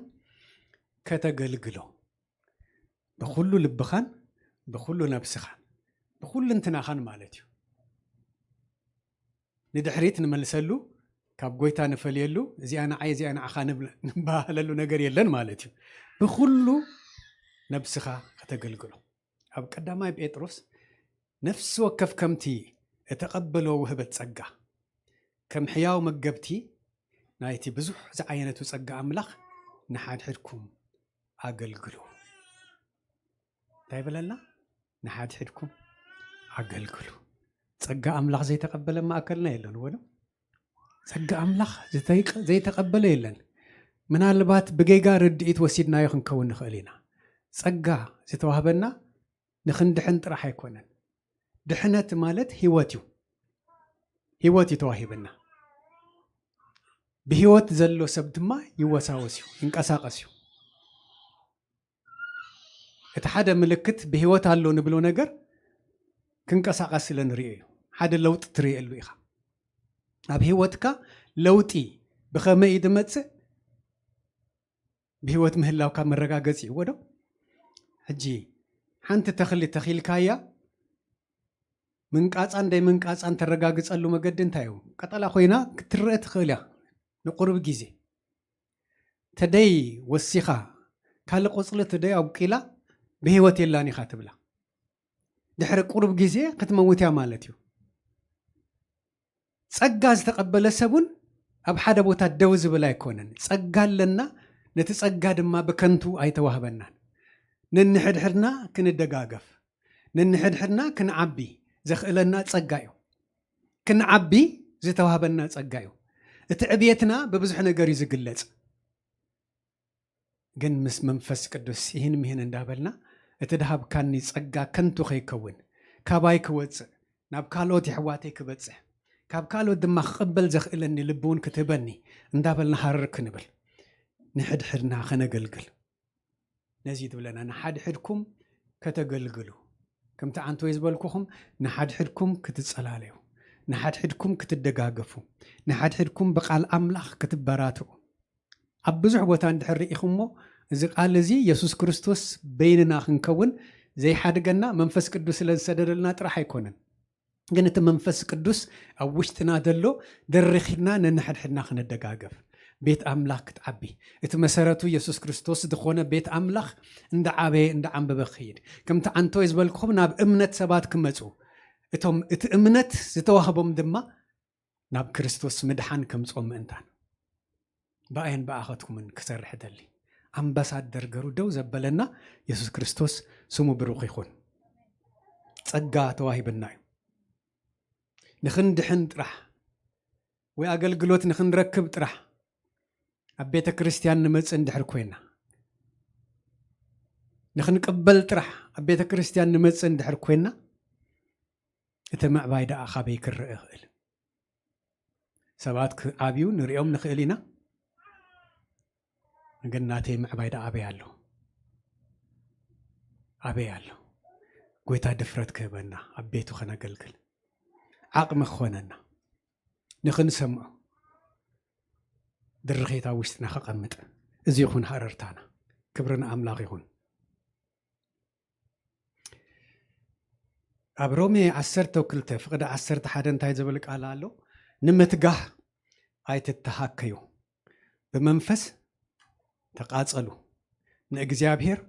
ከተገልግሎ። ብኹሉ ልብኻን፣ ብኹሉ ነፍስኻን፣ ብኹሉ እንትናኻን ማለት እዩ። ንድሕሪት ንመልሰሉ፣ ካብ ጎይታ ንፈልየሉ፣ እዚኣ ንዓይ፣ እዚኣ ንዓኻ ንብል-፣ ንበሃለሉ ነገር የለን ማለት እዩ። ብኹሉ ነብስኻ ከተገልግሎ። ኣብ ቀዳማይ ጴጥሮስ፣ ነፍሲ ወከፍ ከምቲ እተቐበሎ ውህበት ጸጋ፣ ከም ሕያው መገብቲ ናይቲ ብዙሕ ዝዓይነቱ ጸጋ ኣምላኽ ንሓድሕድኩም ኣገልግሉ። እንታይ በለልና? ንሓድሕድኩም ኣገልግሉ። ጸጋ ኣምላኽ ዘይተቐበለ ማእከልና የለን፣ ወዶ? ጸጋ ኣምላኽ ዝተይቀ-፣ ዘይተቐበለ የለን። ምናልባት ብጌጋ ርድኢት ወሲድናዮ ክንከውን ንኽእል ኢና። ጸጋ ዝተዋህበና ንኽንድሕን ጥራሕ ኣይኮነን። ድሕነት ማለት ህይወት እዩ። ህይወት እዩ ተዋሂብና። ብህይወት ዘሎ ሰብ ድማ ይወሳወስ እዩ፣ ይንቀሳቐስ እዩ። እቲ ሓደ ምልክት ብህይወት ኣሎ ንብሎ ነገር ክንቀሳቐስ ስለ ንሪኦ እዩ። ሓደ ለውጢ ትርእየሉ ኢኻ። ኣብ ህይወትካ ለውጢ ብኸመይ እዩ ዝመጽእ? ብህይወት ምህላውካ መረጋገጺ እዎ ዶ? ሕጂ ሓንቲ ተኽሊ ተኺልካያ፣ ምንቃጻን ደይ ምንቃጻን ተረጋግጸሉ መገዲ እንታይ እዩ? ቀጠላ ኮይና ክትረአ ትኽእል እያ ንቁሩብ ግዜ። ተደይ ወሲኻ፣ ካልእ ቆጽሊ ተደይ ኣብቂላ፣ ብህይወት የላን ኢኻ ትብላ። ድሕሪ ቁሩብ ግዜ ክትመውት እያ ማለት እዩ። ጸጋ ዝተቐበለ ሰብ እውን ኣብ ሓደ ቦታ ደው ዝብል ኣይኮነን። ጸጋ ኣለና፣ ነቲ ጸጋ ድማ ብከንቱ ኣይተዋህበናን። ነንሕድሕድና ክንደጋገፍ፣ ነንሕድሕድና ክንዓቢ ዘኽእለና ጸጋ እዩ። ክንዓቢ ዝተዋህበና ጸጋ እዩ። እቲ ዕብየትና ብብዙሕ ነገር እዩ ዝግለጽ። ግን ምስ መንፈስ ቅዱስ ይህን ምሂን እንዳበልና፣ እቲ ድሃብካኒ ጸጋ ከንቱ ከይከውን፣ ካባይ ክወጽእ፣ ናብ ካልኦት የሕዋተይ ክበጽሕ፣ ካብ ካልኦት ድማ ክቕበል ዘኽእለኒ ልቢ እውን ክትህበኒ እንዳበልና ሃረር ክንብል፣ ንሕድሕድና ከነገልግል። ነዚ ትብለና፣ ንሓድሕድኩም ከተገልግሉ። ከምቲ ዓንተወይ ዝበልኩኹም፣ ንሓድሕድኩም ክትጸላለዩ፣ ንሓድሕድኩም ክትደጋገፉ፣ ንሓድሕድኩም ብቃል ኣምላኽ ክትበራትዑ። ኣብ ብዙሕ ቦታ እንድሕር ርኢኹሞ፣ እዚ ቃል እዚ የሱስ ክርስቶስ በይንና ክንከውን ዘይሓድገና መንፈስ ቅዱስ ስለ ዝሰደደልና ጥራሕ ኣይኮነን። ግን እቲ መንፈስ ቅዱስ ኣብ ውሽጥና ዘሎ ደሪኺና ነንሕድሕድና ክንደጋገፍ፣ ቤት ኣምላኽ ክትዓቢ፣ እቲ መሰረቱ የሱስ ክርስቶስ ዝኾነ ቤት ኣምላኽ እንዳዓበየ እንዳዓንበበ ክኸይድ፣ ከምቲ ዓንተወይ ዝበልኩኹም ናብ እምነት ሰባት ክመጹ፣ እቶም እቲ እምነት ዝተዋህቦም ድማ ናብ ክርስቶስ ምድሓን ከምጽኦም ምእንታን ብኣየን ብኣኸትኩምን ክሰርሕ ደሊ። ኣምባሳደር ገሩ ደው ዘበለና የሱስ ክርስቶስ ስሙ ብሩኽ ይኹን። ጸጋ ተዋሂብና እዩ። ንኽንድሕን ጥራሕ ወይ ኣገልግሎት ንኽንረክብ ጥራሕ ኣብ ቤተ ክርስቲያን ንመጽእ እንድሕር ኮይና፣ ንኽንቅበል ጥራሕ ኣብ ቤተ ክርስቲያን ንመጽእ እንድሕር ኮይና፣ እቲ ምዕባይ ደኣ ካበይ ክረአ ይኽእል? ሰባት ክዓብዩ ንሪኦም ንኽእል ኢና፣ ግን ናተይ ምዕባይ ደኣ ኣበይ ኣሎ? ኣበይ ኣሎ? ጎይታ ድፍረት ክህበና፣ ኣብ ቤቱ ከነገልግል ዓቕሚ ክኾነና፣ ንኽንሰምዖ ድርኺት ኣብ ውሽጥና ከቐምጥ። እዚ ይኹን ሃረርታና። ክብሪ ንኣምላኽ ይኹን። ኣብ ሮሜ ዓሰርተ ክልተ ፍቕዲ ዓሰርተ ሓደ እንታይ ዝብል ቃል ኣሎ? ንምትጋህ ኣይትተሃከዩ፣ ብመንፈስ ተቓጸሉ፣ ንእግዚኣብሔር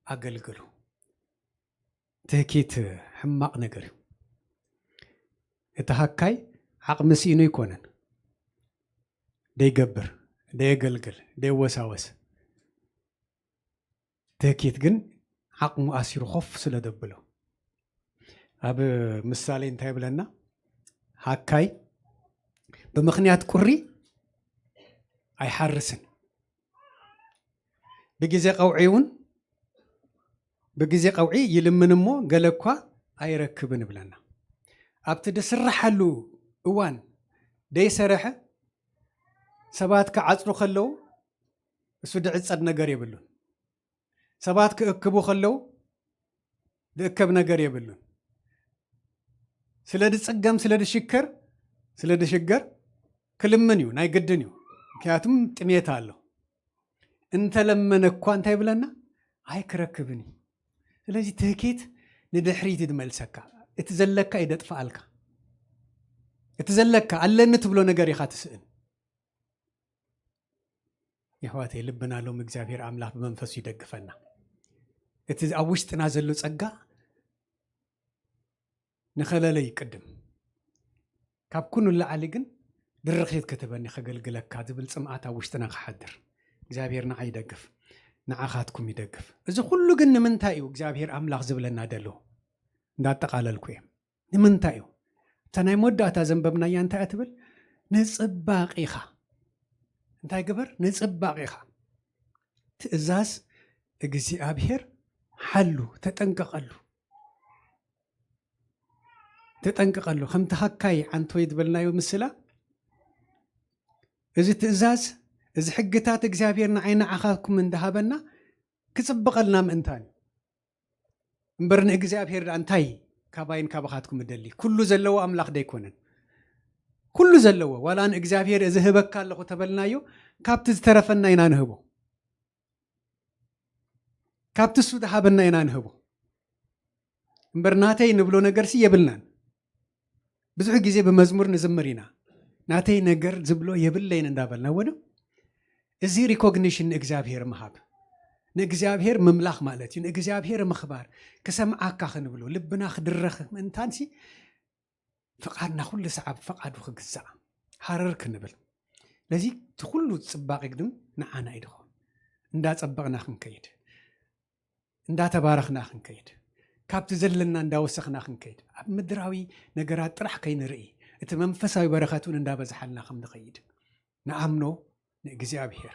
ኣገልግሉ። ትህኪት ሕማቕ ነገር እዩ። እቲ ሃካይ ዓቕሚ ስኢኑ ኣይኮነን። ደይገብር፣ ደየገልግል፣ ደይወሳወስ። ትህኪት ግን ዓቕሙ ኣሲሩ ኮፍ ስለ ደብሎ። ኣብ ምሳሌ እንታይ ይብለና? ሃካይ ብምኽንያት ቁሪ ኣይሓርስን፣ ብግዜ ቀውዒ እውን፣ ብግዜ ቀውዒ ይልምን እሞ ገለ እኳ ኣይረክብን ይብለና። ኣብቲ ዝስርሓሉ እዋን ደይሰረሐ ሰባት ክዓፅሩ ከለዉ እሱ ድዕፀድ ነገር የብሉን። ሰባት ክእክቡ ከለዉ ዝእከብ ነገር የብሉን። ስለ ዝፅገም፣ ስለ ዝሽከር፣ ስለ ዝሽገር ክልምን እዩ፣ ናይ ግድን እዩ። ምክንያቱም ጥሜት ኣሎ። እንተለመነ እኳ እንታይ ይብለና? ኣይክረክብን እዩ። ስለዚ ትህኪት ንድሕሪት እዩ ዝመልሰካ። እቲ ዘለካ እዩ ደጥፍኣልካ። እቲ ዘለካ ኣለኒ ትብሎ ነገር ኢኻ ትስእን። የሕዋተይ፣ ልብና ሎም እግዚኣብሔር ኣምላኽ ብመንፈሱ ይደግፈና። እቲ ኣብ ውሽጥና ዘሎ ጸጋ ንኸለለ ይቅድም። ካብ ኩሉ ላዕሊ ግን ድርኺት ክትበኒ ከገልግለካ ዝብል ጽምኣት ኣብ ውሽጥና ክሓድር እግዚኣብሔር ንዓ ይደግፍ፣ ንዓኻትኩም ይደግፍ። እዚ ኩሉ ግን ንምንታይ እዩ እግዚኣብሔር ኣምላኽ ዝብለና ደሎ? እንዳጠቓለልኩ እየ። ንምንታይ እዩ? እታ ናይ መወዳእታ ዘንበብናያ እንታይ እያ ትብል? ንጽባቒኻ። እንታይ ግበር? ንጽባቒኻ። ትእዛዝ እግዚኣብሔር ሓሉ፣ ተጠንቀቐሉ። ተጠንቀቐሉ። ከምቲ ሃካይ ዓንቶይ ዝበልናዮ ምስላ፣ እዚ ትእዛዝ፣ እዚ ሕግታት እግዚኣብሔር ንዓይ ንዓኻትኩም እንዳሃበና ክጽብቐልና ምእንታን እዩ። እምበር ንእግዚኣብሔር ደኣ እንታይ ካባይን ካባኻትኩም እደሊ? ኩሉ ዘለዎ ኣምላኽ ደይኮነን? ኩሉ ዘለዎ፣ ዋላ ንእግዚኣብሔር እዚ ህበካ ኣለኹ ተበልናዮ፣ ካብቲ ዝተረፈና ኢና ንህቦ። ካብቲ እሱ ዝሃበና ኢና ንህቦ። እምበር ናተይ ንብሎ ነገርሲ የብልናን። ብዙሕ ግዜ ብመዝሙር ንዝምር ኢና። ናተይ ነገር ዝብሎ የብለይን እንዳበልና ወደ እዚ ሪኮግኒሽን ንእግዚኣብሔር ምሃብ፣ ንእግዚኣብሔር ምምላኽ ማለት እዩ። ንእግዚኣብሔር ምኽባር፣ ክሰምዓካ ክንብሎ፣ ልብና ክድረኽ ምእንታንሲ ፍቓድና ኩሉ ሰዓብ ፍቓዱ ክግዛእ ሃረር ክንብል። ለዚ እቲ ኩሉ ጽባቕ ግድም ንዓና እዩ ድኾን። እንዳጸበቕና ክንከይድ፣ እንዳተባረኽና ክንከይድ፣ ካብቲ ዘለና እንዳወሰኽና ክንከይድ፣ ኣብ ምድራዊ ነገራት ጥራሕ ከይንርኢ፣ እቲ መንፈሳዊ በረኸት እውን እንዳበዝሓልና ከም ንኸይድ ንኣምኖ ንእግዚኣብሔር።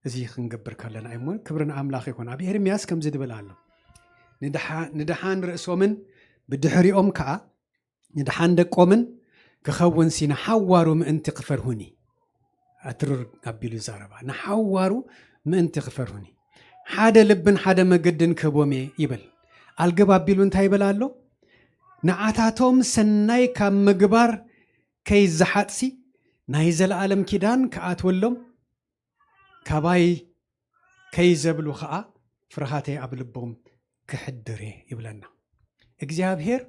እዚ ክንገብር ከለና እዩ እሞ ክብሪ ንኣምላኽ ይኹን። ኣብ ኤርምያስ ከምዚ ድብል ኣሎ፣ "ንድሓ-፣ ንድሓን ርእሶምን ብድሕሪኦም ከኣ ንድሓን ደቆምን ክኸውንሲ ንሓዋሩ ምእንቲ ክፈርሁኒ።" ኣትርር ኣቢሉ ይዛረባ። "ንሓዋሩ ምእንቲ ክፈርሁኒ ሓደ ልብን ሓደ መገድን ክህቦም እየ" ይብል። ኣልገብ ኣቢሉ እንታይ ይብል ኣሎ? "ንዓታቶም ሰናይ ካብ ምግባር ከይዝሓጥሲ ናይ ዘለኣለም ኪዳን ክኣትወሎም፣ ካባይ ከይዘብሉ ኸኣ ፍርሃተይ ኣብ ልቦም ክሕድር እየ" ይብለና። እግዚኣብሔር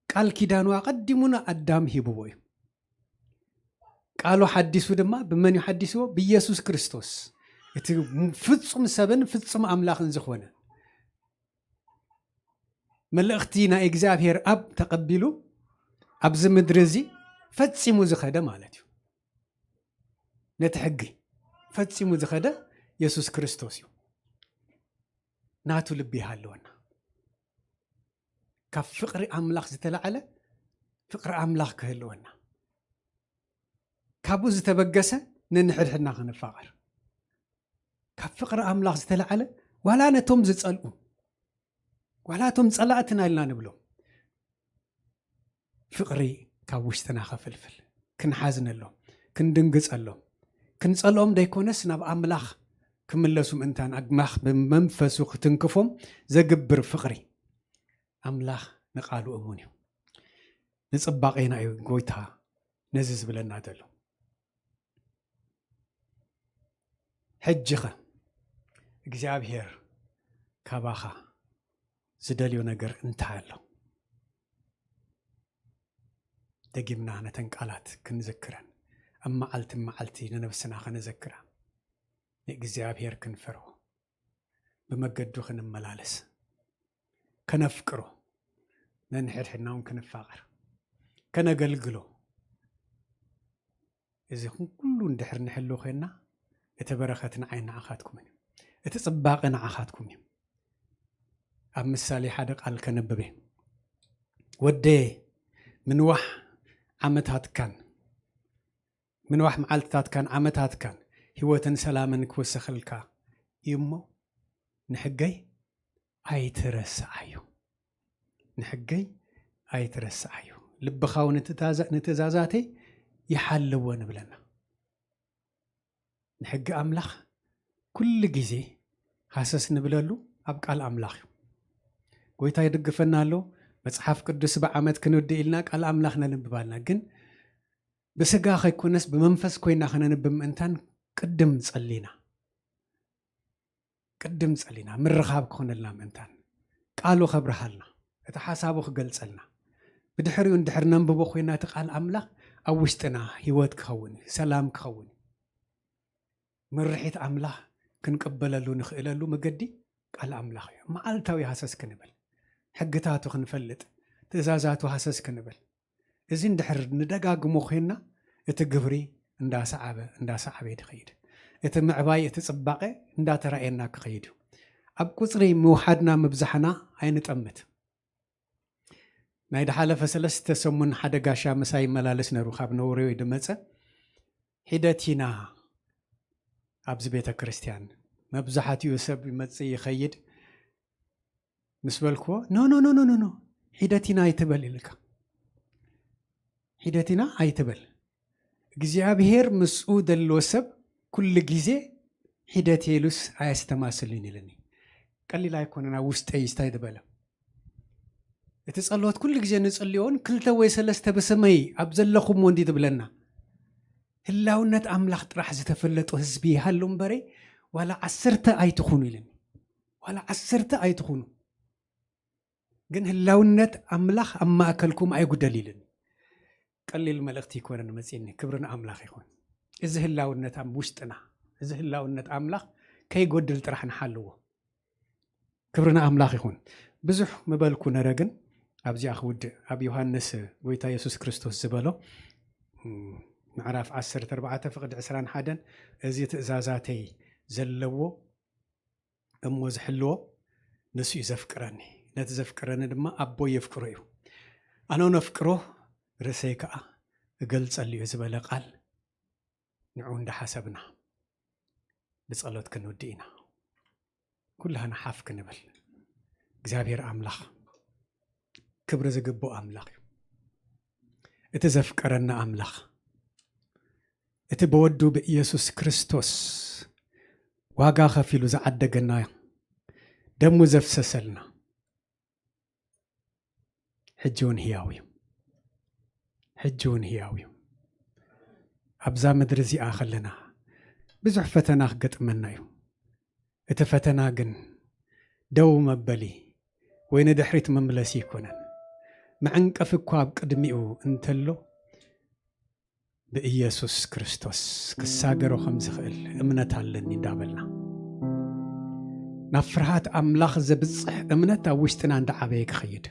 ቃል ኪዳኑ ኣቐዲሙ ንኣዳም ሂብዎ እዩ። ቃሉ ሓዲሱ ድማ ብመን እዩ ሓዲስዎ? ብኢየሱስ ክርስቶስ፣ እቲ ፍጹም ሰብን ፍጹም ኣምላኽን ዝኾነ። መልእኽቲ ናይ እግዚኣብሔር ኣብ ተቐቢሉ ኣብዚ ምድሪ እዚ ፈጺሙ ዝኸደ ማለት እዩ። ነቲ ሕጊ ፈጺሙ ዝኸደ የሱስ ክርስቶስ እዩ። ናቱ ልቢ ይሃልወና። ካብ ፍቕሪ ኣምላኽ ዝተላዕለ ፍቕሪ ኣምላኽ ክህልወና። ካብኡ ዝተበገሰ ነንሕድሕድና ክንፋቐር። ካብ ፍቕሪ ኣምላኽ ዝተላዕለ ዋላ ነቶም ዝጸልኡ፣ ዋላ እቶም ጸላእትና ኢልና ንብሎም፣ ፍቕሪ ካብ ውሽጥና ከፍልፍል፣ ክንሓዝነሎም፣ ክንድንግጸሎም፣ ክንጸልኦም ደይኮነስ ናብ ኣምላኽ ክምለሱ ምእንታን ኣምላኽ ብመንፈሱ ክትንክፎም ዘግብር ፍቕሪ። ኣምላኽ ንቓሉ እሙን እዩ። ንጽባቄና እዩ ጎይታ ነዚ ዝብለና ዘሎ። ሕጂኸ እግዚኣብሔር ካባኻ ዝደልዮ ነገር እንታይ ኣሎ? ደጊምና ነተን ቃላት ክንዝክረን፣ ኣብ መዓልቲ መዓልቲ ንነብስና ከነዘክራ፣ ንእግዚኣብሔር ክንፈርሆ፣ ብመገዱ ክንመላለስ፣ ከነፍቅሮ፣ ነንሕድሕድና እውን ክንፋቐር፣ ከነገልግሎ። እዚ ኩሉ እንድሕር ንሕሉ ኮይንና፣ እቲ በረኸት ንዓይ ንዓኻትኩምን እዩ። እቲ ጽባቐ ንዓኻትኩም እዩ። ኣብ ምሳሌ ሓደ ቃል ከነብብ እየ። ወደየ፣ ምንዋሕ ዓመታትካን ምንዋሕ መዓልትታትካን ዓመታትካን ህይወትን ሰላምን ክወሰኸልካ እዩ እሞ፣ ንሕገይ ኣይትረስዓዮ። ንሕገይ ኣይትረስዓዮ። ልብኻ እውን ንትእዛዛ-፣ ንትእዛዛተይ ይሓልዎ ንብለና። ንሕጊ ኣምላኽ ኩሉ ግዜ ሃሰስ ንብለሉ ኣብ ቃል ኣምላኽ እዩ። ጎይታ ይድግፈና ኣሎ። መጽሓፍ ቅዱስ ብዓመት ክንውድእ ኢልና ቃል ኣምላኽ ነንብብ ኣልና። ግን ብስጋ ከይኮነስ ብመንፈስ ኮይና ከነንብብ ምእንታን ቅድም ጸሊና። ቅድም ጸሊና ምርኻብ ክኾነልና ምእንታን ቃሉ ከብርሃልና፣ እቲ ሓሳቡ ክገልጸልና። ብድሕሪኡ እንድሕር ነንብቦ ኮይና እቲ ቃል ኣምላኽ ኣብ ውሽጥና ህይወት ክኸውን እዩ፣ ሰላም ክኸውን እዩ። ምርሒት ኣምላኽ ክንቅበለሉ ንኽእለሉ መገዲ ቃል ኣምላኽ እዩ። መዓልታዊ ሃሰስ ክንብል፣ ሕግታቱ ክንፈልጥ፣ ትእዛዛቱ ሃሰስ ክንብል። እዚ እንድሕር ንደጋግሞ ኮይና እቲ ግብሪ እንዳሰዓበ፣ እንዳሰዓበ እዩ ዝኸይድ። እቲ ምዕባይ፣ እቲ ጽባቐ እንዳተራእየና ክኸይድ እዩ። ኣብ ቁጽሪ ምውሓድና ምብዛሕና ኣይንጠምት። ናይ ድሓለፈ ሰለስተ ሰሙን ሓደ ጋሻ ምሳይ ይመላለስ ነይሩ፣ ካብ ኖርዌይ ድመጸ። ሒደት ኢና ኣብዚ ቤተ ክርስቲያን። መብዛሕትኡ ሰብ ይመጽእ ይኸይድ። ምስ በልክዎ፣ "ኖ፣ ኖ፣ ኖ፣ ኖ፣ ኖ፣ ኖ፣ ሒደት ኢና ኣይትበል" ኢልካ። ሒደት ኢና ኣይትበል። እግዚኣብሔር ምስኡ ዘሎ ሰብ ኩሉ ግዜ ሒደት ኢሉስ ኣየስተማስልን ኢሉኒ። ቀሊል ኣይኮነን፣ ኣብ ውሽጠይ ስታይ ዝበለ። እቲ ጸሎት ኩሉ ግዜ ንጽልዮን ክልተ ወይ ሰለስተ ብስመይ ኣብ ዘለኹሞ እንዲ ትብለና። ህላውነት ኣምላኽ ጥራሕ ዝተፈለጡ ህዝቢ ይሃሉ እምበረይ፣ ዋላ ዓሰርተ ኣይትኹኑ ኢሉኒ። ዋላ ዓሰርተ ኣይትኹኑ። ግን ህላውነት ኣምላኽ ኣብ ማእከልኩም ኣይጉደል ኢሉኒ። ቀሊል መልእኽቲ ይኮነን መጺኒ። ክብሪ ንኣምላኽ ይኹን። እዚ ህላውነት ኣብ ውሽጥና፣ እዚ ህላውነት ኣምላኽ ከይጎድል ጥራሕ ንሓልዎ። ክብሪ ንኣምላኽ ይኹን። ብዙሕ ምበልኩ ነረ፣ ግን ኣብዚኣ ክውድእ። ኣብ ዮሃንስ ጎይታ የሱስ ክርስቶስ ዝበሎ፣ እም፣ ምዕራፍ ዓሰርተ ኣርባዕተ ፍቕዲ ዕስራን ሓደን፣ "እዚ ትእዛዛተይ ዘለዎ እሞ ዝሕልዎ ንሱ እዩ ዘፍቅረኒ፣ ነቲ ዘፍቅረኒ ድማ ኣቦይ የፍቅሮ እዩ። ኣነ እውን ኣፍቅሮ ርእሰይ ከኣ እገልጸሉ እዩ" ዝበለ ቃል፣ ንዑ እንዳሓሰብና ብጸሎት ክንውድእ ኢና። ኩላህና ሓፍ ክንብል። እግዚኣብሔር ኣምላኽ ክብሪ ዝግብኦ ኣምላኽ እዩ። እቲ ዘፍቀረና ኣምላኽ፣ እቲ ብወዱ ብኢየሱስ ክርስቶስ ዋጋ ከፊሉ ዝዓደገና፣ ደሙ ዘፍሰሰልና፣ ሕጂ እውን ህያው እዩ። ሕጂ እውን ህያው እዩ። ኣብዛ ምድሪ እዚኣ ከለና ብዙሕ ፈተና ክገጥመና እዩ። እቲ ፈተና ግን ደው መበሊ ወይ ንድሕሪት መምለሲ ኣይኮነን። መዐንቀፊ እኳ ኣብ ቅድሚኡ እንተሎ፣ ብኢየሱስ ክርስቶስ ክሳገሮ ከም ዝኽእል እምነት ኣለኒ እንዳበልና፣ ናብ ፍርሃት ኣምላኽ ዘብጽሕ እምነት ኣብ ውሽጥና እንዳዓበየ ክኸይድ፣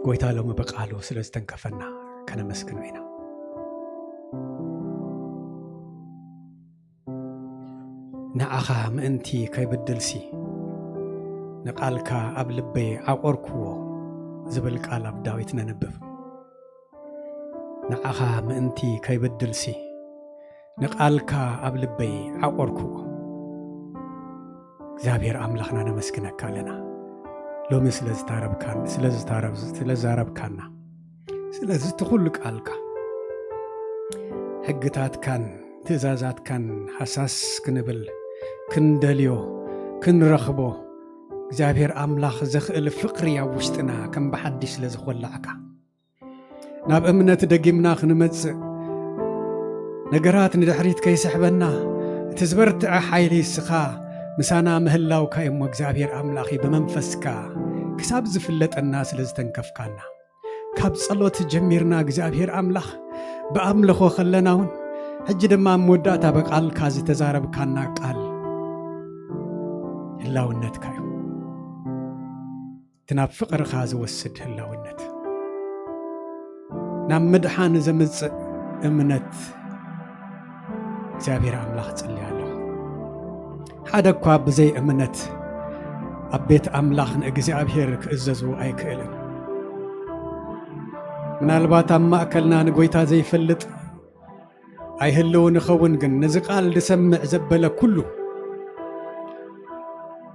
ጎይታ ሎሚ ብቃሉ ስለ ዝተንከፈና ከነመስግኖ ኢና። ንዓኻ ምእንቲ ከይብድልሲ፣ ንቃልካ ኣብ ልበይ ዓቆርክዎ ዝብል ቃል ኣብ ዳዊት ነንብብ። ንዓኻ ምእንቲ ከይብድልሲ፣ ንቃልካ ኣብ ልበይ ዓቆርክዎ። እግዚኣብሔር ኣምላኽና ነመስግነካ ኣለና። ሎሚ ስለ ዝታረብካን-፣ ስለ ዝታረብ-፣ ስለ ዛረብካና፣ ስለዚ እቲ ኩሉ ቃልካ፣ ሕግታትካን ትእዛዛትካን ሃሳስ ክንብል፣ ክንደልዮ፣ ክንረኽቦ፣ እግዚኣብሔር ኣምላኽ ዘኽእል ፍቕሪ ኣብ ውሽጥና ከም ብሓድሽ ስለ ዝኾላዕካ፣ ናብ እምነት ደጊምና ክንመጽእ፣ ነገራት ንድሕሪት ከይስሕበና፣ እቲ ዝበርትዐ ሓይሊ እስኻ ምሳና ምህላውካ እሞ እግዚኣብሔር ኣምላኽ ብመንፈስካ ክሳብ ዝፍለጠና ስለ ዝተንከፍካና፣ ካብ ጸሎት ጀሚርና እግዚኣብሔር ኣምላኽ ብኣምልኾ ከለና እውን፣ ሕጂ ድማ ኣብ መወዳእታ ብቃልካ ዝተዛረብካና ቃል ህላውነትካ እዩ። እቲ ናብ ፍቕርኻ ዝወስድ ህላውነት፣ ናብ ምድሓን ዘምጽእ እምነት እግዚኣብሔር ኣምላኽ እጽሊ ኣለኹ። ሓደ እኳ ብዘይ እምነት ኣብ ቤት ኣምላኽ ንእግዚኣብሔር ክእዘዙ ኣይክእልን። ምናልባት ኣብ ማእከልና ንጎይታ ዘይፈልጥ ኣይህልውን ይኸውን፣ ግን ነዚ ቃል ዝሰምዕ ዘበለ ኩሉ፣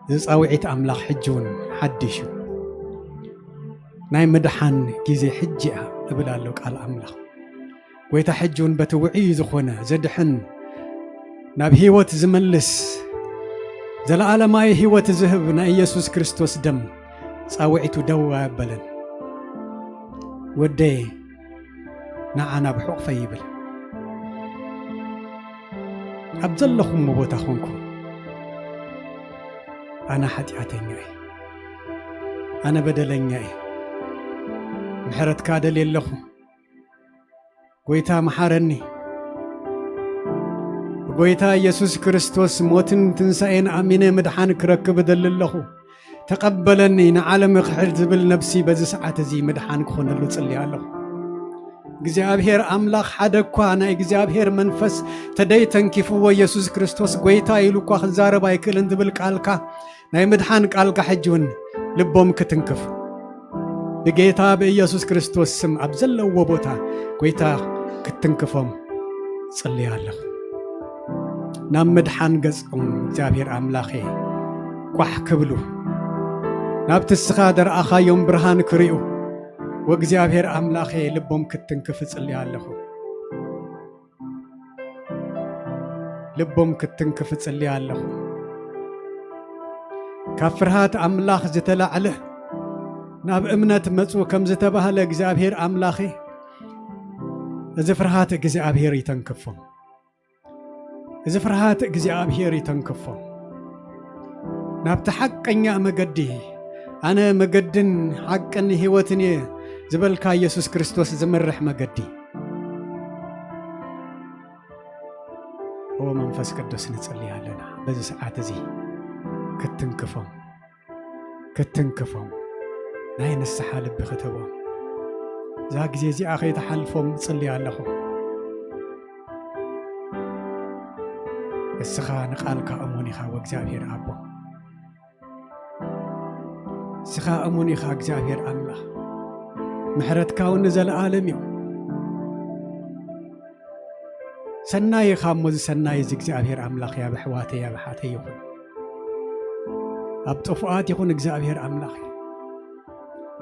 እዚ ጻውዒት ኣምላኽ ሕጂ እውን ሓድሽ እዩ። ናይ ምድሓን ግዜ ሕጂ እያ እብል ኣሎ ቃል ኣምላኽ። ጎይታ ሕጂ እውን በቲ ውዑይ ዝኾነ ዘድሕን፣ ናብ ህይወት ዝመልስ፣ ዘለዓለማዊ ህይወት ዝህብ ናይ ኢየሱስ ክርስቶስ ደም ጻውዒቱ ደው ኣየበለን። ወደይ፣ ንዓ ናብ ሕቑፈይ ይብል። ኣብ ዘለኹም ቦታ ኾንኩም፣ ኣነ ሓጢኣተኛ እየ፣ ኣነ በደለኛ እየ፣ ምሕረትካ ደልየ ኣለኹ። ጎይታ መሓረኒ። ብጎይታ ኢየሱስ ክርስቶስ ሞትን ትንሳኤን ኣሚነ ምድሓን ክረክብ እደሊ ኣለኹ። ተቐበለኒ፣ ንዓለም እኽሕድ ዝብል ነብሲ በዚ ሰዓት እዚ ምድሓን ክኾነሉ ጽልየ ኣለኹ። እግዚኣብሔር ኣምላኽ ሓደ እኳ ናይ እግዚኣብሔር መንፈስ ተደይ ተንኪፍዎ ኢየሱስ ክርስቶስ ጎይታ ኢሉ እኳ ክዛረብ ኣይክእልን ዝብል ቃልካ፣ ናይ ምድሓን ቃልካ ሕጂ እውን ልቦም ክትንክፍ፣ ብጌታ ብኢየሱስ ክርስቶስ ስም ኣብ ዘለዎ ቦታ ጎይታ ክትንክፎም ጽልየ ኣለኹ። ናብ ምድሓን ገጾም እግዚኣብሔር ኣምላኸ ቋሕ ክብሉ፣ ናብቲ እስኻ ደርኣኻዮም ብርሃን ክርእዩ፣ ወእግዚኣብሔር ኣምላኸ ልቦም ክትንክፍ እጽልየ ኣለኹ። ልቦም ክትንክፍ እጽልየ ኣለኹ። ካብ ፍርሃት ኣምላኽ ዝተላዕለ ናብ እምነት መጹ ከም ዝተባህለ እግዚኣብሔር ኣምላኸ፣ እዚ ፍርሃት እግዚኣብሔር ይተንክፎም። እዚ ፍርሃት እግዚኣብሔር ይተንክፎም። ናብቲ ሓቀኛ መገዲ፣ ኣነ መገድን ሓቅን ህይወትን እየ ዝበልካ ኢየሱስ ክርስቶስ ዝመርሕ መገዲ። ኦ መንፈስ ቅዱስ ንጽልይ ኣለና በዚ ሰዓት እዚ ክትንክፎም፣ ክትንክፎም፣ ናይ ንስሓ ልቢ ክትህቦም፣ እዛ ግዜ እዚኣ ከይትሓልፎም እጽልይ ኣለኹ። እስኻ ንቃልካ እሙን ኢኻ ወእግዚኣብሔር ኣቦ። እስኻ እሙን ኢኻ እግዚኣብሔር ኣምላኽ። ምሕረትካ እውን ንዘለኣለም እዩ። ሰናይ ኢኻ እሞ እዚ ሰናይ እዚ እግዚኣብሔር ኣምላኽ ኣብ ኣሕዋተይ ኣብ ኣሓተይ ይኹን። ኣብ ጥፉኣት ይኹን እግዚኣብሔር ኣምላኽ።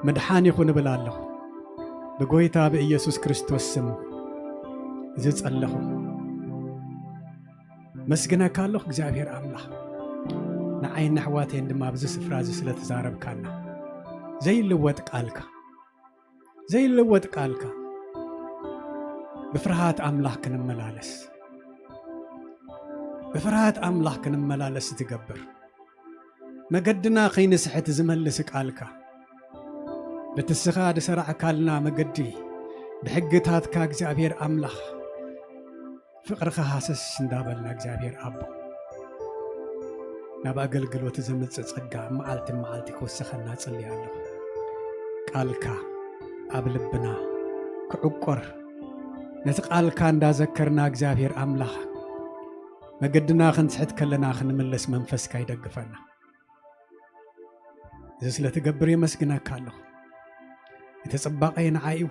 ምድሓን ይኹን እብል ኣለኹ። ብጎይታ ብኢየሱስ ክርስቶስ ስም ዝጸለኹ። መስግነካ ኣለኹ እግዚኣብሔር ኣምላኽ። ንዓይን ኣሕዋተይን ድማ ኣብዚ ስፍራ እዚ ስለ ተዛረብካና። ዘይልወጥ ቃልካ፣ ዘይልወጥ ቃልካ። ብፍርሃት ኣምላኽ ክንመላለስ፣ ብፍርሃት ኣምላኽ ክንመላለስ ትገብር። መገድና ከይንስሕት ዝመልስ ቃልካ። በቲ እስኻ ዝሰራዕካልና መገዲ፣ ብሕግታትካ እግዚኣብሔር ኣምላኽ፣ ፍቕርኻ ሃሰስ እንዳበልና እግዚኣብሔር ኣቦ፣ ናብ ኣገልግሎት ዘምጽእ ጸጋ መዓልቲ መዓልቲ ክውስኸና ጽልይ ኣለኹ። ቃልካ ኣብ ልብና ክዕቆር፣ ነቲ ቃልካ እንዳዘከርና እግዚኣብሔር ኣምላኽ፣ መገድና ክንስሕት ከለና ክንምለስ መንፈስካ ይደግፈና። እዚ ስለ ትገብር የመስግነካ ኣለኹ። እቲ ጽባቐ ንዓይ እዩ።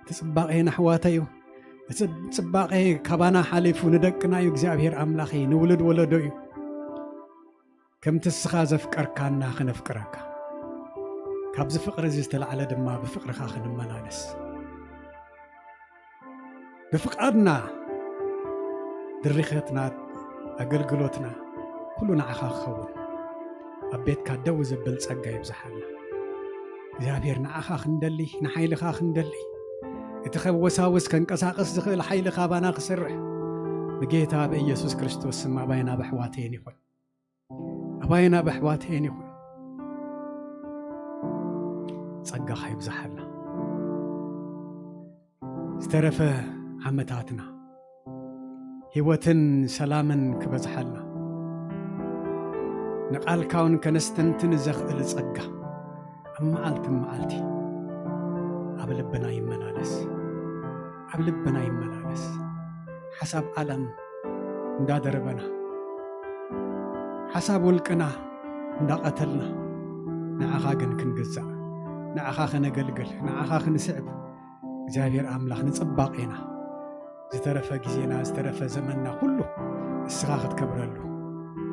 እቲ ጽባቐ ንኣሕዋተይ እዩ። እቲ ጽባቐ ካባና ሓሊፉ ንደቅና እዩ እግዚኣብሔር ኣምላኸይ፣ ንውሉድ ወለዶ እዩ። ከምቲ እስኻ ዘፍቀርካና ክነፍቅረካ። ካብዚ ፍቕሪ እዚ ዝተላዕለ ድማ ብፍቕርኻ ክንመላለስ። ብፍቓድና ድሪኸትና ኣገልግሎትና ኩሉ ንዓኻ ክኸውን ኣብ ቤትካ ደው ዘብል ጸጋ ይብዝሓልና። እግዚኣብሔር ንዓኻ ክንደሊ፣ ንሓይልኻ ክንደሊ፣ እቲ ከወሳውስ ከንቀሳቕስ ዝኽእል ሓይሊ ካባና ክሰርሕ ብጌታ ብኢየሱስ ክርስቶስ ስም ኣባይን ኣብ ኣሕዋተይን ይኹን። ኣባይን ኣብ ኣሕዋተይን ይኹን። ጸጋኻ ይብዝሓልና። ዝተረፈ ዓመታትና ህይወትን ሰላምን ክበዝሓልና፣ ንቓልካ እውን ከነስተንትን ዘኽእል ጸጋ ኣብ መዓልቲ መዓልቲ ኣብ ልብና ይመላለስ፣ ኣብ ልብና ይመላለስ። ሓሳብ ዓለም እንዳደረበና፣ ሓሳብ ውልቅና እንዳቐተልና ንዓኻ ግን ክንግዛእ፣ ንዓኻ ከነገልግል፣ ንዓኻ ክንስዕብ እግዚኣብሔር ኣምላኽ ንጽባቄና፣ ዝተረፈ ግዜና፣ ዝተረፈ ዘመንና ኩሉ እስኻ ክትከብረሉ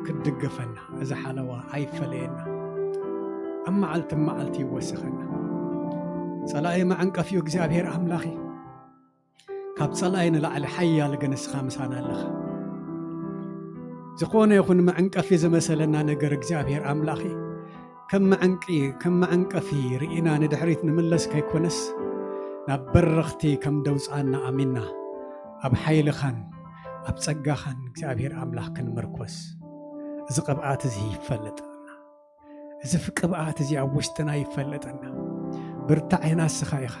ክትድግፈና፣ እዚ ሓለዋ ኣይፈለየና። ኣብ መዓልቲ መዓልቲ ይወስኸና። ጸላኢ መዐንቀፊ እዩ እግዚኣብሔር ኣምላኺ። ካብ ጸላኢ ንላዕሊ ሓያል ግን እስኻ ምሳና ኣለኻ። ዝኾነ ይኹን መዐንቀፊ ዝመሰለና ነገር እግዚኣብሔር ኣምላኺ ከም መዐንቂ፣ ከም መዐንቀፊ ርኢና ንድሕሪት ንምለስ ከይኮነስ፣ ናብ በረኽቲ ከም ደውጻና ኣሚንና፣ ኣብ ሓይልኻን ኣብ ጸጋኻን እግዚኣብሔር ኣምላኽ ክንምርኮስ፣ እዚ ቅብኣት እዚ ይፈለጠና። እዚ ፍ-፣ ቅብኣት እዚ ኣብ ውሽጥና ይፈለጠና። ብርታዔና እስኻ ኢኻ፣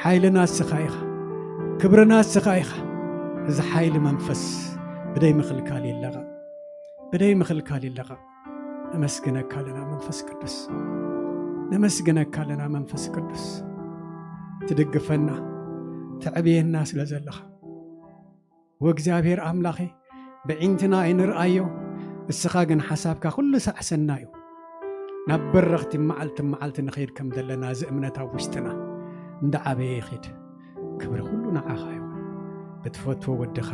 ሓይልና እስኻ ኢኻ፣ ክብርና እስኻ ኢኻ። እዚ ሓይሊ መንፈስ ብደይ ምኽልካል ይለቐቕ፣ ብደይ ምኽልካል ይለቐቕ። ነመስግነካ ኣለና መንፈስ ቅዱስ፣ ነመስግነካ ኣለና መንፈስ ቅዱስ። ትድግፈና፣ ተዕብየና ስለ ዘለኻ። ወእግዚኣብሔር ኣምላኸ፣ ብዒንትና ኣይንርኣዮ፣ እስኻ ግን ሓሳብካ ኩሉ ሳዕ ሰናይ እዩ። ናብ በረኽቲ መዓልቲ መዓልቲ ንኸይድ ከም ዘለና እዚ እምነት ኣብ ውሽጥና እንዳዓበየ ይኺድ። ክብሪ ኩሉ ንዓኻ ይኹን። ብትፈትዎ ወድኻ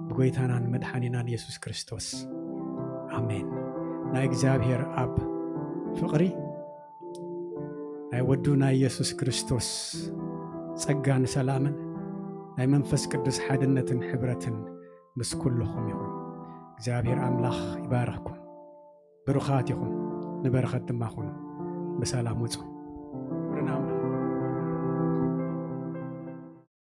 ብጎይታናን መድሓኒናን የሱስ ክርስቶስ። ኣሜን። ናይ እግዚኣብሔር ኣብ ፍቕሪ፣ ናይ ወዱ ናይ የሱስ ክርስቶስ ጸጋን ሰላምን፣ ናይ መንፈስ ቅዱስ ሓድነትን ሕብረትን ምስ ኩልኹም ይኹን። እግዚኣብሔር ኣምላኽ ይባርኽኩም። ብሩኻት ኢኹም፣ ንበረኸት ድማ ኩኑ። ብሰላም ውጹ።